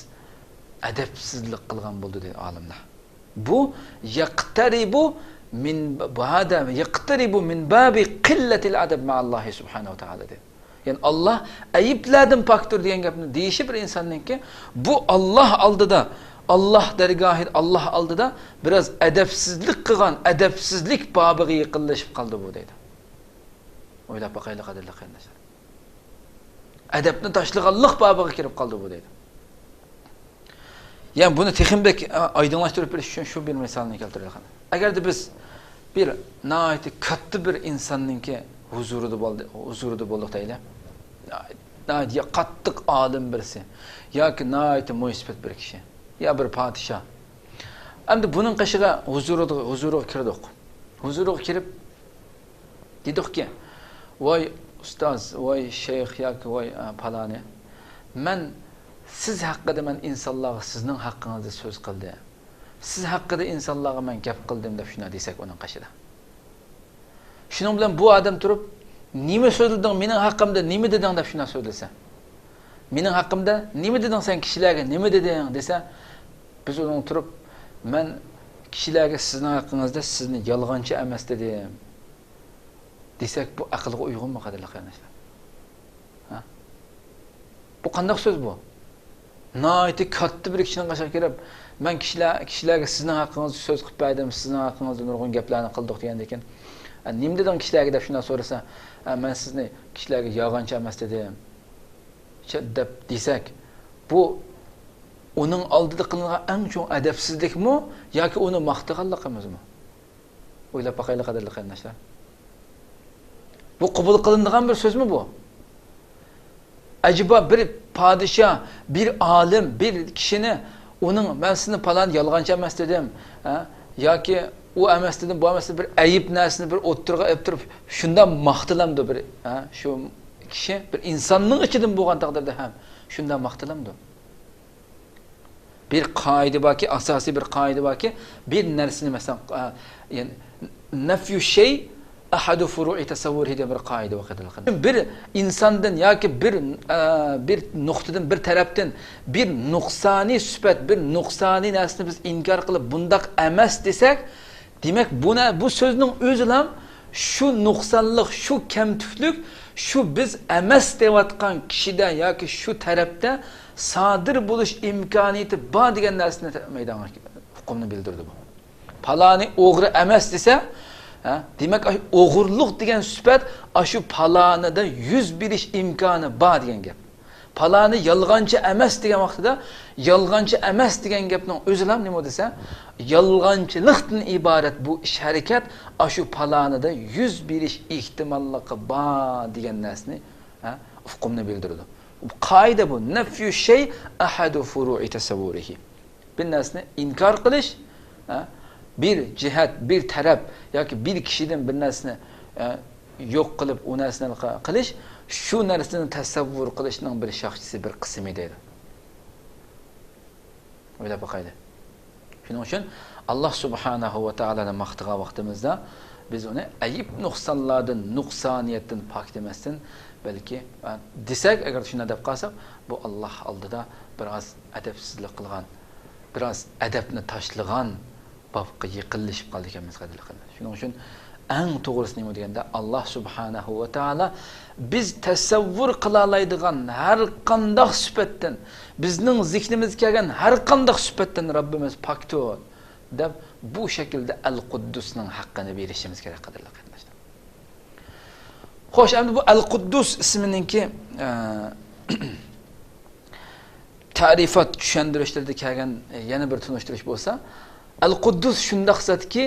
ئەدەپسىزلىك قىلغان بولدى دەيدۇ ئالىملار. بۇ يەقتەرىبۇ مىن، بۇ ھادا يەقتەرىبۇ مىن بابى قىللەتىل ئەدەب مەئەللاھى سۇبھانەھۇ ۋە تائالا دەيدۇ. يەنى ئاللاھ ئەيىبلەردىن پاكتۇر دېگەن گەپنى دېيىشى بىر ئىنساننىڭكى، بۇ ئاللاھ ئالدىدا، ئاللاھ دەرگاھىدا، ئاللاھ ئالدىدا بىراز ئەدەپسىزلىك قىلغان، ئەدەپسىزلىك بابىغا يېقىنلىشىپ قالدى بۇ دەيدۇ. ئويلاپ باقايلى، قەدىرلىك قېرىنداشلار. ئەدەپنى تاشلىغانلىق بابىغا كىرىپ قالدى بۇ دەيدۇ. يەنى بۇنى تېخىمۇ بەك، ئا، ئايدىڭلاشتۇرۇپ بېرىش ئۈچۈن شۇ بىر مىسالنى كەلتۈرەيلى قېنى. ئەگەردە بىز بىر ناھايىتى كاتتا بىر ئىنساننىڭكى ھۇزۇرىدا بولدى، ھۇزۇرىدا بولدۇق دەيلى. ناھايىتى، ناھايىتى قاتتىق ئالىم بىرسى ياكى ناھايىتى مويسىپەت بىر كىشى يا بىر پادىشاھ. ئەمدى بۇنىڭ قېشىغا ھۇزۇرىغا، ھۇزۇرىغا كىردۇق. ھۇزۇرىغا كىرىپ، دېدۇقكى، ۋاي ئۇستاز، ۋاي شەيخ ياكى ۋاي، ئە، پالانى، مەن سىز ھەققىدە، مەن ئىنسانلارغا سىزنىڭ ھەققىڭىزدا سۆز قىلدىم، سىز ھەققىدە ئىنسانلارغا مەن گەپ قىلدىم دەپ شۇنداق دېسەك ئۇنىڭ قېشىدا. شۇنىڭ بىلەن بۇ ئادەم تۇرۇپ، نېمە سۆزلىدىڭ، مېنىڭ ھەققىمدە نېمە دېدىڭ دەپ شۇنداق سۆزلىسە. مېنىڭ ھەققىمدە نېمە دېدىڭ سەن، كىشىلەرگە نېمە دېدىڭ دېسە، بىز ئۇنىڭغا تۇرۇپ، مەن كىشىلەرگە سىزنىڭ ھەققىڭىزدە سىزنى يالغانچى ئەمەس دېدىم دېسەك، بۇ ئەقىلگە ئۇيغۇنمۇ، قەدىرلىك قېرىنداشلار؟ ھە؟ بۇ قانداق سۆز بۇ؟ ناھايىتى كاتتا بىر كىشىنىڭ قېشىغا كىرىپ، مەن كىشىلەر، كىشىلەرگە سىزنىڭ ھەققىڭىزدا سۆز قىلىپ بەردىم، سىزنىڭ ھەققىڭىزدا نۇرغۇن گەپلەرنى قىلدۇق دېگەندىن كېيىن، ئە، نېمە دېدىڭ كىشىلەرگە دەپ شۇنداق سورىسا، ئە، مەن سىزنى كىشىلەرگە يالغانچى ئەمەس دېدىم دەپ دېسەك، بۇ ئۇنىڭ ئالدىدا قىلىنغان ئەڭ چوڭ ئەدەپسىزلىكمۇ ياكى ئۇنى ماختىغانلىقىمىزمۇ؟ ئويلاپ باقايلى، قەدىرلىك قېرىنداشلار. بۇ قوبۇل قىلىنىدىغان بىر سۆزمۇ بۇ؟ ئەجەبا، بىر پادىشاھ، بىر ئالىم، بىر كىشىنى، ئۇنىڭ، مەن سىزنى پالان يالغانچى ئەمەس دېدىم، ھە؟ ياكى ئۇ ئەمەس دېدىم، بۇ ئەمەس دېدىم، بىر ئەيىب نەرسىنى بىر ئوتتۇرىغا ئېلىپ تۇرۇپ، شۇنداق ماختىلامدۇ بىر، ھە؟ شۇ كىشى بىر ئىنساننىڭ ئىچىدىن بولغان تەقدىردە ھەم شۇنداق ماختىلامدۇ؟ بىر قائىدە باركى، ئاساسىي بىر قائىدە باركى، بىر نەرسىنى، مەسىلەن، ئە، يەنى، نەفيۇ شەي ئەھەدۇ فۇرۇئى تەسەۋۋۇرىھى دېگەن بىر قائىدە بار، قەدىرلىك قېرىنداشلار. بىر ئىنساندىن ياكى بىر، ئە، بىر نۇقتىدىن، بىر تەرەپتىن بىر نۇقسانىي سۈپەت، بىر نۇقسانىي نەرسىنى بىز ئىنكار قىلىپ، بۇنداق ئەمەس دېسەك، دېمەك، بۇ نە-، بۇ سۆزنىڭ ئۆزىلا شۇ نۇقسانلىق، شۇ كەمتۈكلۈك، شۇ بىز ئەمەس دەۋاتقان كىشىدە ياكى شۇ تەرەپتە سادىر بولۇش ئىمكانىيىتى بار دېگەن نەرسىنى مەيدانغا، ئۇقۇمنى بىلدۈردى بۇ. پالانى ئوغرى ئەمەس دېسە، ھە، دېمەك، ئاي-، ئوغرىلىق دېگەن سۈپەت ئاشۇ پالانىدا يۈز بېرىش ئىمكانى بار دېگەن گەپ. پالانى يالغانچى ئەمەس دېگەن ۋاقتىدا، يالغانچى ئەمەس دېگەن گەپنىڭ ئۆزىلا نېمە دېسە، يالغانچىلىقتىن ئىبارەت بۇ ئىش ھەرىكەت ئاشۇ پالانىدا يۈز بېرىش ئېھتىماللىقى بار دېگەن نەرسىنى، ھە، ئۇقۇمنى بىلدۈرىدۇ. قائىدە بۇ. نەفيۇ شەي ئەھەدۇ فۇرۇئى تەسەۋۋۇرىھى. بىر نەرسىنى ئىنكار قىلىش، ھە، بىر جىھەت، بىر تەرەپ ياكى بىر كىشىدىن بىر نەرسىنى، ھە، يوق قىلىپ، ئۇ نەرسىنى قىلىش، شۇ نەرسىنى تەسەۋۋۇر قىلىشنىڭ بىر شاخچىسى، بىر قىسمى دەيدۇ. ئويلاپ باقايلى. شۇنىڭ ئۈچۈن ئاللاھ سۇبھانەھۇ ۋە تائالانى ماختىغان ۋاقتىمىزدا بىز ئۇنى ئەيىب نۇقسانلاردىن، نۇقسانىيەتتىن پاك دېمەستىن، بەلكى، ئە، دېسەك، ئەگەر شۇنداق دەپ قالساق، بۇ ئاللاھ ئالدىدا بىراز ئەدەپسىزلىك قىلغان، بىراز ئەدەپنى تاشلىغان بابقا يېقىنلىشىپ قالدى ئىكەنمىز، قەدىرلىك قېرىنداشلار. شۇنىڭ ئۈچۈن ئەڭ توغرىسى نېمە دېگەندە، ئاللاھ سۇبھانەھۇ ۋە تائالا بىز تەسەۋۋۇر قىلالايدىغان ھەر قانداق سۈپەتتىن، بىزنىڭ زېھنىمىزگە كەلگەن ھەر قانداق سۈپەتتىن رەببىمىز پاكتۇر، دەپ بۇ شەكىلدە ئەل قۇددۇسنىڭ ھەققىنى بېرىشىمىز كېرەك، قەدىرلىك قېرىنداشلار. خوش، ئەمدى بۇ ئەل قۇددۇس ئىسمىنىڭكى، ئە، تەرىفات چۈشەندۈرۈشلىرىدە كەلگەن، ئە، يەنە بىر تونۇشتۇرۇش بولسا، ئەل قۇددۇس شۇنداق زاتكى،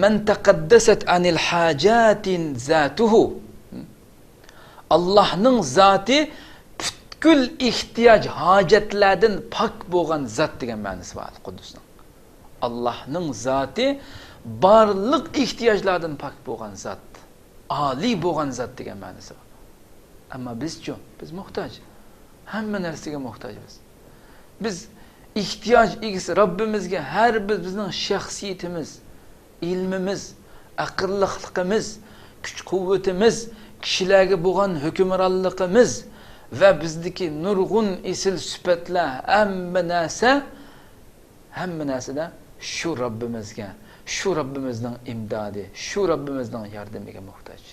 مەن تەقەددەسەت ئەنىل ھاجاتىن زاتۇھۇ. ئاللاھنىڭ زاتى پۈتكۈل ئېھتىياج، ھاجەتلەردىن پاك بولغان زات دېگەن مەنىسى بار ئەل قۇددۇسنىڭ. ئاللاھنىڭ زاتى بارلىق ئېھتىياجلاردىن پاك بولغان زات، ئالىي بولغان زات دېگەن مەنىسى بار. ئەمما بىزچۇ؟ بىز موھتاج. ھەممە نەرسىگە موھتاجمىز. بىز ئېھتىياج ئىگىسى رەببىمىزگە ھەر بىر بىزنىڭ شەخسىيىتىمىز، ئىلمىمىز، ئەقىللىقلىقىمىز، كۈچ-قۇۋۋىتىمىز، كىشىلەرگە بولغان ھۆكۈمرانلىقىمىز ۋە بىزدىكى نۇرغۇن ئېسىل سۈپەتلەر، ھەممە نەرسە، ھەممە نەرسىدە شۇ رەببىمىزگە، شۇ رەببىمىزنىڭ ئىمدادى، شۇ رەببىمىزنىڭ ياردىمىگە موھتاج.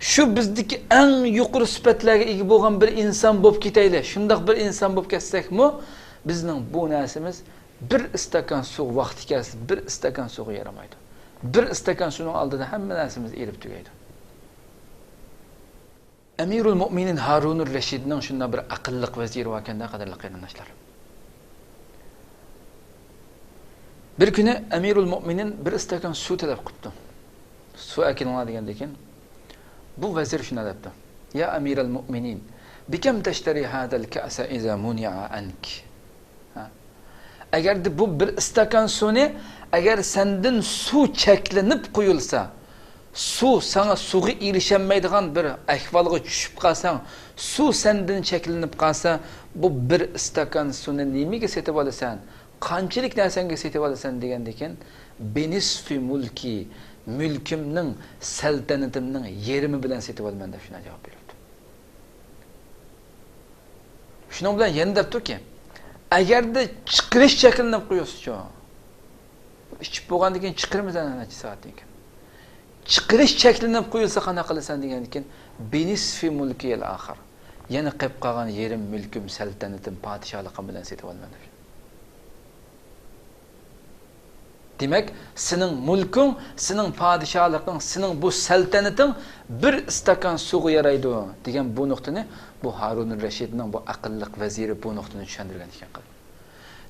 شۇ بىزدىكى ئەڭ يۇقىرى سۈپەتلەرگە ئىگە بولغان بىر ئىنسان بولۇپ كېتەيلى. شۇنداق بىر ئىنسان بولۇپ كەتسەكمۇ، بىزنىڭ بۇ نەرسىمىز بىر ئىستاكان سۇ، ۋاقتى كەلسە، بىر ئىستاكان سۇغا يارىمايدۇ. بىر ئىستاكان سۇنىڭ ئالدىدا ھەممە نەرسىمىز ئېرىپ تۈگەيدۇ. ئەمىرۇل مۆمىنىن ھارۇنۇر رەشىدنىڭ شۇنداق بىر ئەقىللىق ۋەزىرى باركەن-دە، قەدىرلىك قېرىنداشلار. بىر كۈنى ئەمىرۇل مۆمىنىن بىر ئىستاكان سۇ تەلەپ قىپتۇ. سۇ ئەكېلىڭلار دېگەندىن كېيىن، بۇ ۋەزىر شۇنداق دەپتۇ: يا ئەمىرەل مۆمىنىن، بىكەم تەشتەرى ھازەل كەئسە ئىزا مۇنىئە ئەنك؟ ھە؟ ئەگەردە بۇ بىر ئىستاكان سۇنى، ئەگەر سەندىن سۇ چەكلىنىپ قويۇلسا، سۇ ساڭا، سۇغا ئېرىشەلمەيدىغان بىر ئەھۋالغا چۈشۈپ قالساڭ، سۇ سەندىن چەكلىنىپ قالسا، بۇ بىر ئىستاكان سۇنى نېمىگە سېتىۋالىسەن؟ قانچىلىك نەرسەڭگە سېتىۋالىسەن؟ دېگەندىكىن، بىنىسفى مۇلكى، مۈلكۈمنىڭ، سەلتەنىتىمنىڭ يېرىمى بىلەن سېتىۋالىمەن، دەپ شۇنداق جاۋاب بېرىپتۇ. شۇنىڭ بىلەن يەنە دەپتۇكى، ئەگەردە چىقىرىش چەكلىنىپ قويۇلسىچۇ؟ ئىچىپ بولغاندىن كېيىن چىقىرىمىز ئەنە نەچچە سائەتتىن كېيىن. چىقىرىش چەكلىنىپ قويۇلسا قانداق قىلىسەن دېگەندىن كېيىن، بىنىسفى مۇلكىيەل ئاخىر. يەنە قېلىپ قالغان يېرىم مۈلكۈم، سەلتەنىتىم، پادىشاھلىقىم بىلەن سېتىۋالىمەن دەپ. دېمەك، سېنىڭ مۈلكۈڭ، سېنىڭ پادىشاھلىقىڭ، سېنىڭ بۇ سەلتەنىتىڭ بىر ئىستاكان سۇغا يارايدۇ، دېگەن بۇ نۇقتىنى بۇ ھارۇن رەشىدنىڭ بۇ ئەقىللىق ۋەزىرى بۇ نۇقتىنى چۈشەندۈرگەن ئىكەن.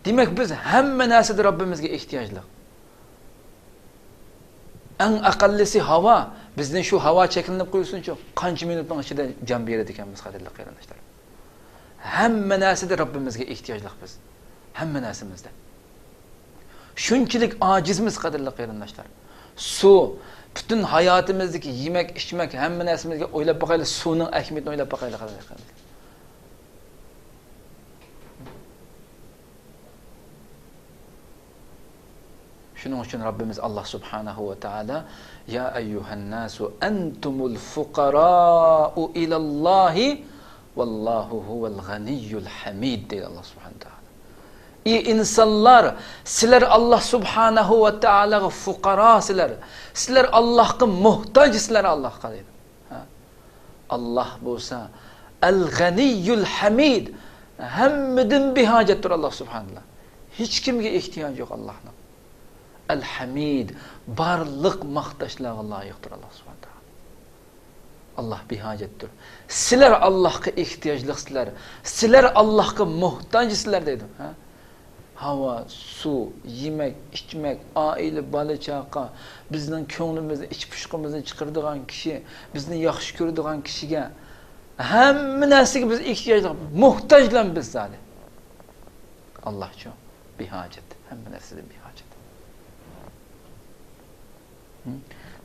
دېمەك، بىز ھەممە نەرسىدە رەببىمىزگە ئېھتىياجلىق. ئەڭ ئەقەللىسى ھاۋا. بىزدىن شۇ ھاۋا چەكلىنىپ قويسۇنچۇ، قانچە مىنۇتنىڭ ئىچىدە جان بېرىدىكەنمىز، قەدىرلىك قېرىنداشلار؟ ھەممە نەرسىدە رەببىمىزگە ئېھتىياجلىق بىز. ھەممە نەرسىمىزدە. شۇنچىلىك ئاجىزمىز، قەدىرلىك قېرىنداشلار. سۇ، پۈتۈن ھاياتىمىزدىكى يېمەك، ئىچمەك، ھەممە نەرسىمىزگە ئويلاپ باقايلى، سۇنىڭ ئەھمىيىتىنى ئويلاپ باقايلى، قەدىرلىك قېرىنداشلار. شۇنىڭ ئۈچۈن رەببىمىز ئاللاھ سۇبھانەھۇ ۋە تائالا، يا ئەييۇھەنناسۇ ئەنتۇمۇل فۇقاراءۇ ئىلەللاھى ۋاللاھۇ ھۇۋەل غەنىييۇل ھەمىد، دەيدۇ ئاللاھ سۇبھانەھۇ ۋە تائالا. ئى ئىنسانلار، سىلەر ئاللاھ سۇبھانەھۇ ۋە تائالاغا فۇقارا سىلەر. سىلەر ئاللاھقا موھتاج، سىلەر ئاللاھقا، دەيدۇ. ھە؟ ئاللاھ بولسا ئەل غەنىييۇل ھەمىد، ھەممىدىن بىھاجەتتۇر ئاللاھ سۇبھانەللاھ. ھېچكىمگە ئېھتىياجى يوق ئاللاھنىڭ. ئەل ھەمىد، بارلىق ماختاشلارغا لايىقتۇر ئاللاھ سۇبھانەللاھ. ئاللاھ بىھاجەتتۇر. سىلەر ئاللاھقا ئېھتىياجلىقسىلەر. سىلەر ئاللاھقا موھتاجسىلەر دەيدۇ. ھە؟ ھاۋا، سۇ، يېمەك، ئىچمەك، ئائىلە، بالا-چاقا، بىزنىڭ كۆڭلىمىزنى، ئىچ پۇشقىمىزنى چىقىرىدىغان كىشى، بىزنى ياخشى كۆرىدىغان كىشىگە، ھەممە نەرسىگە بىز ئېھتىياجلىق، موھتاجلا بىز زادى. ئاللاھچۇ بىھاجەت، ھەممە نەرسىدىن بىھاجەت.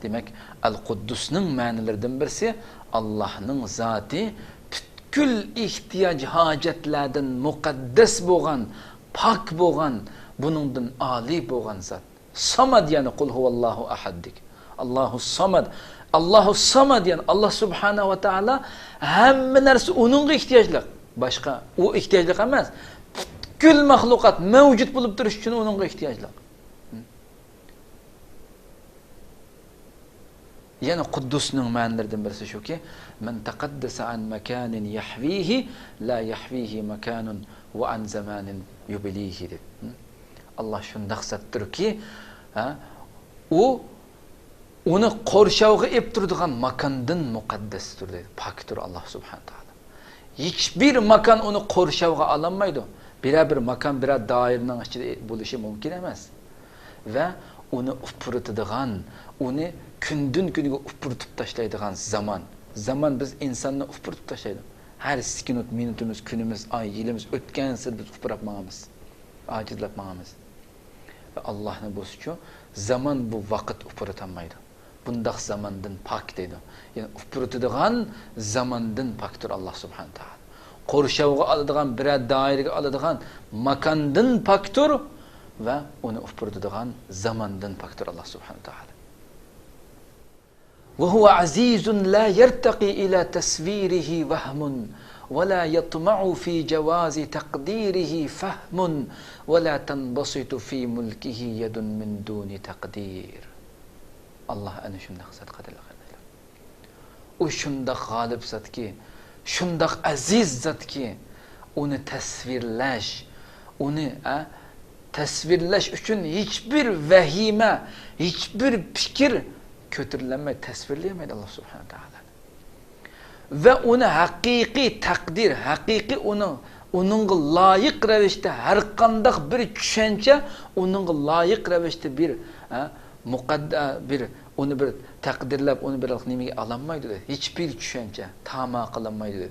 دېمەك، ئەل قۇددۇسنىڭ مەنىلىرىدىن بىرسى، ئاللاھنىڭ زاتى پۈتكۈل ئېھتىياج، ھاجەتلەردىن مۇقەددەس بولغان، پاك بولغان، بۇنىڭدىن ئالىي بولغان زات. ساماد، يەنى قۇل ھۇۋاللاھۇ ئەھەدتىكى. ئاللاھۇ ساماد. ئاللاھۇ ساماد، يەنى ئاللاھ سۇبھانەھۇ ۋە تائالا ھەممە نەرسە ئۇنىڭغا ئېھتىياجلىق. باشقا ئۇ ئېھتىياجلىق ئەمەس. پۈتكۈل مەخلۇقات مەۋجۇت بولۇپ تۇرۇش ئۈچۈن ئۇنىڭغا ئېھتىياجلىق. يەنە قۇددۇسنىڭ مەنىلىرىدىن بىرسى شۇكى، مەن تەقەددەسە ئەن مەكانىن يەھۋىھى لا يەھۋىھى مەكانۇن ۋە ئەن زامانىن يۇبلىھى دەپ. ئاللاھ شۇنداق زاتتۇركى، ھە، ئۇ ئۇنى قورشاۋغا ئېلىپ تۇرىدىغان ماكاندىن مۇقەددەستۇر دەيدۇ. پاكتۇر ئاللاھ سۇبھانەھۇ تائالا. ھېچبىر ماكان ئۇنى قورشاۋغا ئالالمايدۇ. بىرەر بىر ماكان، بىرەر دائىرىنىڭ ئىچىدە بولۇشى مۇمكىن ئەمەس. ۋە ئۇنى ئۇپرىتىدىغان، ئۇنى كۈندىن كۈنگە ئۇپرىتىپ تاشلايدىغان زامان. زامان بىز ئىنساننى ئۇپرىتىپ تاشلايدۇ. ھەر سېكۇنت، مىنۇتىمىز، كۈنىمىز، ئاي، يىلىمىز ئۆتكەنسېرى بىز ئۇپراپ ماڭىمىز. ئاجىزلاپ ماڭىمىز. ۋە ئاللاھنى بولسىچۇ، زامان بۇ ۋاقىت ئۇپرىتالمايدۇ. بۇنداق زاماندىن پاك دەيدۇ. يەنى ئۇپرىتىدىغان زاماندىن پاكتۇر ئاللاھ سۇبھانەھۇ تائالا. قورشاۋغا ئالىدىغان، بىرەر دائىرىگە ئالىدىغان ماكاندىن پاكتۇر ۋە ئۇنى ئۇپرىتىدىغان زاماندىن پاكتۇر ئاللاھ سۇبھانەھۇ تائالا. وهو عزيز لا يرتقي إلى تصويره وهم، ولا يطمع في جواز تقديره فهم، ولا تنبسط في ملكه يد من دون تقدير. ئاللاھ ئەنە شۇنداق زات، قەدىرلىك قېرىنداشلار. ئۇ شۇنداق غالىب زاتكى، شۇنداق ئەزىز زاتكى، ئۇنى تەسۋىرلەش، ئۇنى، ئە، تەسۋىرلەش ئۈچۈن ھېچبىر ۋەھىمە، ھېچبىر پىكىر كۆتۈرۈلەلمەيدۇ، تەسۋىرلىيەلمەيدۇ ئاللاھ سۇبھانەھۇ تائالا. ۋە ئۇنى ھەقىقىي تەقدىر، ھەقىقىي ئۇنىڭ، ئۇنىڭغا لايىق رەۋىشتە ھەرقانداق بىر چۈشەنچە، ئۇنىڭغا لايىق رەۋىشتە بىر، ھە، مۇقەددە-، بىر، ئۇنى بىر تەقدىرلەپ، ئۇنى بىر نېمىگە ئالالمايدۇ، ھېچبىر چۈشەنچە تاما قىلالمايدۇ.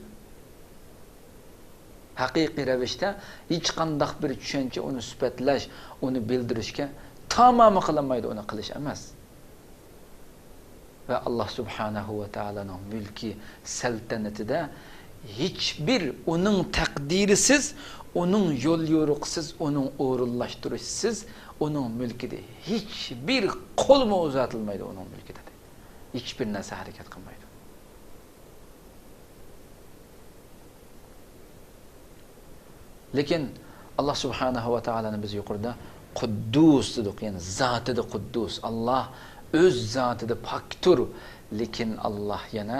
ھەقىقىي رەۋىشتە ھېچقانداق بىر چۈشەنچە ئۇنى سۈپەتلەش، ئۇنى بىلدۈرۈشكە تامامى قىلالمايدۇ، ئۇنى قىلىش ئەمەس. ۋە ئاللاھ سۇبھانەھۇ ۋە تائالانىڭ مۈلكى، سەلتەنىتىدە ھېچبىر ئۇنىڭ تەقدىرىسىز، ئۇنىڭ يوليورۇقىسىز، ئۇنىڭ ئورۇنلاشتۇرۇشىسىز، ئۇنىڭ مۈلكىدە ھېچبىر قولمۇ ئۇزارتىلمايدۇ ئۇنىڭ مۈلكىدە. ھېچبىر نەرسە ھەرىكەت قىلمايدۇ. لېكىن ئاللاھ سۇبھانەھۇ ۋە تائالانى بىز يۇقىرىدا قۇددۇس دېدۇق، يەنى زاتىدا قۇددۇس. ئاللاھ ئۆز زاتىدا پاكتۇر. لېكىن ئاللاھ يەنە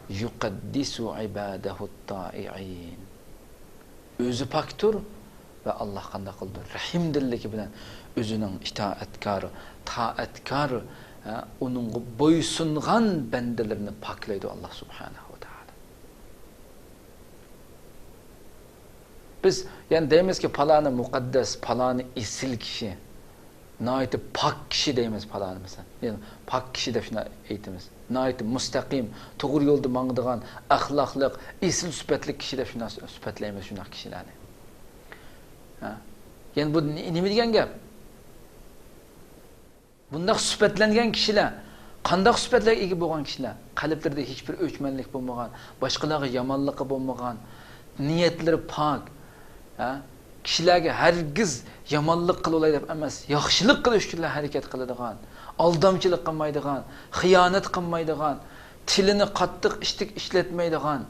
يۇقەددىسۇ ئىبادەھۇت تائىئىن. ئۆزى پاكتۇر ۋە ئاللاھ قانداق قىلىدۇ؟ رەھىمدىللىكى بىلەن ئۆزىنىڭ ئىتائەتكار، تائەتكار، ھە، ئۇنىڭغا بويسۇنغان بەندىلىرىنى پاكلايدۇ ئاللاھ سۇبھانەھۇ ۋە تائالا. بىز يەنى دەيمىزكى، پالانى مۇقەددەس، پالانى ئېسىل كىشى، ناھايىتى پاك كىشى دەيمىز پالانى، مەسىلەن. يەنى پاك كىشى دەپ شۇنداق ئېيتىمىز. ناھايىتى مۇستەقىم، توغرا يولدا ماڭىدىغان، ئەخلاقلىق، ئېسىل سۈپەتلىك كىشى دەپ شۇنداق سۈپەتلەيمىز شۇنداق كىشىلەرنى. ھە؟ يەنى بۇ نېمە دېگەن گەپ؟ بۇنداق سۈپەتلەنگەن كىشىلەر، قانداق سۈپەتلەرگە ئىگە بولغان كىشىلەر؟ قەلبلىرىدە ھېچبىر ئۆچمەنلىك بولمىغان، باشقىلارغا يامانلىقى بولمىغان، نىيەتلىرى پاك، ھە؟ كىشىلەرگە ھەرگىز يامانلىق قىلىۋالاي دەپ ئەمەس، ياخشىلىق قىلىش ئۈچۈنلا ھەرىكەت قىلىدىغان، ئالدامچىلىق قىلمايدىغان، خىيانەت قىلمايدىغان، تىلىنى قاتتىق ئىشتىك ئىشلەتمەيدىغان،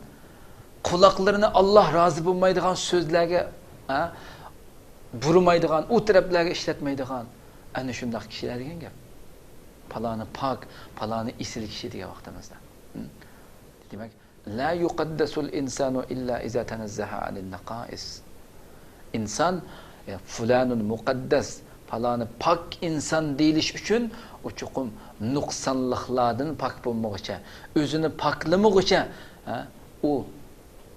قۇلاقلىرىنى ئاللاھ رازى بولمايدىغان سۆزلەرگە، ھە، بۇرىمايدىغان، ئۇ تەرەپلەرگە ئىشلەتمەيدىغان، ئەنە شۇنداق كىشىلەر دېگەن گەپ. پالانى پاك، پالانى ئېسىل كىشى دېگەن ۋاقتىمىزدا. ھە؟ دېمەك، لا يقدس الإنسان إلا إذا تنزه عن النقائص. ئىنسان، يا، فۇلانۇن مۇقەددەس، پالانى پاك ئىنسان دېيىلىش ئۈچۈن، ئۇ چوقۇم نۇقسانلىقلاردىن پاك بولمىغۇچە، ئۆزىنى پاكلىمىغۇچە، ھە، ئۇ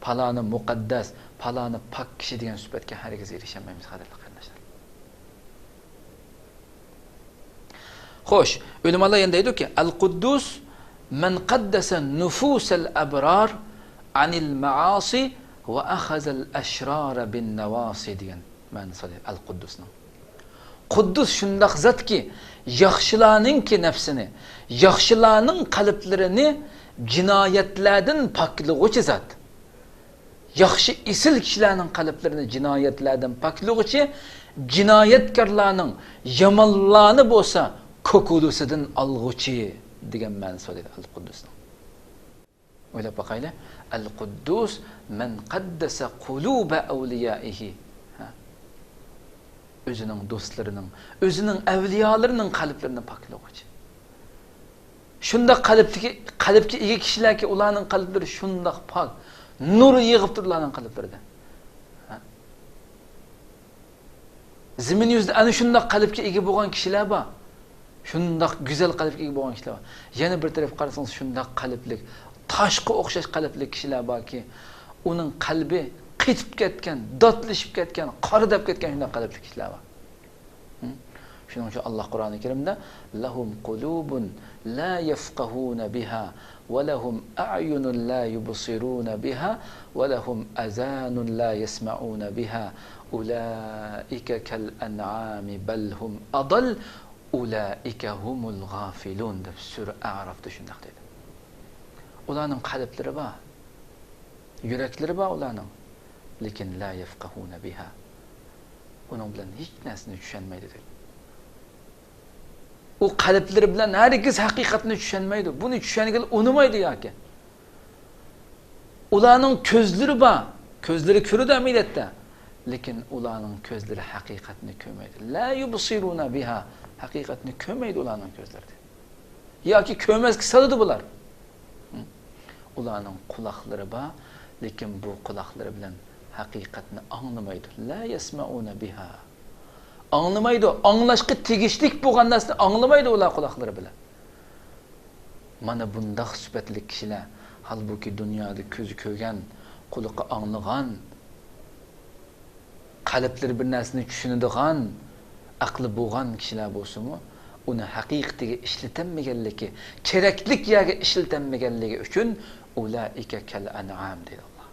پالانى مۇقەددەس، پالانى پاك كىشى دېگەن سۈپەتكە ھەرگىز ئېرىشەلمەيمىز، قەدىرلىك قېرىنداشلار. خوش، ئۆلىمالار يەنە دەيدۇكى، «القدوس من قدس نفوس الأبرار عن المعاصي وأخذ الأشرار بالنواصي» دېگەن مەنىسى بار ئەل قۇددۇسنىڭ. قۇددۇس شۇنداق زاتكى، ياخشىلارنىڭكى نەپسىنى، ياخشىلارنىڭ قەلبلىرىنى جىنايەتلەردىن پاكلىغۇچى زات. ياخشى، ئېسىل كىشىلەرنىڭ قەلبلىرىنى جىنايەتلەردىن پاكلىغۇچى، جىنايەتكارلارنىڭ، يامانلارنى بولسا كوكۇلىسىدىن ئالغۇچى دېگەن مەنىسى بار ئەل قۇددۇسنىڭ. ئويلاپ باقايلى. «ئەل قۇددۇس مەن قەددەسە قۇلۇبە ئەۋلىيائىھى». ھە؟ ئۆزىنىڭ دوستلىرىنىڭ، ئۆزىنىڭ ئەۋلىيالىرىنىڭ قەلبلىرىنى پاكلىغۇچى. شۇنداق قەلبتىكى، قەلبكە ئىگە كىشىلەركى، ئۇلارنىڭ قەلبلىرى شۇنداق پاك، نۇر يېغىپ تۇرىدۇ ئۇلارنىڭ قەلبلىرىدە. ھە؟ زېمىن يۈزىدە ئەنە شۇنداق قەلبكە ئىگە بولغان كىشىلەر بار. شۇنداق گۈزەل قەلبكە ئىگە بولغان كىشىلەر بار. يەنە بىر تەرەپ قارىسىڭىز، شۇنداق قەلبلىك، تاشقا ئوخشاش قەلبلىك كىشىلەر باركى، ئۇنىڭ قەلبى قېتىپ كەتكەن، داتلىشىپ كەتكەن، قارىداپ كەتكەن شۇنداق قەلبلىك كىشىلەر بار. ھە؟ شۇنىڭ ئۈچۈن ئاللا قۇرئانى كەرىمدە، «لەھۇم قۇلۇبۇن لا يەفقەھۇنە بىھا، ۋە لەھۇم ئەئيۇنۇن لا يۇبسىرۇنە بىھا، ۋە لەھۇم ئازانۇن لا يەسمەئۇنە بىھا، ئۇلائىكە كەل ئەنئامى بەل ھۇم ئەضەل، ئۇلائىكە ھۇمۇل غافىلۇن» دەپ سۈرە ئەرافتا شۇنداق دەيدۇ. ئۇلارنىڭ قەلبلىرى بار، يۈرەكلىرى بار ئۇلارنىڭ، لېكىن لا يەفقەھۇنە بىھا، ئۇنىڭ بىلەن ھېچ نەرسىنى چۈشەنمەيدۇ دەيدۇ. ئۇ قەلبلىرى بىلەن ھەرگىز ھەقىقەتنى چۈشەنمەيدۇ. بۇنى چۈشەنگىلى ئۇنىمايدۇ ياكى. ئۇلارنىڭ كۆزلىرى بار. كۆزلىرى كۆرىدۇ ئەمەلىيەتتە. لېكىن ئۇلارنىڭ كۆزلىرى ھەقىقەتنى كۆرمەيدۇ. لا يۇبسىرۇنە بىھا. ھەقىقەتنى كۆرمەيدۇ ئۇلارنىڭ كۆزلىرى. ياكى كۆرمەسكە سالىدۇ بۇلار. ھە. ئۇلارنىڭ قۇلاقلىرى بار، لېكىن بۇ قۇلاقلىرى بىلەن ھەقىقەتنى ئاڭلىمايدۇ. لا يەسمەئۇنە بىھا. ئاڭلىمايدۇ. ئاڭلاشقا تېگىشلىك بولغان نەرسىنى ئاڭلىمايدۇ ئۇلار قۇلاقلىرى بىلەن. مانا بۇنداق سۈپەتلىك كىشىلەر، ھالبۇكى، دۇنيادا كۆزى كۆرگەن، قۇلىقى ئاڭلىغان، قەلبلىرى بىر نەرسىنى چۈشىنىدىغان، ئەقلى بولغان كىشىلەر بولسىمۇ، ئۇنى ھەقىقىتىگە ئىشلىتەلمىگەنلىكى، كېرەكلىك يەرگە ئىشلىتەلمىگەنلىكى ئۈچۈن، «ئۇلائىكە كەل ئەنئام» دەيدۇ ئاللا.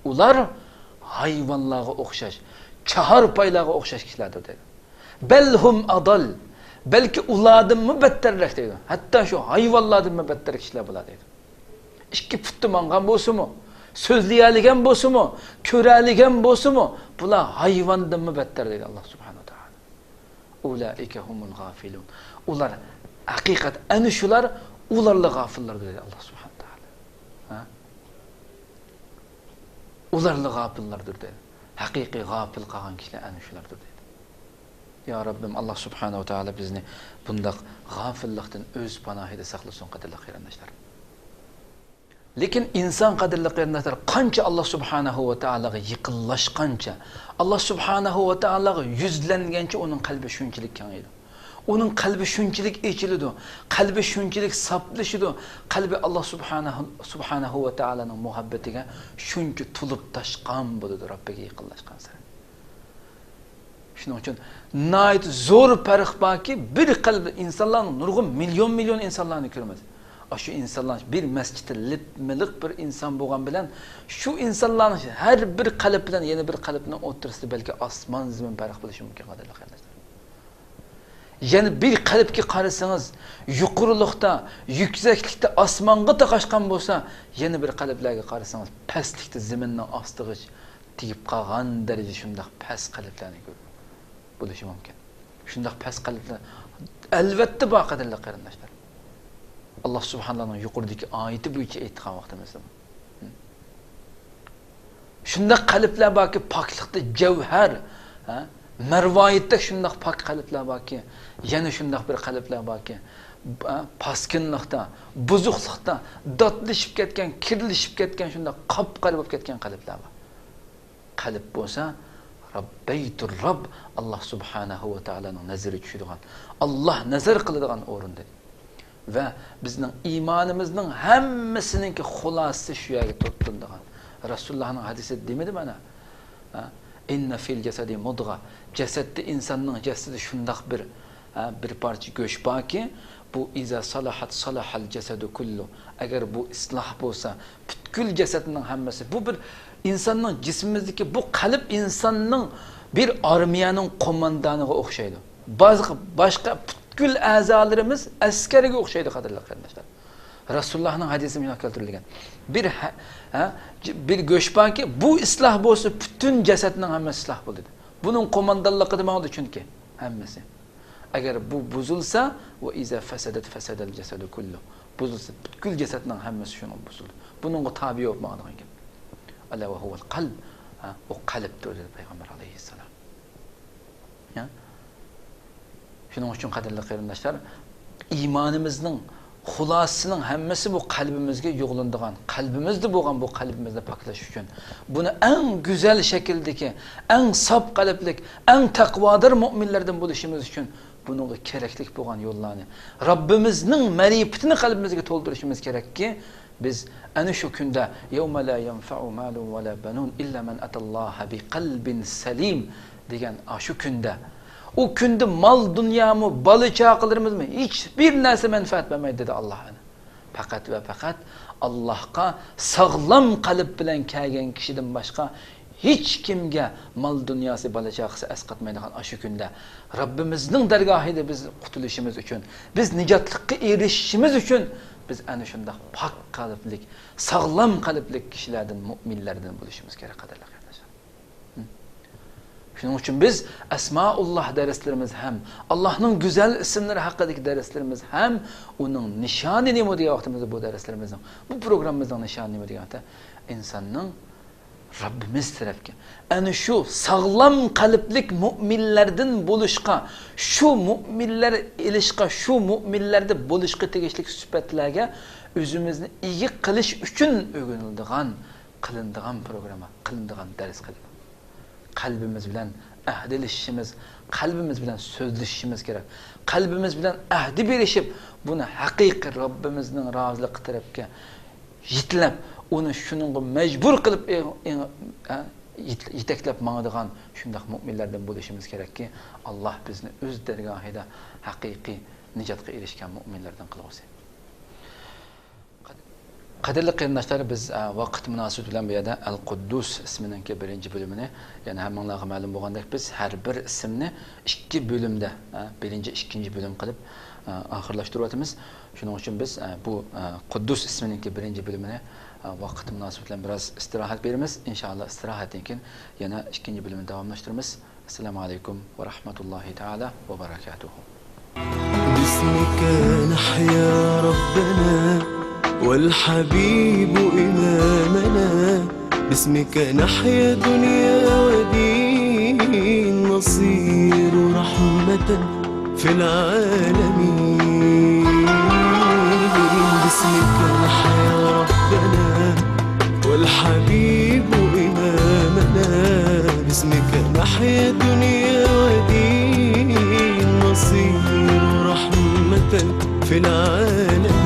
ئۇلار ھايۋانلارغا ئوخشاش، چاھارپايلارغا ئوخشاش كىشىلەردۇر دەيدۇ. «بەل ھۇم ئەضەل»، بەلكى ئۇلاردىنمۇ بەتتەررەك دەيدۇ. ھەتتا شۇ ھايۋانلاردىنمۇ بەتتەر كىشىلەر بۇلار دەيدۇ. ئىككى پۇتتا ماڭغان بولسىمۇ، سۆزلىيەلىگەن بولسىمۇ، كۆرەلىگەن بولسىمۇ، بۇلار ھايۋاندىنمۇ بەتتەر دەيدۇ ئاللا سۇبھانەھۇ ۋە تائالا. «ئۇلائىكە ھۇمۇل غافىلۇن». ئۇلار، ھەقىقەت، ئەنە شۇلار، ئۇلارلا غاپىللاردۇر دەيدۇ ئاللا سۇبھانەھۇ ۋە تائالا. ھە؟ ئۇلارلا غاپىللاردۇر دەيدۇ. ھەقىقىي غاپىل قالغان كىشىلەر ئەنە شۇلاردۇر دەيدۇ. يا رەببىم، ئاللا سۇبھانەھۇ ۋە تائالا بىزنى بۇنداق غاپىللىقتىن ئۆز پاناھىدا ساقلىسۇن، قەدىرلىك قېرىنداشلار. لېكىن ئىنسان، قەدىرلىك قېرىنداشلار، قانچە ئاللا سۇبھانەھۇ ۋە تائالاغا يېقىنلاشقانچە، ئاللا سۇبھانەھۇ ۋە تائالاغا يۈزلەنگەنچە ئۇنىڭ قەلبى شۇنچىلىك كېڭىيىدۇ. ئۇنىڭ قەلبى شۇنچىلىك ئېچىلىدۇ، قەلبى شۇنچىلىك ساپلىشىدۇ، قەلبى ئاللا سۇبھانەھۇ، سۇبھانەھۇ ۋە تائالانىڭ مۇھەببىتىگە شۇنچە تولۇپ تاشقان بولىدۇ، رەببىگە يېقىنلاشقانسېرى. شۇنىڭ ئۈچۈن ناھايىتى زور پەرق باركى، بىر قەلب، ئىنسانلارنىڭ نۇرغۇن مىليون مىليون ئىنسانلارنى كۆرىمىز. ئاشۇ ئىنسانلار بىر مەسچىتتە لىپمىلىق بىر ئىنسان بولغان بىلەن، شۇ ئىنسانلارنىڭ ھەر بىر قەلب بىلەن يەنە بىر قەلبنىڭ ئوتتۇرىسىدا بەلكى ئاسمان زېمىن پەرق بولۇشى مۇمكىن، قەدىرلىك قېرىنداشلار. يەنە بىر قەلبكە قارىسىڭىز، يۇقىرىلىقتا، يۈكسەكلىكتە ئاسمانغا تاقاشقان بولسا، يەنە بىر قەلبلەرگە قارىسىڭىز، پەسلىكتە زېمىننىڭ ئاستىغىچە تېگىپ قالغان دەرىجىدە شۇنداق پەس قەلبلەرنى كۆرۈپ بولۇشى مۇمكىن. شۇنداق پەس قەلبلەر ئەلۋەتتە بار، قەدىرلىك قېرىنداشلار. ئاللا سۇبھانەللانىڭ يۇقىرىدىكى ئايىتى بويىچە ئېيتقان ۋاقتىمىزدىمۇ. شۇنداق قەلبلەر باركى، پاكلىقتا جەۋھەر، ھە، مەرۋايىتتەك شۇنداق پاك قەلبلەر باركى، يەنە شۇنداق بىر قەلبلەر باركى، ھە، پاسكىنلىقتا، بۇزۇقلۇقتا، داتلىشىپ كەتكەن، كىرلىشىپ كەتكەن، شۇنداق قاپقارا بولۇپ كەتكەن قەلبلەر بار. قەلب بولسا رب، بيت الرب، ئاللا سۇبھانەھۇ ۋە تائالانىڭ نەزىرى چۈشىدىغان، ئاللا نەزەر قىلىدىغان ئورۇن دېدى. ۋە بىزنىڭ ئىمانىمىزنىڭ ھەممىسىنىڭكى خۇلاسىسى شۇ يەرگە توپلىنىدىغان. رەسۇلۇللانىڭ ھەدىسىدە دېمىدىمۇ ئەنە؟ ھە؟ إن في الجسد مضغة. جەسەتتە، ئىنساننىڭ جەسىتى شۇنداق بىر، ھە، بىر پارچە گۆش باركى، بۇ إذا صلحت صلح الجسد كله. ئەگەر بۇ ئىسلاھ بولسا، پۈتكۈل جەسەتنىڭ ھەممىسى. بۇ بىر ئىنساننىڭ جىسمىمىزدىكى بۇ قەلب ئىنساننىڭ بىر ئارمىيەنىڭ قوماندانىغا ئوخشايدۇ. باز-، باشقا پۈتكۈل ئەزالىرىمىز ئەسكەرگە ئوخشايدۇ، قەدىرلىك قېرىنداشلار. رەسۇلۇللانىڭ ھەدىسى مۇشۇنداق كەلتۈرۈلگەن. بىر ھە-، ھە، بىر گۆش باركى، بۇ ئىسلاھ بولسا، پۈتۈن جەسەتنىڭ ھەممىسى ئىسلاھ بولىدۇ. بۇنىڭ قوماندانلىقىدا ماڭىدۇ، چۈنكى ھەممىسى. ئەگەر بۇ بۇزۇلسا، وإذا فسدت فسد الجسد كله. بۇزۇلسا، پۈتكۈل جەسەتنىڭ ھەممىسى شۇنىڭ بۇزۇلىدۇ. بۇنىڭغا تابىئ بولۇپ ماڭىدىغان گەپ. ألا وهو القلب. ھە، ئۇ قەلبتۇر، دېدى پەيغەمبەر ئەلەيھىسسالام. يا؟ شۇنىڭ ئۈچۈن، قەدىرلىك قېرىنداشلار، ئىمانىمىزنىڭ خۇلاسىسىنىڭ ھەممىسى بۇ قەلبىمىزگە يۇغلىنىدىغان، قەلبىمىزدە بولغان بۇ قەلبىمىزنى پاكلاش ئۈچۈن، بۇنى ئەڭ گۈزەل شەكىلدىكى، ئەڭ ساپ قەلبلىك، ئەڭ تەقۋادار مۆمىنلەردىن بولۇشىمىز ئۈچۈن بۇنىڭغا كېرەكلىك بولغان يوللارنى، رەببىمىزنىڭ مەرىپىتىنى قەلبىمىزگە تولدۇرۇشىمىز كېرەككى، بىز ئەنە شۇ كۈندە، يوم لا ينفع مال ولا بنون إلا من أتى الله بقلب سليم دېگەن ئاشۇ كۈندە، ئۇ كۈندە مال دۇنيامۇ، بالا چاقىلىرىمىزمۇ، ھېچبىر نەرسە مەنپەئەت بەرمەيدۇ، دېدى ئاللا. پەقەت ۋە پەقەت ئاللاھقا ساغلام قەلب بىلەن كەلگەن كىشىدىن باشقا ھېچ كىمگە مال دۇنياسى، بالا چاقىسى ئەسقاتمايدىغان ئاشۇ كۈندە، رەببىمىزنىڭ دەرگاھىدا بىز قۇتۇلۇشىمىز ئۈچۈن، بىز نىجاتلىققا ئېرىشىشىمىز ئۈچۈن، بىز ئەنە شۇنداق پاك قەلبلىك، ساغلام قەلبلىك كىشىلەردىن، مۆمىنلەردىن بولۇشىمىز كېرەك، قەدىرلىك قېرىنداشلار. شۇنىڭ ئۈچۈن بىز ئەسمائۇللا دەرسلىرىمىز ھەم، ئاللاھنىڭ گۈزەل ئىسىملىرى ھەققىدىكى دەرسلىرىمىز ھەم، ئۇنىڭ نىشانى نېمە دېگەن ۋاقتىمىزدا، بۇ دەرسلىرىمىزنىڭ، بۇ پروگراممىمىزنىڭ نىشانى نېمە دېگەندە، ئىنساننىڭ رەببىمىز تەرەپكە، ئەنە شۇ ساغلام قەلبلىك مۆمىنلەردىن بولۇشقا، شۇ مۆمىنلەر ئېلىشقا، شۇ مۆمىنلەردە بولۇشقا تېگىشلىك سۈپەتلەرگە ئۆزىمىزنى ئىگە قىلىش ئۈچۈن ئۆگىنىلىدىغان، قىلىنىدىغان پروگرامما، قىلىنىدىغان دەرس قىلىدۇ. قەلبىمىز بىلەن ئەھدىلىشىشىمىز، قەلبىمىز بىلەن سۆزلىشىشىمىز كېرەك. قەلبىمىز بىلەن ئەھدى بېرىشىپ، بۇنى ھەقىقىي رەببىمىزنىڭ رازىلىقى تەرەپكە يېتىلەپ، ئۇنى شۇنىڭغا مەجبۇر قىلىپ، ئېڭ-، ئېڭ-، ئە، يېت-، يېتەكلەپ ماڭىدىغان شۇنداق مۆمىنلەردىن بولۇشىمىز كېرەككى، ئاللا بىزنى ئۆز دەرگاھىدا ھەقىقىي نىجاتقا ئېرىشكەن مۆمىنلەردىن قىلغۇسى. قەدىرلىك قېرىنداشلار، بىز، ئە، ۋاقىت مۇناسىۋىتى بىلەن بۇ يەردە ئەل قۇددۇس ئىسمىنىڭكى بىرىنچى بۆلۈمىنى، يەنى ھەممىڭلارغا مەلۇم بولغاندەك، بىز ھەر بىر ئىسىمنى ئىككى بۆلۈمدە، ئە، بىرىنچى، ئىككىنچى بۆلۈم قىلىپ، ئە، ئاخىرلاشتۇرۇۋاتىمىز. شۇنىڭ ئۈچۈن بىز، ئە، بۇ، ئە، قۇددۇس ئىسمىنىڭكى بىرىنچى بۆلۈمىنى، ئە، ۋاقىت مۇناسىۋىتى بىلەن بىراز ئىستىراھەت بېرىمىز. ئىنشائاللا، ئىستىراھەتتىن كېيىن يەنە ئىككىنچى بۆلۈمنى داۋاملاشتۇرىمىز. السلام عليكم ورحمة الله تعالى وبركاته. باسمك نحيا ربنا والحبيب إمامنا، باسمك نحيا دنيا ودين، نصير رحمة في العالمين. باسمك نحيا ربنا والحبيب إمامنا، باسمك نحيا دنيا ودين، نصير رحمة في العالمين.